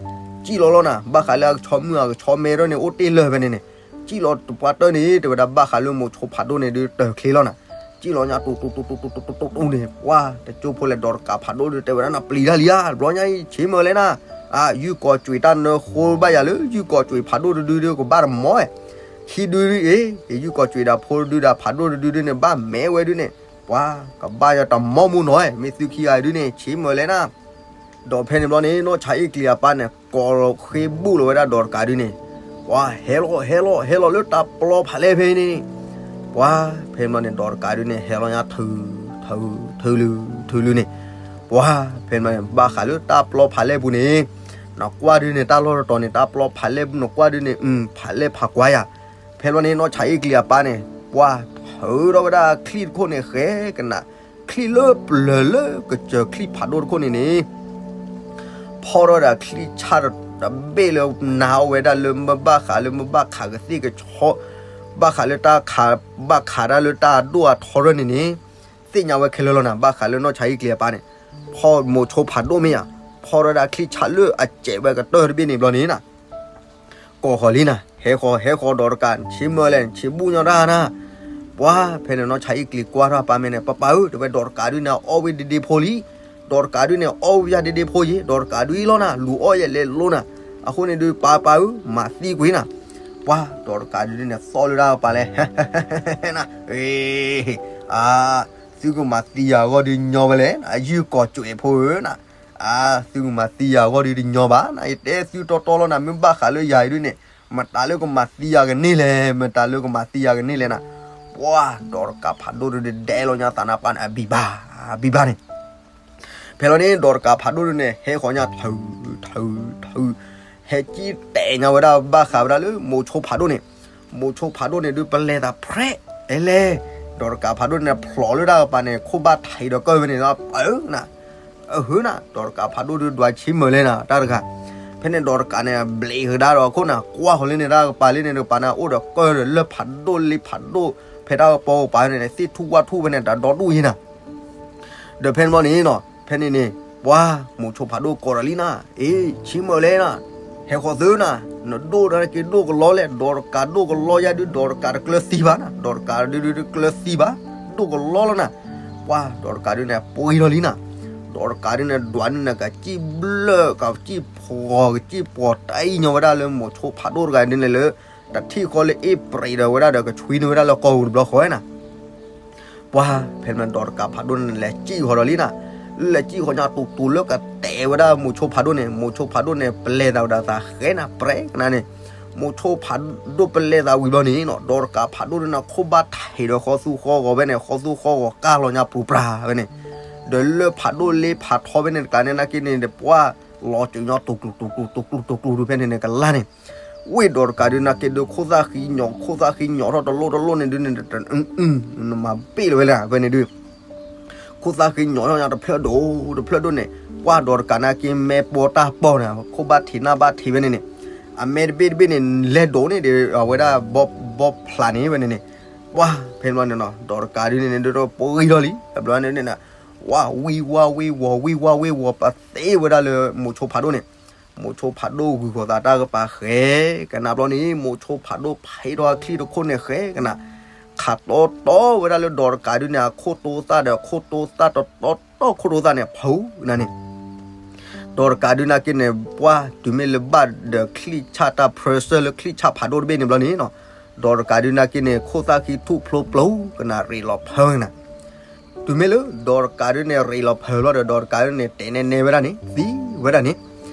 စံၣ်လီၤလီၤနၤ ဘၣ်ဃးလၢအကဆီမုၣ်အကဆီမဲထီၣ်န့ၣ် အိၣ်တ့ၢ်လၢာ်ဖဲန့ၣ်န့ၣ်, စံၣ်လီၤတပှၢ်တၢၢ်န့ၣ် တဲဝဲဒၣ်ဘၣ်ဃးလၢမိၤဆိဖးဒိၣ်န့ၣ်ဒု တၢ်ချ့လီၤနၤ, စံၣ်လီၤညါတူတူတူတူတူတူတူန့ၣ် ပှၢ်တကၠိဖိလဲၣ် ဒီးတကးဖးဒိၣ်ဒု တဲဝဲဒၣ်နပျံၤတၢ်လံဧါ တဘျီညါအံၤ ဆ့မၢလဲၣ်နၤ, အါ ယုၢ်ကီၤကွံာ်တၢ်နၢဃိဘၣ်ယၤလၢ ယုၢ်ကီၤကွံာ်ဖးဒိၣ်တဒုဒု ကဘၣ်တမီၢ်, ခံဒုဒုအ့ၣ် ယုၢ်ကီၤကွံာ်ဒီးဖိတဒုဒီးဖးဒိၣ်တဒုဒုန့ၣ် ဘၣ်မဲဝဲဒုန့ၣ် ပှၤကဘၣ်ယတမီၢ်မူနီၤ, မ့ၢ်သုခံဂၤအံၤဒုန့ၣ် ဆ့မၢလဲၣ်နၤ, ဒီးဖဲန့ၣ်ဘျီန့ၣ် နီၢ်ဆါအ့ၣ်ကျံၤအပၢ်န့ၣ် ကိးလီၤဃ့ဘူၣ်လီၤဝဲဒၣ်ဒီးတကးဒုန့ၣ်, ပှၤဟဲလီၤ ဟဲလီၤ ဟဲလီၤလၢတၢ်ပျီဖးလဲၢ်ဖဲန့ၣ်န့ၣ်, ပှၤဖဲန့ၣ်ဘျီန့ၣ် ဒီးတကးဒုန့ၣ် ဟဲလီၤညါထုး ထုး ထုးလု ထုးလုန့ၣ်, ပှၤဖဲန့ၣ်ဘျီန့ၣ် ဘၣ်ဃးလၢတၢ်ပျီဖးလဲၢ်ပူၤန့ၣ်, နကွၢ်ဒုန့ၣ် တၢ်လီၢ်တတီၤန့ၣ် တၢ်ပျီဖးလဲၢ်ပူၤ နကွၢ်ဒုန့ၣ် ဖးလဲၢ်ဖးကွၢ်ယၤ, ဖဲဘျီန့ၣ် နီၢ်ဆါအ့ၣ်ကျံၤအပၢ်န့ၣ် ပှၤထုးထီၣ်ဝဲဒၣ်ချံၣ်တခိၣ်န့ၣ် ဃဲကနး ချံၣ်လၢပျၢၤလၢကစၢၢ်ချံၣ်ဖးဒိၣ်တခိၣ်န့ၣ်န့ၣ်, ဖီၣ်ထီၣ်ဒီးချံၣ်ဆၣ်တဘ့ၣ်လၢနၤအီၣ်ဝဲဒၣ်လၢမ့ၢ်ဘၣ်ဃးလၢမ့ၢ်ဘၣ်ခးကသ့ၣ်ကဆီ, ဘၣ်ဃးလၢတၢ်ခး, ဘၣ်ခးတၢ်လၢတၢ်အဒိၣ်အထီရၢၢ်န့ၣ်န့ၣ်, သ့ၣ်ညါဝဲခဲလၢာ်လီၤနၤ, ဘၣ်ဃးလၢနီၢ်ဆါအ့ၣ်ကျံၤအပၢ်န့ၣ်, ဖီၣ်မိၤဆိဖးဒိၣ်မ့ၢ်ဧါ, ဖီၣ်ထီၣ်ဒၣ်ချံၣ်ဆၣ်လၢအစဲးဝဲကတၢၢ်တဘ့ၣ်န့ၣ်ဘျီန့ၣ်နၤ ကိးဃီၤလံနၤ, ဟဲဃီၤ ဟဲဃီၤဒီးတကး ဆ့မၢလဲၣ် ဆ့ဘူၣ်ညီတၢ်နၤ, ပှၤဖဲန့ၣ်နီၢ်ဆါအ့ၣ်ကျံၤကွၢ်ထီၣ်အပၢ်မ့ၢ်န့ၣ် ပၢ်ပၢ်ဧၢ တဲဝဲဒီးတကးဒုန့ၣ် အီၣ်ဝံၤဒ့ဒ့ဖိလံ, ဒီးတကးဒုန့ၣ် အီၣ်ဝံၤယၤဒ့ဒ့ဖိယံၤ ဒီးတကးဒုအံၤလီၤနၤ လူၤအီၣ်ယဲလဲၤလိနၤ, အဃိန့ၣ်ဒု ပၢ်ပၢ်ဧၢ မၤသံကွံာ်နၤ, ပှၤဒီးတကးဒုန့ၣ် သီၣ်လၢတၢ်ကပၤလဲၣ် န, အ သုကမၤသံယၤအဂီၢ်ဒုညီဝဲလဲၣ် ယုၢ်ကီၤကွံာ်ဖိဧၢနၤ, အ သုကမၤသံယၤအဂီၢ်ဒုတညီဘၣ်နၤ, ယတဲသုတီတီလီၤနၤ, မ့ၢ်ဘၣ်ဃးလၢယၤအံၤဒုန့ၣ် မတၤလၢကမၤသံယၤကန့ၢ်လဲၣ်, မတၤလၢကမၤသံယၤကန့ၢ်လဲၣ်နၤ, ပှၤဒီးတကးဖးဒိၣ်ဒုဒဲလီၤညါသးနၤပၢ်န့ၣ် အဘံၤဘၣ်, အဘံၤဘၣ်န့ၣ် ဖဲလီၤန့ၣ် ဒီးတကးဖးဒိၣ်ဒုန့ၣ် ဟဲဃီၤညါထုး, ထုး, ထုး, ဟဲကံၣ်တဲာ်ညါဝဲဒၣ်ဘၣ်ဃးဝဲဒၣ်လၢမိၤဆိဖးဒိၣ်န့ၣ်, မိၤဆိဖးဒိၣ်န့ၣ်ဒု ပလဲၤသးဖြဲး, အဲလဲၣ်, ဒီးတကးဖးဒိၣ်န့ၣ် ဖျိးလၢတၢ်ကပၤန့ၣ် ခိၣ်ဘၣ်ထံးဒီးကၢၢ်ဝဲန့ၣ်လီၤ ပၢ်ဧၢနၤ, အဟၢနၤ, ဒီးတကးဖးဒိၣ်ဒုဒွးဆ့မၢလဲၣ်နၤ တၢ်တဂၤ, ဖဲန့ၣ်ဒီးတကးန့ၣ် ဘျဲးကဒါဒီးအခိၣ်နၤ ကွၢ်ဃီၤလၢန့ၣ်တၢ်ကပၤလၢန့ၣ်တကပၤန့ၣ် အိၣ်ဒီးကၢၢ်ဒီးလၢၢ်ဖးဒိၣ်လ့ဖးဒိၣ် ဖဲတၢ်ကပီၤကပၤန့ၣ် သ့ၣ်ထူၣ်ဝၣ်ထူၣ်ဖဲန့ၣ် တၢ်ဒီဒူၣ်ယံၤနၤ ဒီးဖဲန့ၣ်ဘျီန့ၣ်နီၤ ဖဲန့ၣ်န့ၣ် ပှၤမိၤဆိဖးဒိၣ်ကိးဒီးလံနၤ, အ့ ဆံးမၢၢ်လဲၣ်နၤ, ဟဲဃီၤသုနၤ, နဒိၣ်တၢ်က့ၤဒိၣ်ကလီလဲၣ်, ဒီးတကးဒိၣ်ကလီယါဒုး ဒီးတကးတကျၢၤသံဘၣ်နၤ, ဒီးတကးဒုးတကျၢၤသံဘၣ်, ဒိၣ်ကလီလီၤနၤ, ပှၤဒီးတကးဒုးန့ၣ် ပှ့ၤထီၣ်လံနၤ, ဒီးတကးဒုးန့ၣ် ဒွးနုၢ်န့ၣ် ကစံၣ်ဘျၢၣ် ကစံၣ်ဖှီၣ် ကစံၣ်ပှီၤတၢ်အံၤညီဝဲဒၣ်လၢမိၤဆိဖးဒိၣ်တဂၤဒ်န့ၣ်လၢ တထံၣ်ဃီလၢအ့ၣ်ပြံးဒီးဝဲဒၣ်ဒီး ကဆွံနုာ်ဝဲဒၣ်လၢကီၢ်ပူၤတဘျီဃီဝဲနၤ ပှၤဖဲန့ၣ်ဒီးတကးဖးဒိၣ်န့ၣ် လဲၤစံၣ်ဃီၤဒီးလံနၤ, လဲၤစံၣ်ဃီၤညါတူၤတူၤလၢကတဲဝဲဒၣ်မိၤဆိဖးဒိၣ်န့ၣ်, မိၤဆိဖးဒိၣ်န့ၣ် ပလဲၤသးဝဲဒၣ်သးဃဲနၤ ပြဲကနၤန့ၣ်, မိၤဆိဖးဒိၣ်ပလဲၤသးဝံၤဘျီန့ၣ်နီၤ, ဒီးတကးဖးဒိၣ်န့ၣ် ခိၣ်ဘၣ်ထံးဒီးဃီသူဃီဂီၤဖဲန့ၣ်, ဃီသူဃီဂီၤကၢ်လီၤညါပူၤပြၤဖဲန့ၣ်, ဒီးလၢၢ်ဖးဒိၣ်လ့ဖးထီဖဲန့ၣ်တကျါန့ၣ် နာ်က့န့ၣ် ပှၤလီၤစၢၤညီတူၤကျူၤတူၤကျူၤတူၤကျူၤတူၤဖဲန့ၣ်န့ၣ် ကလါန့ၣ် ဝ့ၢ်ဒီးတကးဒုးနာ်က့ဒုး ခိၣ်သၣ်ဃံညီ ခိၣ်သၣ်ဃံညီထီၣ်တလိၣ်တလိၣ်န့ၣ်ဒုးန့ၣ် နမၤဘ့ၣ်လီၤဝဲလၢဖဲန့ၣ်ဒုး ခိၣ်သၣ်ဃံညီထီၣ်ညါတဖျၢၣ်ဒိၣ်တဖျၢၣ်ဒိၣ်န့ၣ် ပှၤဒီးတကးနာ်က့မဲပီတၢ်ပီၢ်န့ၣ် ခိၣ်ဘၣ်ထံးနၢ်ဘၣ်ထံးဖဲန့ၣ်န့ၣ် အမဲတဘ့ၣ်တဘ့ၣ်န့ၣ် လဲၤဒိးန့ၣ်ဒီး အဝဲဒၣ် ဘီဖျးန့ၣ်ဖဲန့ၣ်န့ၣ် ပှၤဖဲန့ၣ်ဘျီန့ၣ်နီၤ ဒီးတကးဒုးန့ၣ် ဒိၣ်ပှ့ၤထီၣ်လံ တဘျီန့ၣ်န့ၣ် ဝါဝံဝါဝံဝီၤဝံဝါဝံဝီၤ ပသ့ဝဲဒၣ်လၢမိၤဆိဖးဒိၣ်န့ၣ် မိၤဆိဖးဒိၣ်ဂုၤဃီၤသးတၢ်ကပၤဃဲကနၤဘျီန့ၣ် မိၤဆိဖးဒိၣ်ဖးထီၣ်အချံၣ်တခိၣ်န့ၣ်ဃဲကနၤ ခးတီတီဝဲဒၣ်လၢဒီးတကးဒုးန့ၣ် အခိၣ်တိသၣ်ဒီး ခိၣ်တိသၣ်တတီတီခိၣ်တိသၣ်န့ၣ် ဖုနၤန့ၣ် ဒီးတကးဒုးနာ်က့န့ၣ် ပှၤတုၤမ့ၢ်လၢဘၣ်ဒီးချံၣ်ဆၣ်တၢ် pressure လၢချံၣ်ဆၣ်ဖးဒိၣ်တဘ့ၣ်န့ၣ်ဘျီန့ၣ်နီၤ ဒီးတကးဒုးနာ်က့န့ၣ် ခိၣ်သၣ်ဃံထူၣ်ဖျိပျိကနၤ ရ့းလီၤဖၢကနၤ တုၤမ့ၢ်လၢဒီးတကးဒုးန့ၣ် ရ့းလီၤဖၢလီၤဒီး ဒီးတကးဒုးန့ၣ် တဲာ်နဲနဲဝဲဒၣ်န့ၣ် သံဝဲဒၣ်န့ၣ်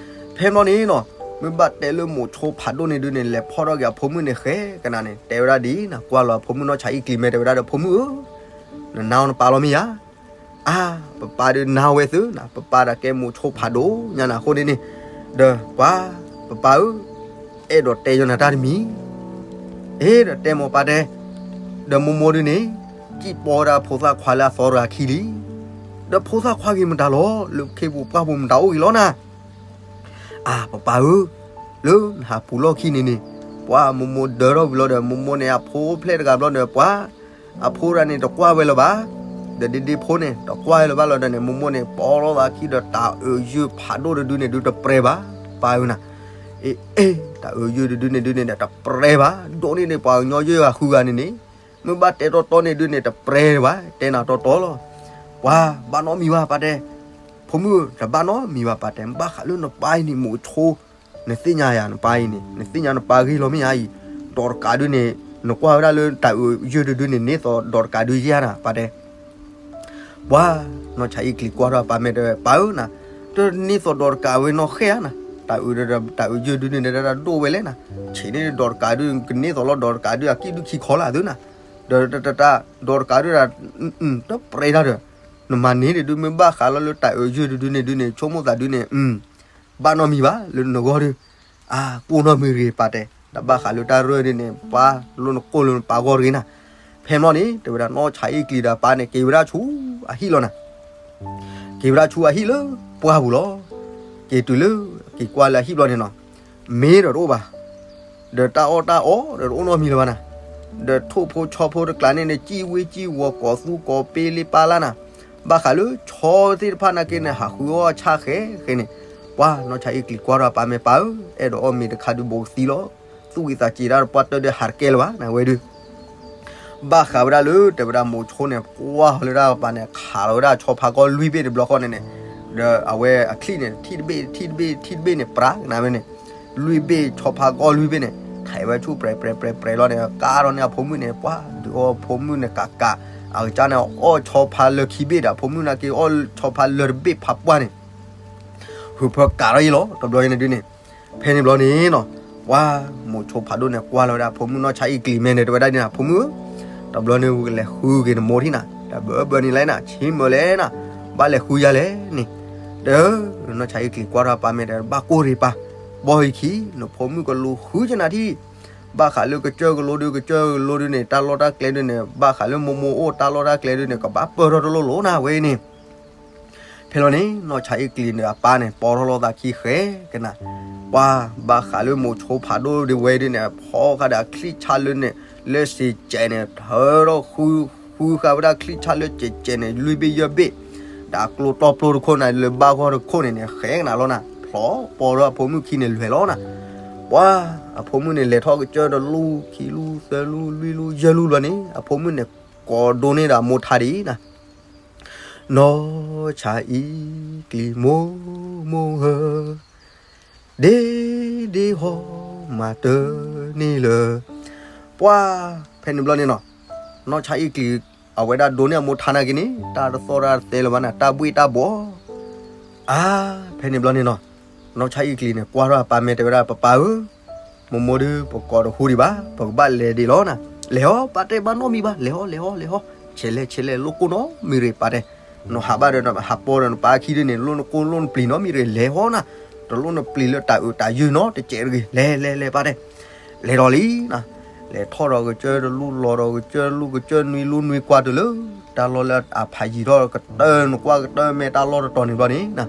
ဖဲန့ၣ်ဘျီန့ၣ်နီၤ မ့ၢ်ဘၣ်တဲလၢမိၤဆိဖးဒိၣ်န့ၣ်ဒုးန့ၣ် လဲၤဖီၣ်ထီၣ်က့ၤအဖိမုၣ်န့ၣ်ဃဲကနၤန့ၣ် တဲဝဲဒၣ်ဒ်နၤ ကွၢ်လီၤအဖိမုၣ်နီၢ်ဆါအ့ၣ်ကျံၤမဲ တဲဝဲဒၣ်ဒီး ဖိမုၣ်ဧၢ နနာ်အီၤနပၢ်လီၤမ့ၢ်ဧါ အါ ပပၢ်ဒုးနၤဝဲသုနၤ ပပၢ်ဒၣ်ကဲမိၤဆိဖးဒိၣ်ညါနၤအဃိန့ၣ်န့ၣ် ဒီးပှၤ ပပၢ်ဧၢ အဲၣ်ဒိးတဲယနၤတၢ်တမံၤ အ့ဒီးတဲမိၢ်ပၢ်တဲ ဒီးမိၢ်မိၢ်ဒုးန့ၣ် စံၣ်ပီဝဲဒၣ်ဖိသၣ်ခွါလၢအသီတဂၤခံလံ ဒီးဖိသၣ်ခွါဂ့ၤမတၤလီၤ လၢခ့ပူၤပှၢ်ပူၤမတၤအိၣ်ဂ့ၤလီၤနၤ အါ ပပၢ်ဧၢ လၢနဟးပူၤလီၢ်ခံန့ၣ်န့ၣ် ပှၤမိၢ်မိၢ်ဒၢထီၣ်ဝံၤလီၤဒီး မိၢ်မိၢ်န့ၣ် အဖိဖျဲၣ်တဂၤဘျီဒီး ပှၤ အဖိဒၣ်န့ၣ် တကွၢ်ဝဲလၢၤဘၣ် ဒီးဒ့ဒ့ဖိန့ၣ် တကွၢ်ဝဲလၢၤဘၣ်လီၤဒီးန့ၣ် မိၢ်မိၢ်န့ၣ် ပီလီၤသးခံဒီး တၢ်အုးယုၢ်ဖးဒိၣ်တဒုန့ၣ်ဒုး တပြဲဘၣ် ပၢ်ဧၢနၤ အ့ အ့ တၢ်အုးယုၢ်တဒုန့ၣ်ဒုးန့ၣ်ဒီး တပြဲဘၣ် ဒိၣ်န့ၢ်န့ၣ် ပှၤကညီယုၢ်ဂၤဃုဂၤန့ၣ်န့ၣ် မ့ၢ်ဘၣ်တဲတီတီန့ၣ်ဒုးန့ၣ် တပြဲဘၣ် တဲနၤတီတီလီၤ ပှၤ ဘၣ်နီတမံၤဘၣ် ပၢ်တဲ ဖိမုၣ် တဘၣ်နီတမံၤဘၣ် ပၢ်တဲ ဘၣ်ဃးလၢနပၢ်အံၤန့ၣ် မိၤဆိ နသ့ၣ်ညါယၤနပၢ်အံၤန့ၣ် နသ့ၣ်ညါနပၢ်ဂ့ၤလီၤမ့ၢ်ဧါအံၤ ဒီးတကးဒုးန့ၣ် နကွၢ်ဝဲဒၣ်လၢတၢ်အုးယုၢ်တဒုန့ၣ် န့ၢ်သိးဒီးတကးဒုးယဲၢ်နၤ ပၢ်တဲ ပှၤ နီၢ်ဆါအ့ၣ်ကျံၤကွၢ်ထီၣ်အပၢ်မဲာ်တဲ ပၢ်ဧၢနၤ တန့ၢ်သိးဒီးတကးဝဲနီၢ်ဃဲဧါနၤ တၢ်အုးဒီးတၢ်အုးယုၢ်ဒုးန့ၣ် တၢ်ဒိၣ်ဝဲလဲၣ်နၤ ဆံးန့ၢ်ဒီးတကးဒုး ကန့ၢ်သိးလီၤဒီးတကးဒုးအကံၣ်ဒုခံခီလၢအသုနၤ ဒီးတၢ် ဒီးတကးဒုး တပြဲတၢ်ဒီး နမၤန့ၢ်ဒုး မ့ၢ်ဘၣ်ဃးလီၤလၢတၢ်အုးယုၢ်တဒုန့ၣ်ဒုးန့ၣ် ဆိကမိၣ်သးဒုးန့ၣ် ဘၣ်နီတမံၤဘၣ်လၢနဂီၢ်ဒုး အါ ကိၢ်နီတမံၤတဂ့ၤ ပၢ်တဲ တၢ်ဘၣ်ဃးလၢတၢ်ရၢၢ်ဒုးန့ၣ် ပှၤလိၣ်နကိၢ်လၢနပၢ်ဂီၢ်တဂ့ၤနၤ ဖဲမီၢ်န့ၣ် တဲဝဲဒၣ်နီၢ်ဆါအ့ၣ်ကျံၤဒီးအပၢ်န့ၣ် က့ၤဝဲဒၣ်ဆူအဟံၣ်လီၤနၤ က့ၤဝဲဒၣ်ဆူအဟံၣ်လၢပှၢ်ပူၤလီၤ က့ၤတုၤလၢ က့ၤကွၢ်လၢအဟံၣ်ဘျီန့ၣ်နီၤ မ့ၢ်ဒီးတအိၣ်ဘၣ် ဒီးတၢ်အီၣ်တၢ်အီဒီးတအိၣ်နီတမံၤလၢၤဘၣ်နၤ ဒီးထိၣ်ဖိဆီဖိတကျါန့ၣ်န့ၣ် စံၣ်ဝ့စံၣ်ဝီၤ ကိးသူကိးပ့လ့ပၢ်လၢ်နၤ ဘၣ်ဃးလၢဆီသ့ၣ်တဖၣ်နာ်က့န့ၣ် ဟးဃုအီၣ်ဆၣ်ဃဲဃဲန့ၣ် ပှၤနီၢ်ဆါအ့ၣ်ကျံၤကွၢ်ထီၣ်အပၢ်မဲာ် ပၢ်ဧၢ အဲၣ်ဒိးအီၣ်မ့ၤတခါဒုးဘိးကသံလီၤ သူၣ်ဝံသးစူၤဒၣ်တပှၢ်တၢၢ်ဒီးဟးတကဲလၢၤဘၣ်နၤဝဲဒုး ဘၣ်ဃးဝဲဒၣ်လၢတဲဝဲဒၣ်မိၤဆိန့ၣ် ကွၢ်ဃီၤလၢတၢ်ကပၤန့ၣ် ခးလီၤဝဲဒၣ်ဆီဖါကီၢ်လွံၢ်ဘ့ၣ်တဘျီဃီန့ၣ်န့ၣ် ဒီးအဝဲအချံၣ်န့ၣ် ထံၣ်တဘ့ၣ် ထံၣ်တဘ့ၣ် ထံၣ်တဘ့ၣ်န့ၣ် ပြးကနၤဝဲန့ၣ် လွံၢ်ဘ့ၣ်ဆီဖါကီၢ်လွံၢ်ဘ့ၣ်န့ၣ် ထံၣ်ဝဲဆူၣ်ပြဲးပြဲးပြဲးပြဲးလီၤန့ၣ် ကါထီၣ်န့ၢ်အဖိမုၣ်န့ၣ် ပှၤဒုးအီၣ်ဖိမုၣ်န့ၣ် ကးကး အကစၢ်န့ၣ် အီၣ်ဆီဖါလၢခံဘ့ၣ်ဒီး ဖိမုၣ်နာ်က့အီၣ်ဆီဖါလၢတဘ့ၣ်ဖးပှၢ်န့ၣ် ဟုးဖၢကးထီၣ်အံၤလီၤ တဘျီန့ၣ်ဒုးန့ၣ် ဖဲန့ၣ်ဘျီန့ၣ်နီၤ ပှၤမိၤဆိဖးဒိၣ်န့ၣ် ကွၢ်လီၤဝဲဒၣ်ဖိမုၣ်နီၢ်ဆါအ့ၣ်ကျံၤမဲာ်န့ၣ် တဲဝဲဒၣ်ဒ်နၤ ဖိမုၣ်ဧၢ တဘျီန့ၣ် ဝံၤကလဲၤဃုက့ၤနမိၢ်ထံၣ်နၤ တၢ်ဘၢဘၢန့ၣ်လဲၣ်နၤ ဆ့မၢလဲၣ်နၤ ဘၣ်လဲၤဃုယၤလဲၣ်န့ၣ် ဒီး နီၢ်ဆါအ့ၣ်ကျံၤကွၢ်ထီၣ်ပၢ်မဲာ်ဒီး ဘၣ်ကိၢ်ရ့ၣ်ပၢ် ဘီယခံ နဖိမုၣ်ကလူၤဃုကနၤထံၣ် ဘၣ်ဃးလၢကစၢၢ်ကလိဒုး ကစၢၢ်ကလိဒုးန့ၣ် တၢ်လီၢ်တၢ်ကျဲဒုးန့ၣ် ဘၣ်ဃးလၢမိၢ်မိၢ်အိၣ်တၢ်လီၢ်တၢ်ကျဲဒုးန့ၣ် ကဘၣ်ပၢၢ်ထီၣ်တလိၣ်လိၤနၤဝဲအံၤန့ၣ် ဖဲလီၤန့ၣ် နီၢ်ဆါအ့ၣ်ကျံၤန့ၣ် အပၢ်န့ၣ် ပီထီၣ်လီၤသးခံဃဲကနၤ ပှၤဘၣ်ဃးလၢမိၤဆိဖးဒိၣ်ဒ်ဝဲဒ်န့ၣ် ဖီဃာ်ဒီးအချံၣ်ဆၣ်လၢန့ၣ် လၢစံးကဲးန့ၣ် ထၢထီၣ်ဃုဃာ်ဝဲဒၣ်ချံၣ်ဆၣ်လၢစံးကဲးန့ၣ် လွံၢ်ဘ့ၣ်ယဲၢ်ဘ့ၣ်, ဒီးကျိတီပျိတခိၣ်န့ၣ် လၢဘၣ်ဂီၢ်တခိၣ်န့ၣ်န့ၣ် ဃဲကနၤလီၤနၤ, ဖျီပီဒီးအဖိမုၣ်ခံန့ၣ်လဲၤလီၤနၤ. ပှၤအဖိမုၣ်န့ၣ် လဲၤထီၣ်ကစၢၢ်တလူၢ်ခံလူၢ် သၢလူၢ် လွံၢ်လူၢ် ယဲၢ်လူၢ်ဘျီန့ၣ် အဖိမုၣ်န့ၣ် ကိးဒိန့ၢ်ဒီးအမိၢ်ထါဒ်အံၤနၤ, နီၢ်ဆါအံၤကျံၤမိၢ်မိၢ်ဧၢ, ဒ့ဒ့ဟီမၤတၢ်န့ၣ်လၢ ပှၤဖဲန့ၣ်ဘျီန့ၣ်နီၤ, နီၢ်ဆါအံၤကျံၤ အဝဲဒၣ်ဒိန့ၢ်အမိၢ်ထါနာ်က့န့ၣ် တၢ်တသီၣ်တၢ်တသဲလၢၤဘၣ်နၤ, တၢ်ဘှ့ၣ်တၢ်ဘှီၣ်. အါ, ဖဲန့ၣ်ဘျီန့ၣ်နီၤ, နီၢ်ဆါအံၤကျံၤန့ၣ် ကွၢ်ထီၣ်အပၢ်မဲာ်တဲဝဲဒၣ် ပပၢ်ဧၢ, မိၢ်မိၢ်ဒုး ပကိးတဟူဒံးဘၣ်, ပကဘၣ်လဲၤဒံးလီၤနၤ. လဲၤဟီ, ပၢ်တဲဘၣ်နီတမံၤဘၣ်, လဲၤဟီ လဲၤဟီ လဲၤဟီ, ဆဲးလဲၤ ဆဲးလဲၤ လိၣ်ကိၢ်နီတမံၤရ့ၣ် ပၢ်တဲ. နဟးဘၣ်ဒီးနဟးပီဒီးနပၢ်ခံဒုန့ၣ် လိၣ်နကိၢ်လိၣ်နပျံၤနီတမံၤရ့ၣ် လဲၤဟီနၤ, တလိၣ်နပျံၤလၢတၢ်အုးတၢ်ယုၢ်နီတစဲးတဂ့ၤ, လဲၤလဲၤလဲၤ ပၢ်တဲ. လဲၤဒီးလံနၤ, လဲၤထီၣ်ဒီးကစၢၢ်တလူၢ် လီၤဒီးကစၢၢ်တလူၢ် ကစၢၢ်နွံလူၢ်နွံကွၢ်တုၤလၢ တၢ်လီၢ်လၢအဖးယံၤထီၣ်ကတၢၢ်နကွၢ်ကတၢၢ်မဲာ်တၢ်လီၢ်တတီၤန့ၣ်ဘျီန့ၣ်နၤ,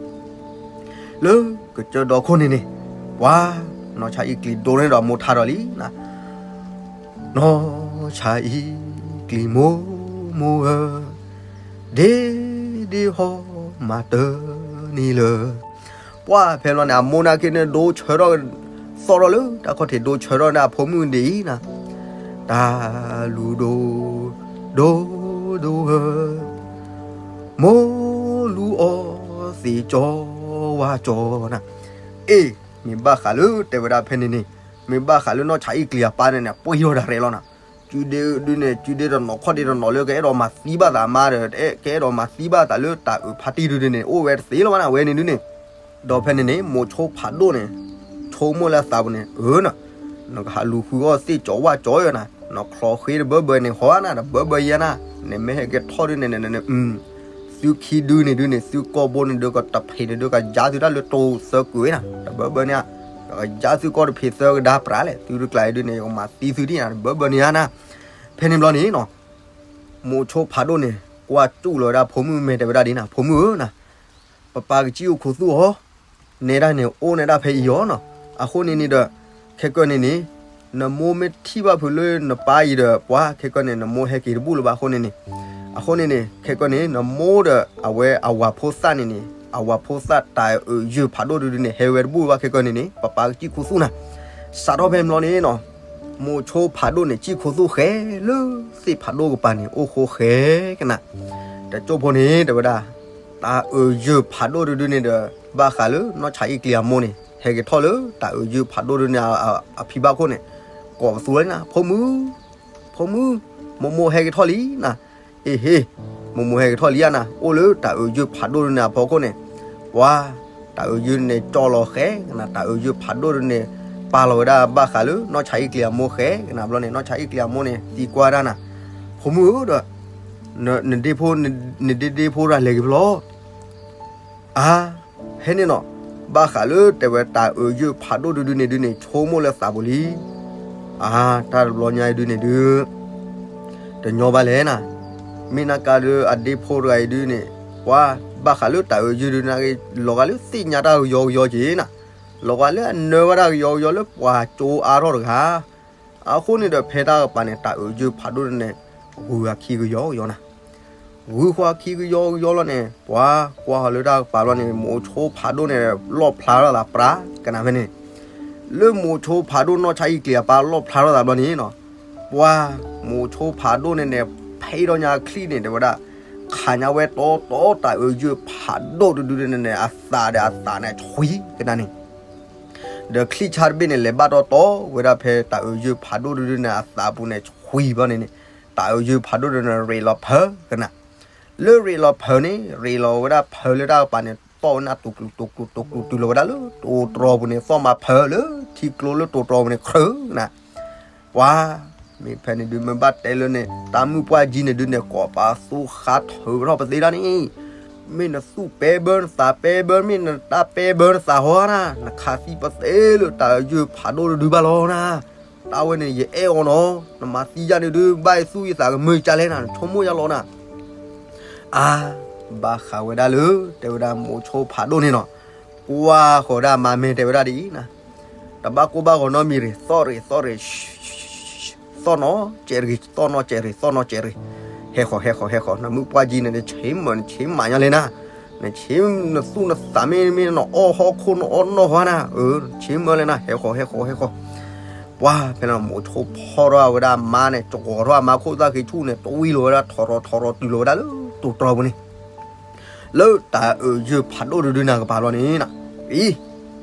လၢကစၢၢ်ဒီခိၣ်န့ၣ်န့ၣ်, ပှၤ နီၢ်ဆါအံၤကျံၤဒိန့ၢ်ဒီးအမိၢ်ထါဒီးလံနၤ, နီၢ်ဆါအံၤကျံၤမိၢ်မိၢ်ဧၢ, ဒ့ဒ့ဟီမၤတၢ်န့ၣ်လၢ ပှၤဖဲလီၤန့ၣ် အမိၢ်နာ်က့န့ၣ် ဒိဆၢထီၣ် သီၣ်ထီၣ်လၢတၢ်ခီၣ်ထံး ဒိဆၢထီၣ်န့ၣ် အဖိမုၣ်ဒ်အံၤနၤ, တၢ်လူၤဒိ ဒိဒိဧၢ, မိၢ်လူၤအီၤသ့ၣ်ကၠီဝါကၠီနၤ. အ့ၣ်, မ့ၢ်ဘၣ်ဃးလၢတဲဝဲဒၣ်ဖဲန့ၣ်န့ၣ်, မ့ၢ်ဘၣ်ဃးလၢနီၢ်ဆါအံၤကျံၤအပၢ်န့ၣ်န့ၣ် ပှ့ၤထီၣ်တၢ်ရဲၣ်လီၤနၤ. စုဒ့ဒုန့ၣ် စုဒ့တနီၤခီၣ်ဒ့တနီၤလၢကအဲၣ်ဒိးမၤသံဘၣ်သးအမါဒီး ကအဲၣ်ဒိးမၤသံဘၣ်သးလၢတၢ်အုးဖါတံၢ်ဒုန့ၣ် အိၣ်ဝဲတသ့လၢၤဘၣ်နၤ ဝဲန့ၣ်ဒုန့ၣ်. ဒီးဖဲန့ၣ်န့ၣ် မိၤဆိဖးဒိၣ်န့ၣ် ဆိကမိၣ်လၢအသးပူၤန့ၣ် အၢနၤ, နကဟးလူၤဃုအီၣ်သ့ၣ်ကၠီဝၣ်ကၠီယၤနၤ, နချီဃ့တဘၢဘၢန့ၣ် ဟီနၤ တဘၢဘၢယၤနၤ, နမ့ၢ်ဟဲက့ၤထီၣ်ဒုန့ၣ် သုခံဒုန့ၣ်ဒုန့ၣ် သုကီၢ်ဘိန့ၣ်ဒု ကတဖံးန့ၣ်ဒု ကယါသုတၢ်လၢတိၤသၢကုာ်နၤ, တဘၢဘၢန့ၣ်ဧါ, ကယါသုကီၢ်တဖံးသၢကဒါပြးလဲၣ်, သုတကျါအံၤဒုန့ၣ် ယကမၤသံသုဒ်နၤ တဘၢဘၢန့ၣ်ဧါနၤ. ဖဲန့ၣ်ဘျီန့ၣ်နီၤ, မိၤဆိဖးဒိၣ်န့ၣ် ကွၢ်စူၣ်လီၤဝဲဒၣ်ဖိမုၣ်မဲာ်တဲဝဲဒၣ်ဒ်နၤ, ဖိမုၣ်ဧၢနၤ, ပပၢ်ကစံၣ်အိၣ်ခိးသူၣ်အီၤ, နဲဒၣ်န့ၣ် အိၣ်နဲဒၣ်ဖဲအံၤအီၤနီၤ, အဃိန့ၣ်န့ၣ်ဒီး ခဲကၢၢ်န့ၣ်န့ၣ် နမိၢ်မ့ၢ်ထံၣ်ဘၣ်ဖုးလၢနပၢ်အံၤဒီး ပှၤခဲကၢၢ်န့ၣ် နမိၢ်ဟဲက့ၤတဘူၣ်လၢၤဘၣ်အဃိန့ၣ်န့ၣ်, အဃိန့ၣ်န့ၣ် ခဲကၢၢ်န့ၣ် နမိၢ်ဒီးအဝဲအဝၤဖိသၣ်န့ၣ်န့ၣ် အဝၤဖိသၣ်တၢ်အုးယုၢ်ဖးဒိၣ်ဒုဒုန့ၣ် ဟဲဝဲတဘူၣ်ဘၣ်ခဲကၢၢ်န့ၣ်န့ၣ် ပပၢ်ကစံၣ်ခိးသူၣ်နၤ. စးထီၣ်ဖဲန့ၣ်ဘျီန့ၣ်နီၤ, မိၤဆိဖးဒိၣ်န့ၣ် စံၣ်ခိးသူၣ်ဃဲလၢသ့ၣ်ဖးဒိၣ်ကပၤန့ၣ် အိၣ်ဃိဃဲကနၤ. တကၠိဖိန့ၣ် တဲဝဲဒၣ် တၢ်အုးယုၢ်ဖးဒိၣ်ဒုဒုန့ၣ်ဒီး ဘၣ်ဃးလၢနီၢ်ဆါအံၣ်ကျံၤအမိၢ်န့ၣ် ဟဲက့ၤထီၣ်လၢတၢ်အုးယုၢ်ဖးဒိၣ်ဒုန့ၣ် အဖံဘၣ်ခိၣ်န့ၣ် ကိးပသူဝဲနၤ, ဖိမုၣ်, ဖိမုၣ်, မိၢ်မိၢ်ဟဲက့ၤထီၣ်လံနၤ. အ့ဟ့, မိၢ်မိၢ်ဟဲက့ၤထီၣ်လံဧါနၤ, အိၣ်လၢတၢ်အုးယုၢ်ဖးဒိၣ်ဒုန့ၣ်အဖီခိၣ်န့ၣ်, ပှၤ တၢ်အုးယုၢ်န့ၣ်ကၠီလီၤဃဲကနၤ, တၢ်အုးယုၢ်ဖးဒိၣ်ဒုန့ၣ် ပာ်လီၤဝဲဒၣ်ဘၣ်ဃးလၢနီၢ်ဆါအံၣ်ကျံၤအမိၢ်ဃဲကနၤဘျီန့ၣ် နီၢ်ဆါအံၣ်ကျံၤအမိၢ်န့ၣ် သံကွၢ်ဒၣ်နၤ, ဖိမုၣ်ဧၢဒီး နဒ့ဖိ, နဒ့ဒ့ဖိတဂၤလဲၤက့ၤဖဲလဲၣ်. အါ, ဖဲန့ၣ်နီၤ, ဘၣ်ဃးလၢတဲဝဲတၢ်အုးယုၢ်ဖးဒိၣ်ဒုဒုန့ၣ်ဒုန့ၣ် ဆိကမိၣ်လၢသးပူၤလံ. အါ, တၢ်တဘျီညါအံၤဒုန့ၣ်ဒု တညီဘၣ်လဲၣ်နၤ, မ့ၢ်နကါလၢအဒ့ဖိတဂၤအံၤဒုန့ၣ်, ပှၤဘၣ်ဃးလၢတၢ်အုးယုၢ်ဒုန့ၣ် လီၤဂာ်လၢသ့ၣ်ညါတၢ်ကယီကယီက့ၤနၤ, လီၤဂာ်လၢအနၢဝဲဒၣ်ကယီကယီလၢပှၤကၠိအါထီၣ်တဂၤ အဃိန့ၣ်ဒီးဖဲတၢ်ကပၤန့ၣ် တၢ်အုးယုၢ်ဖးဒိၣ်ဒုန့ၣ် ဂုၤအခံကယီကယီနၤ, ဂုၤဃီအခံကယီကယီလီၤန့ၣ် ပှၤကွၢ်ဃီၤလၢတၢ်ကပၤလီၤန့ၣ် မိၤဆိဖးဒိၣ်န့ၣ် လီၣ်ဖျါထီၣ်သးပြးကနၤဖဲန့ၣ်, လၢမိၤဆိဖးဒိၣ်နီၢ်ဆါအံၣ်ကျံၤအပၢ်လီၣ်ဖျါထီၣ်သးဘျီန့ၣ်နီၤ, ပှၤ မိၤဆိဖးဒိၣ်န့ၣ်န့ၣ် ဖဲထီၣ်ညါချံၣ်န့ၣ် တဲဝဲဒၣ် ခးညါဝဲတီတီတၢ်အုးယုၢ်ဖးဒိၣ်ဒုဒုန့ၣ်န့ၣ် အသးဒီးအသးန့ၣ်ဆှံကနၤန့ၣ် ဒီးချံၣ်ဆါတဘ့ၣ်န့ၣ် လဲၤဘၣ်တီတီဝဲဒၣ်ဖဲတၢ်အုးယုၢ်ဖးဒိၣ်ဒုဒုန့ၣ် အသးပူၤန့ၣ်ဆှံဘျီန့ၣ်န့ၣ်, တၢ်အုးယုၢ်ဖးဒိၣ်ဒုန့ၣ် ရ့းလီၤဖၢကနၤ, လၢရ့းလီၤဖၢန့ၣ် ရ့းလီၤဝဲဒၣ်ဖၢလၢတၢ်ကပၤန့ၣ် သီၣ်ဝဲနၤတူၤကျူၤတူၤကျူၤတူၤကျူၤတုၤလီၤဝဲဒၣ်လၢတိၤတြီၤပူၤန့ၣ် သီၣ်မၤဖၢလၢထံကျိလၢတိၤတြီၤပူၤန့ၣ် ခြုးကနၤ ပှၤ မ့ၢ်ဖဲန့ၣ်ဒု မ့ၢ်ဘၣ်တဲလၢန့ၣ် တၢ်မုၣ်ပှၢ်ကၠံန့ၣ်ဒုန့ၣ် ကိးပသူဃါထုးထီၣ်ပသ့ဒၣ်န့ၣ်, မ့ၢ်နသူၣ်ပဲဘၢနသးပဲဘၢ မ့ၢ်နတၢ်ပဲဘၢနသးဟီနၤ, နခးသံပသ့လၢတၢ်အုးယုၢ်ဖးဒိၣ်တဒုဘၣ်လီၤနၤ, တၢ်ဝဲန့ၣ် ယအဲၣ်အီၤနီၤ, နမၤသံယၤန့ၣ်ဒု ဘၣ်ယသူၣ်ယသးကမုာ်ကၢ်လဲၣ်နၤ, နဆိကမိၣ်ယၤလီၤနၤ အါ, ဘၣ်ဃးဝဲဒၣ်လၢ တဲဝဲဒၣ်မိၤဆိဖးဒိၣ်န့ၣ်နီၤ, ကွၢ်ဃီၤဒၣ်မၤမဲာ်တဲဝဲဒၣ်ဒ်အံၤနၤ, တဘၣ်ကိၢ်ဘၣ်ဂီၤနီတမံၤရ့ၣ်, သီၣ်ရ့ၣ် သီၣ်ရ့ၣ်, သီၣ်နီၣ်ကဲးရ့ၣ် သီၣ်နီၣ်ကဲးရ့ၣ် သီၣ်နီၣ်ကဲးရ့ၣ်, ဟဲဃီၤ ဟဲဃီၤ ဟဲဃီၤ, နမုၢ်ပှၢ်ကံန့ၣ် နဆ့မၢနဆ့မးညါလဲၣ်နၤ, နဆ့ နသူၣ်နသးမ့ၢ်မ့ၢ်နအီၣ်ဟီၣ်ခိၣ်နအီၣ်နီၢ်ဟါနၤ, အၢ နဆ့မၢလဲၣ်နၤ, ဟဲဃီၤ ဟဲဃီၤ ဟဲဃီၤ. ပှၢ်ဖဲလီၤ မိၤဆိဖီထီၣ်ဝဲဒၣ်အမါန့ၣ် ကဝီၤထီၣ်အမါခိၣ်သၣ်ဃံဆူၣ်န့ၣ် တဝံၣ်လီၤဝဲဒၣ် ထီရီၤထီရီၤတုၤလီၤဝဲဒၣ်လၢတိၤတြီပူၤန့ၣ် လၢတၢ်အၢၣ်ယၢၢ်ဖးဒိၣ်တဒုန့ၣ်ကပၤလီၤန့ၣ်, အံၤ,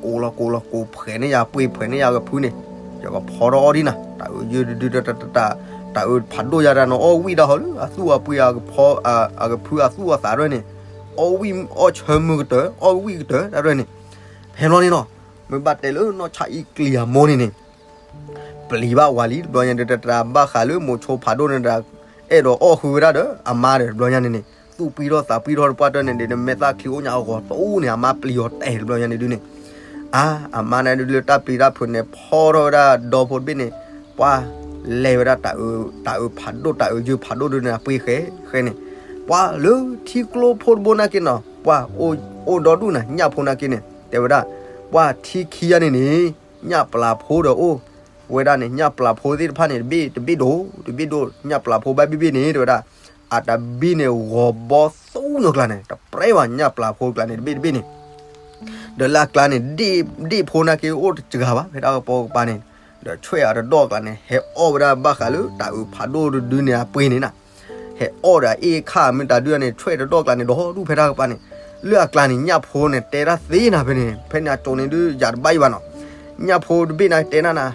ကိးလီၤကိးလီၤ ကိးဖှဲးန့ၢ်ယၤပှ့ၤဖှဲးန့ၢ်ယၤကဖုန့ၣ်, ယကဖီထီၣ်အီၣ်ဒံးနၤ, တၢ်အၢၣ်ယၢၢ်တဒု တၢ်အၢၣ်ဖးဒိၣ်ယၤတၢ်န့ၣ် အီၣ်ဝံၣ်တၢ်ဟီလၢအသူၣ်အပှ့ၤအကဖီ, အကဖုအသူၣ်အသးတဖၣ်န့ၣ်, အီၣ်ဝံၣ်အီၣ်ဆၢမုၢ်ကတၢၢ် အီၣ်ဝံၣ်ကတၢၢ်တဖၣ်န့ၣ်, ဖဲလီၤန့ၣ်လီၤ, မ့ၢ်ဘၣ်တဲလၢနီၢ်ဆါအံၣ်ကျံၤအမိၢ်န့ၣ်န့ၣ် ပျံၤဘၣ်ဝၤလံ တဘျီညါဒုး တၢ်ဘၣ်ဃးလၢမိၤဆိဖးဒိၣ်န့ၣ်ဒီး အဲၣ်ဒိးအီၣ်ဃုာ်ဝဲဒၣ်ဒီး အမါဒီး တဘျီညါန့ၣ်န့ၣ် သူၣ်ပှံထီၣ်သးပှံထီၣ်တပှၢ်တၢၢ်န့ၣ်ဒီး မဲာ်သၣ်ချံအိၣ်ညါအဂီၤတအိၣ်န့ၣ် အမါပျံၤအီၤတဲာ်တဘျီညါန့ၣ်ဒုးန့ၣ်, အါ, အမါန့ၣ်ဒုးလၢတၢ်ပျံၤတၢ်ဖုးန့ၣ် ဖီထီၣ်ဝဲဒၣ်ဒီဖိတဘ့ၣ်န့ၣ်, ပှၢ်, လဲၤဝဲဒၣ်တၢ်အၢၣ်ဖးဒိၣ် တၢ်အၢၣ်ယၢၢ်ဖးဒိၣ်ဒုးန့ၣ် အပှ့ၤဃဲဃဲန့ၣ်, ပှၢ်လၢထံကျိဖိတဘိနာ်က့န့ၣ် ပှၢ်, အိၣ်ဒီဒူၣ်နၤ ညၣ်ဖိနာ်က့န့ၣ် တဲဝဲဒၣ်, ပှၢ်ထံခံဂၤန့ၣ်န့ၣ် ညၣ်ပျၢ်ဖိဒီးအိၣ်ဝဲဒၣ်န့ၣ် ညၣ်ပျၢ်ဖိသ့ၣ်တဖၣ်န့ၣ် တဘ့ၣ်တဘ့ၣ်ဒိၣ် တဘ့ၣ်ဒိၣ် ညၣ်ပျၢ်ဖိဘၣ်ဘ့ၣ်ဘ့ၣ်န့ၣ် တဲဝဲဒၣ်, အတဘ့ၣ်န့ၣ် ဂီၤဘီသူညိၣ်ကျါန့ၣ် တပြဲဝဲညၣ်ပျၢ်ဖိကျါန့ၣ် တဘ့ၣ်တဘ့ၣ်န့ၣ်, ဒီးလၢအကျါန့ၣ် ဒ့ၣ်ဖိနာ်က့အိၣ်တစှၤဘၣ် ဖဲတၢ်ကပီၤကပၤန့ၣ်, ဒီးဆွဲၣ်အတဒီၣ်ကျါန့ၣ် ဟဲအီၣ်ဝဲဒၣ်ဘၣ်ဃးလၢတၢ်အၢၣ်ဖးဒိၣ်တဒုန့ၣ် အပှ့ၤန့ၣ်နၤ ဟဲအီၣ်ဒီးအ့ၣ်ခၣ်မ့ၢ်တၢ်ဒုန့ၣ် ဆွဲၣ်တဒီၣ်ကျါန့ၣ် ဒီဒူၣ်ဖဲတၢ်ကပၤန့ၣ်, လၢအကျါန့ၣ် ညၣ်ဖိန့ၣ် တဲတၢ်သ့နၤဖဲန့ၣ် ဖဲန့ၣ်အကၠိန့ၣ်ဒုး ယၤတဘၣ်ယံၤဘၣ်နီၤ, ညၣ်ဖိတဘ့ၣ်န့ၣ် တဲနၤနၤ, နံ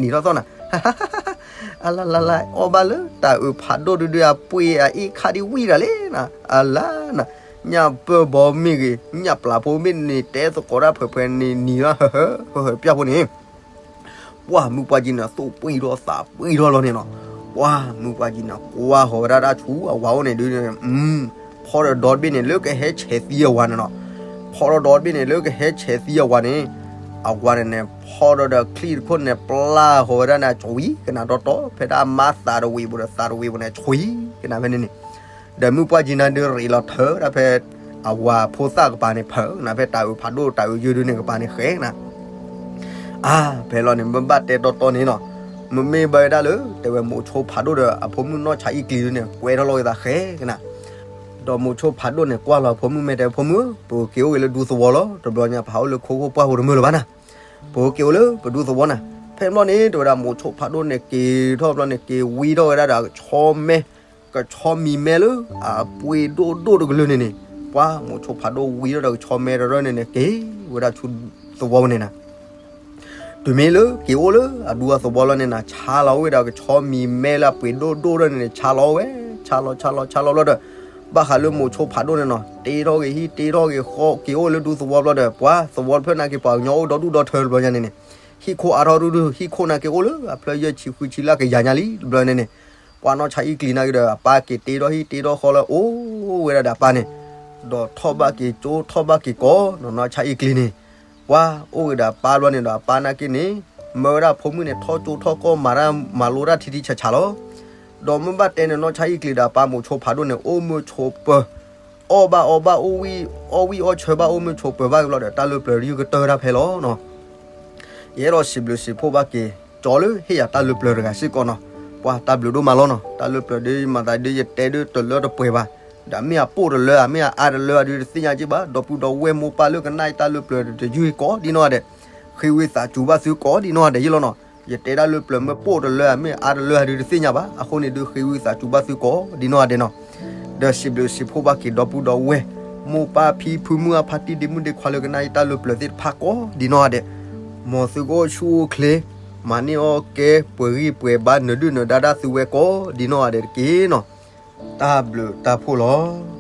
ၤထီၣ်သီၣ်နၤ, အလါလါလါ အီၣ်ဘၣ်လၢတၢ်အၢၣ်ဖးဒိၣ်တဒု အပှ့ၤအအ့ၣ်ခၣ်ဒ်ဝံၣ်တၢ်လဲၣ်နၤ, အလါနၤ, ညၣ်ပၢၢ်ဘီမ့ၢ်ဂ့ၤ ညၣ်ပျၢ်ဖိမ့ၢ်န့ၣ် တဲသကိးတၢ်ဖဲဖဲန့ၣ် နံၤလၢ ဟၢဟၢဟၢဟၢပျၢ်ဖိန့ၣ် ပှၢ်မုၢ်ပှၢ်ကံန့ၣ် သူၣ်ပှံထီၣ်သးပှံထီၣ်လီၤန့ၣ်နီၤ, ပှၢ်မုၢ်ပှၢ်ကံန့ၣ် ကွၢ်ဃီၤဝဲဒၣ်တၢ်ဆူအဝၤအိၣ်န့ၣ်ဒုး, ဖီဒီးဒီတဘ့ၣ်န့ၣ် လၢကဟဲဆဲးသံအဝၤန့ၣ်နီၤ, ဖီဒီးဒီတဘ့ၣ်န့ၣ် လၢကဟဲဆဲးသံအဝၤန့ၣ်, အဝၤန့ၣ်န့ၣ် ဖီဒီးဒီးချံတခိၣ်န့ၣ် ပျၢ်ဃီၤဝဲဒၣ်န့ၣ် ကွံကနၤတီတီ ဖဲဒၣ်အမါသးတဝံၤပူၤဒီးသးတဝံၤပူၤန့ၣ် ကွံကနၤဖဲန့ၣ်န့ၣ် ဒီးမုၢ်ပှၢ်ကံနၤဒုးရ့းလီၤထၢဒၣ်ဖဲ အဝၤဖိသၣ်ကပၤန့ၣ် ဖၢကနၤဖဲတၢ်အၢၣ်ဖးဒိၣ်တၢ်အၢၣ်ယၢၢ်ဒုးန့ၣ်ကပၤန့ၣ်ဃဲကနၤ, အါ, ဖဲလီၤန့ၣ် မ့ၢ်ဘၣ်တဲတီတီန့ၣ်နီၤ, မ့မ့ၢ်ဘၣ်ဝဲဒၣ်လၢ တဲဝဲမိၤဆိဖးဒိၣ်ဒီးအဖိမုၣ်နီၢ်ဆါအံၣ်ကျံၤဒုးန့ၣ် ကွဲထီၣ်လီၤဝဲသးဃဲကနၤ, ဒီးမိၤဆိဖးဒိၣ်န့ၣ် ကွၢ်လီၤအဖိမုၣ်မဲာ်တဲ ဖိမုၣ်ဧၢ, ပက့ၤအိၣ်ဂ့ၤလၢဒူသဝီလီၤ, တဘျီညါပဟးအိၣ်လၢခိခိၣ်ပှၢ်ပူၤတမုာ်လၢၤဘၣ်နၤ, ပက့ၤအိၣ်လၢပဒူသဝီနၤ, ဖဲဘျီန့ၣ် တဲဝဲဒၣ်မိၤဆိဖးဒိၣ်န့ၣ် က့ၤထီၣ်ဘျီန့ၣ် က့ၤဝံထီၣ်ဝဲဒၣ်ဒီးအကဆီမဲ ကဆီမံၤမဲလၢအပှ့ၤဒိၣ်ဒိၣ်တကလုာ်န့ၣ်န့ၣ်, ပှၤမိၤဆိဖးဒိၣ်ဝံထီၣ်ဒီးကဆီမဲတရၢၢ်န့ၣ်န့ၣ် က့ၤဝဲဒၣ်ဆူသဝီပူၤန့ၣ်နၤ, တုၤမ့ၢ်လၢက့ၤအိၣ်လၢအဒူအသဝီလီၤန့ၣ်နၤ ဆါလီၤဝဲဒၣ်ကဆီမံၤမဲလၢအပှ့ၤဒိၣ်ဒိၣ်တရၢၢ်န့ၣ်န့ၣ် ဆါလီၤဝဲ, ဆါလီၤ ဆါလီၤ ဆါလီၤဘျီဒီး ဘၣ်ဃးလၢမိၤဆိဖးဒိၣ်န့ၣ်နီၤ တ့ထီၣ်ဂ့ၤဟံၣ် တ့ထီၣ်ဂ့ၤဃီ က့ၤအိၣ်လၢဒူသဝီဘျီဒီး ပှၤသဝီတဖျၢၣ်နာ်က့ၤ ပှၤကညီအိၣ်ဒီဒူၣ်ဒီထၢတဘျီညါန့ၣ်န့ၣ်, ဟံၣ်ခိၣ်အါထီၣ်ဒူဒူ ဟံၣ်ခိၣ်နာ်က့ၤအိၣ်လၢအဖျၢၣ်ယဲၢ်ဆံဃုဆံလၢအကယၤညါလံ တဘျီန့ၣ်န့ၣ်, ပှၤနီၢ်ဆါအံၣ်ကျံၤနာ်က့ၤဒီး အပၢ်က့ၤတ့ထီၣ်ဟံၣ်တ့ထီၣ်ဃီလၢအိၣ်ဝဲဒၣ်ဒီးအပၢ်န့ၣ်, ဒီးထီၣ်ဘၣ်က့ၤကၠိထီၣ်ဘၣ်က့ၤကီးနီၤ နီၢ်ဆါအံၣ်ကျံၤန့ၣ်, ပှၤအိၣ်ဝဲဒၣ်အပၢ်ဘျီန့ၣ်ဒီးအပၢ်နာ်က့ၤန့ၣ်, မၢဝဲဒၣ်ဖိမုၣ်န့ၣ် ထီၣ်ကၠိထီၣ်ကီၢ်မၤတၢ်မၤလိတၢ်ထံထံဆးဆးလီၤ. ဒီးမ့ၢ်ဘၣ်တဲန့ၣ် နီၢ်ဆါအံၣ်ကျံၤဒီးအပၢ်မိၤဆိဖးဒိၣ်န့ၣ် အိၣ်မုာ်ဆိးပၢၤ အီၣ်ဘၣ်အီဘၣ် အီၣ်ဝံၣ်အီၣ်ဆၢဘၣ် အိၣ်မုာ်ဆိးပၢၤဘၣ်က့ၤဘျီဒီး တၢ်လၢပျၢၤဒုးကတၢၢ်တၢ်ဖဲလီၤနီၤ. ယအဲၣ်ဒိးစံးဘျုးစံးဖှိၣ်ဘၣ်က့ၤ ကၠီလၢဟ့ၣ်ယၤတၢ်လၢပျၢၤတဂၤစ့ၢ်ကီးနီၤ. ပှၤတၢ်ဘျုးဒိၣ်မးလီၤနီၤ. တၢ်လၢပျၢၤဒုးမၤသးဒုးယတဲဒုးတလၢတပှဲၤဘၣ်. ဒီးမ့ၢ်အပိၢ်တလၢ မ့ၢ်အအါတလၢအဒုးတသ့ၣ်ညါက့ၤဘၣ်. ဒီပုၢ်ဒီဝဲၢ်မိၢ်ပၢ်လၢကနၣ်ယတၢ်လၢပျၢၤတယုၢ်ကိးဒ်နီၢ်ဂၤဒဲး, ဃ့ဝံသးစူၤဘၣ်သုကိးဒ်နီၢ်ဂၤဒဲးယ့ၢ်လီၤနီၤ. ယတဲဒၣ်လၢပျၢၤမ့ၢ်ပိၢ်တလၢ မ့ၢ်အါတလၢအဒုးတသ့ၣ်ညါဘၣ်. အဃိန့ၣ်ဒုးဃ့ဝံသးစူၤဘၣ်သုကိးဒ်နီၢ်ဂၤဒဲးနီၤ. ဒီးစံးဘျုးစံးဖှိၣ်ဘၣ်က့ၤဒီပုၢ်ဒီဝဲၢ် မိၢ်ပၢ်ဖံဖုမုၢ်အဖါတံၢ်ဒ့မုၣ်ဒ့ခွါလၢကနၣ်ယတၢ်လၢပျၢၤသ့ၣ်တဖၣ်ကိးဒ်နီၢ်ဂၤဒဲး, မ်သုကအိၣ်ဆူၣ်အိၣ်ချ့ မၤန့ၢ်အီၣ်ကဲ ပှဲၤဂံၢ်ပှဲၤဘါ နဒုၣ်နဒါဒၣ်သုဝဲကိးဒ်နီၢ်ဂၤဒဲးတက့ၢ်နီၤ. တၢ်ဘျုးတၢ်ဖှိၣ်လီၤ.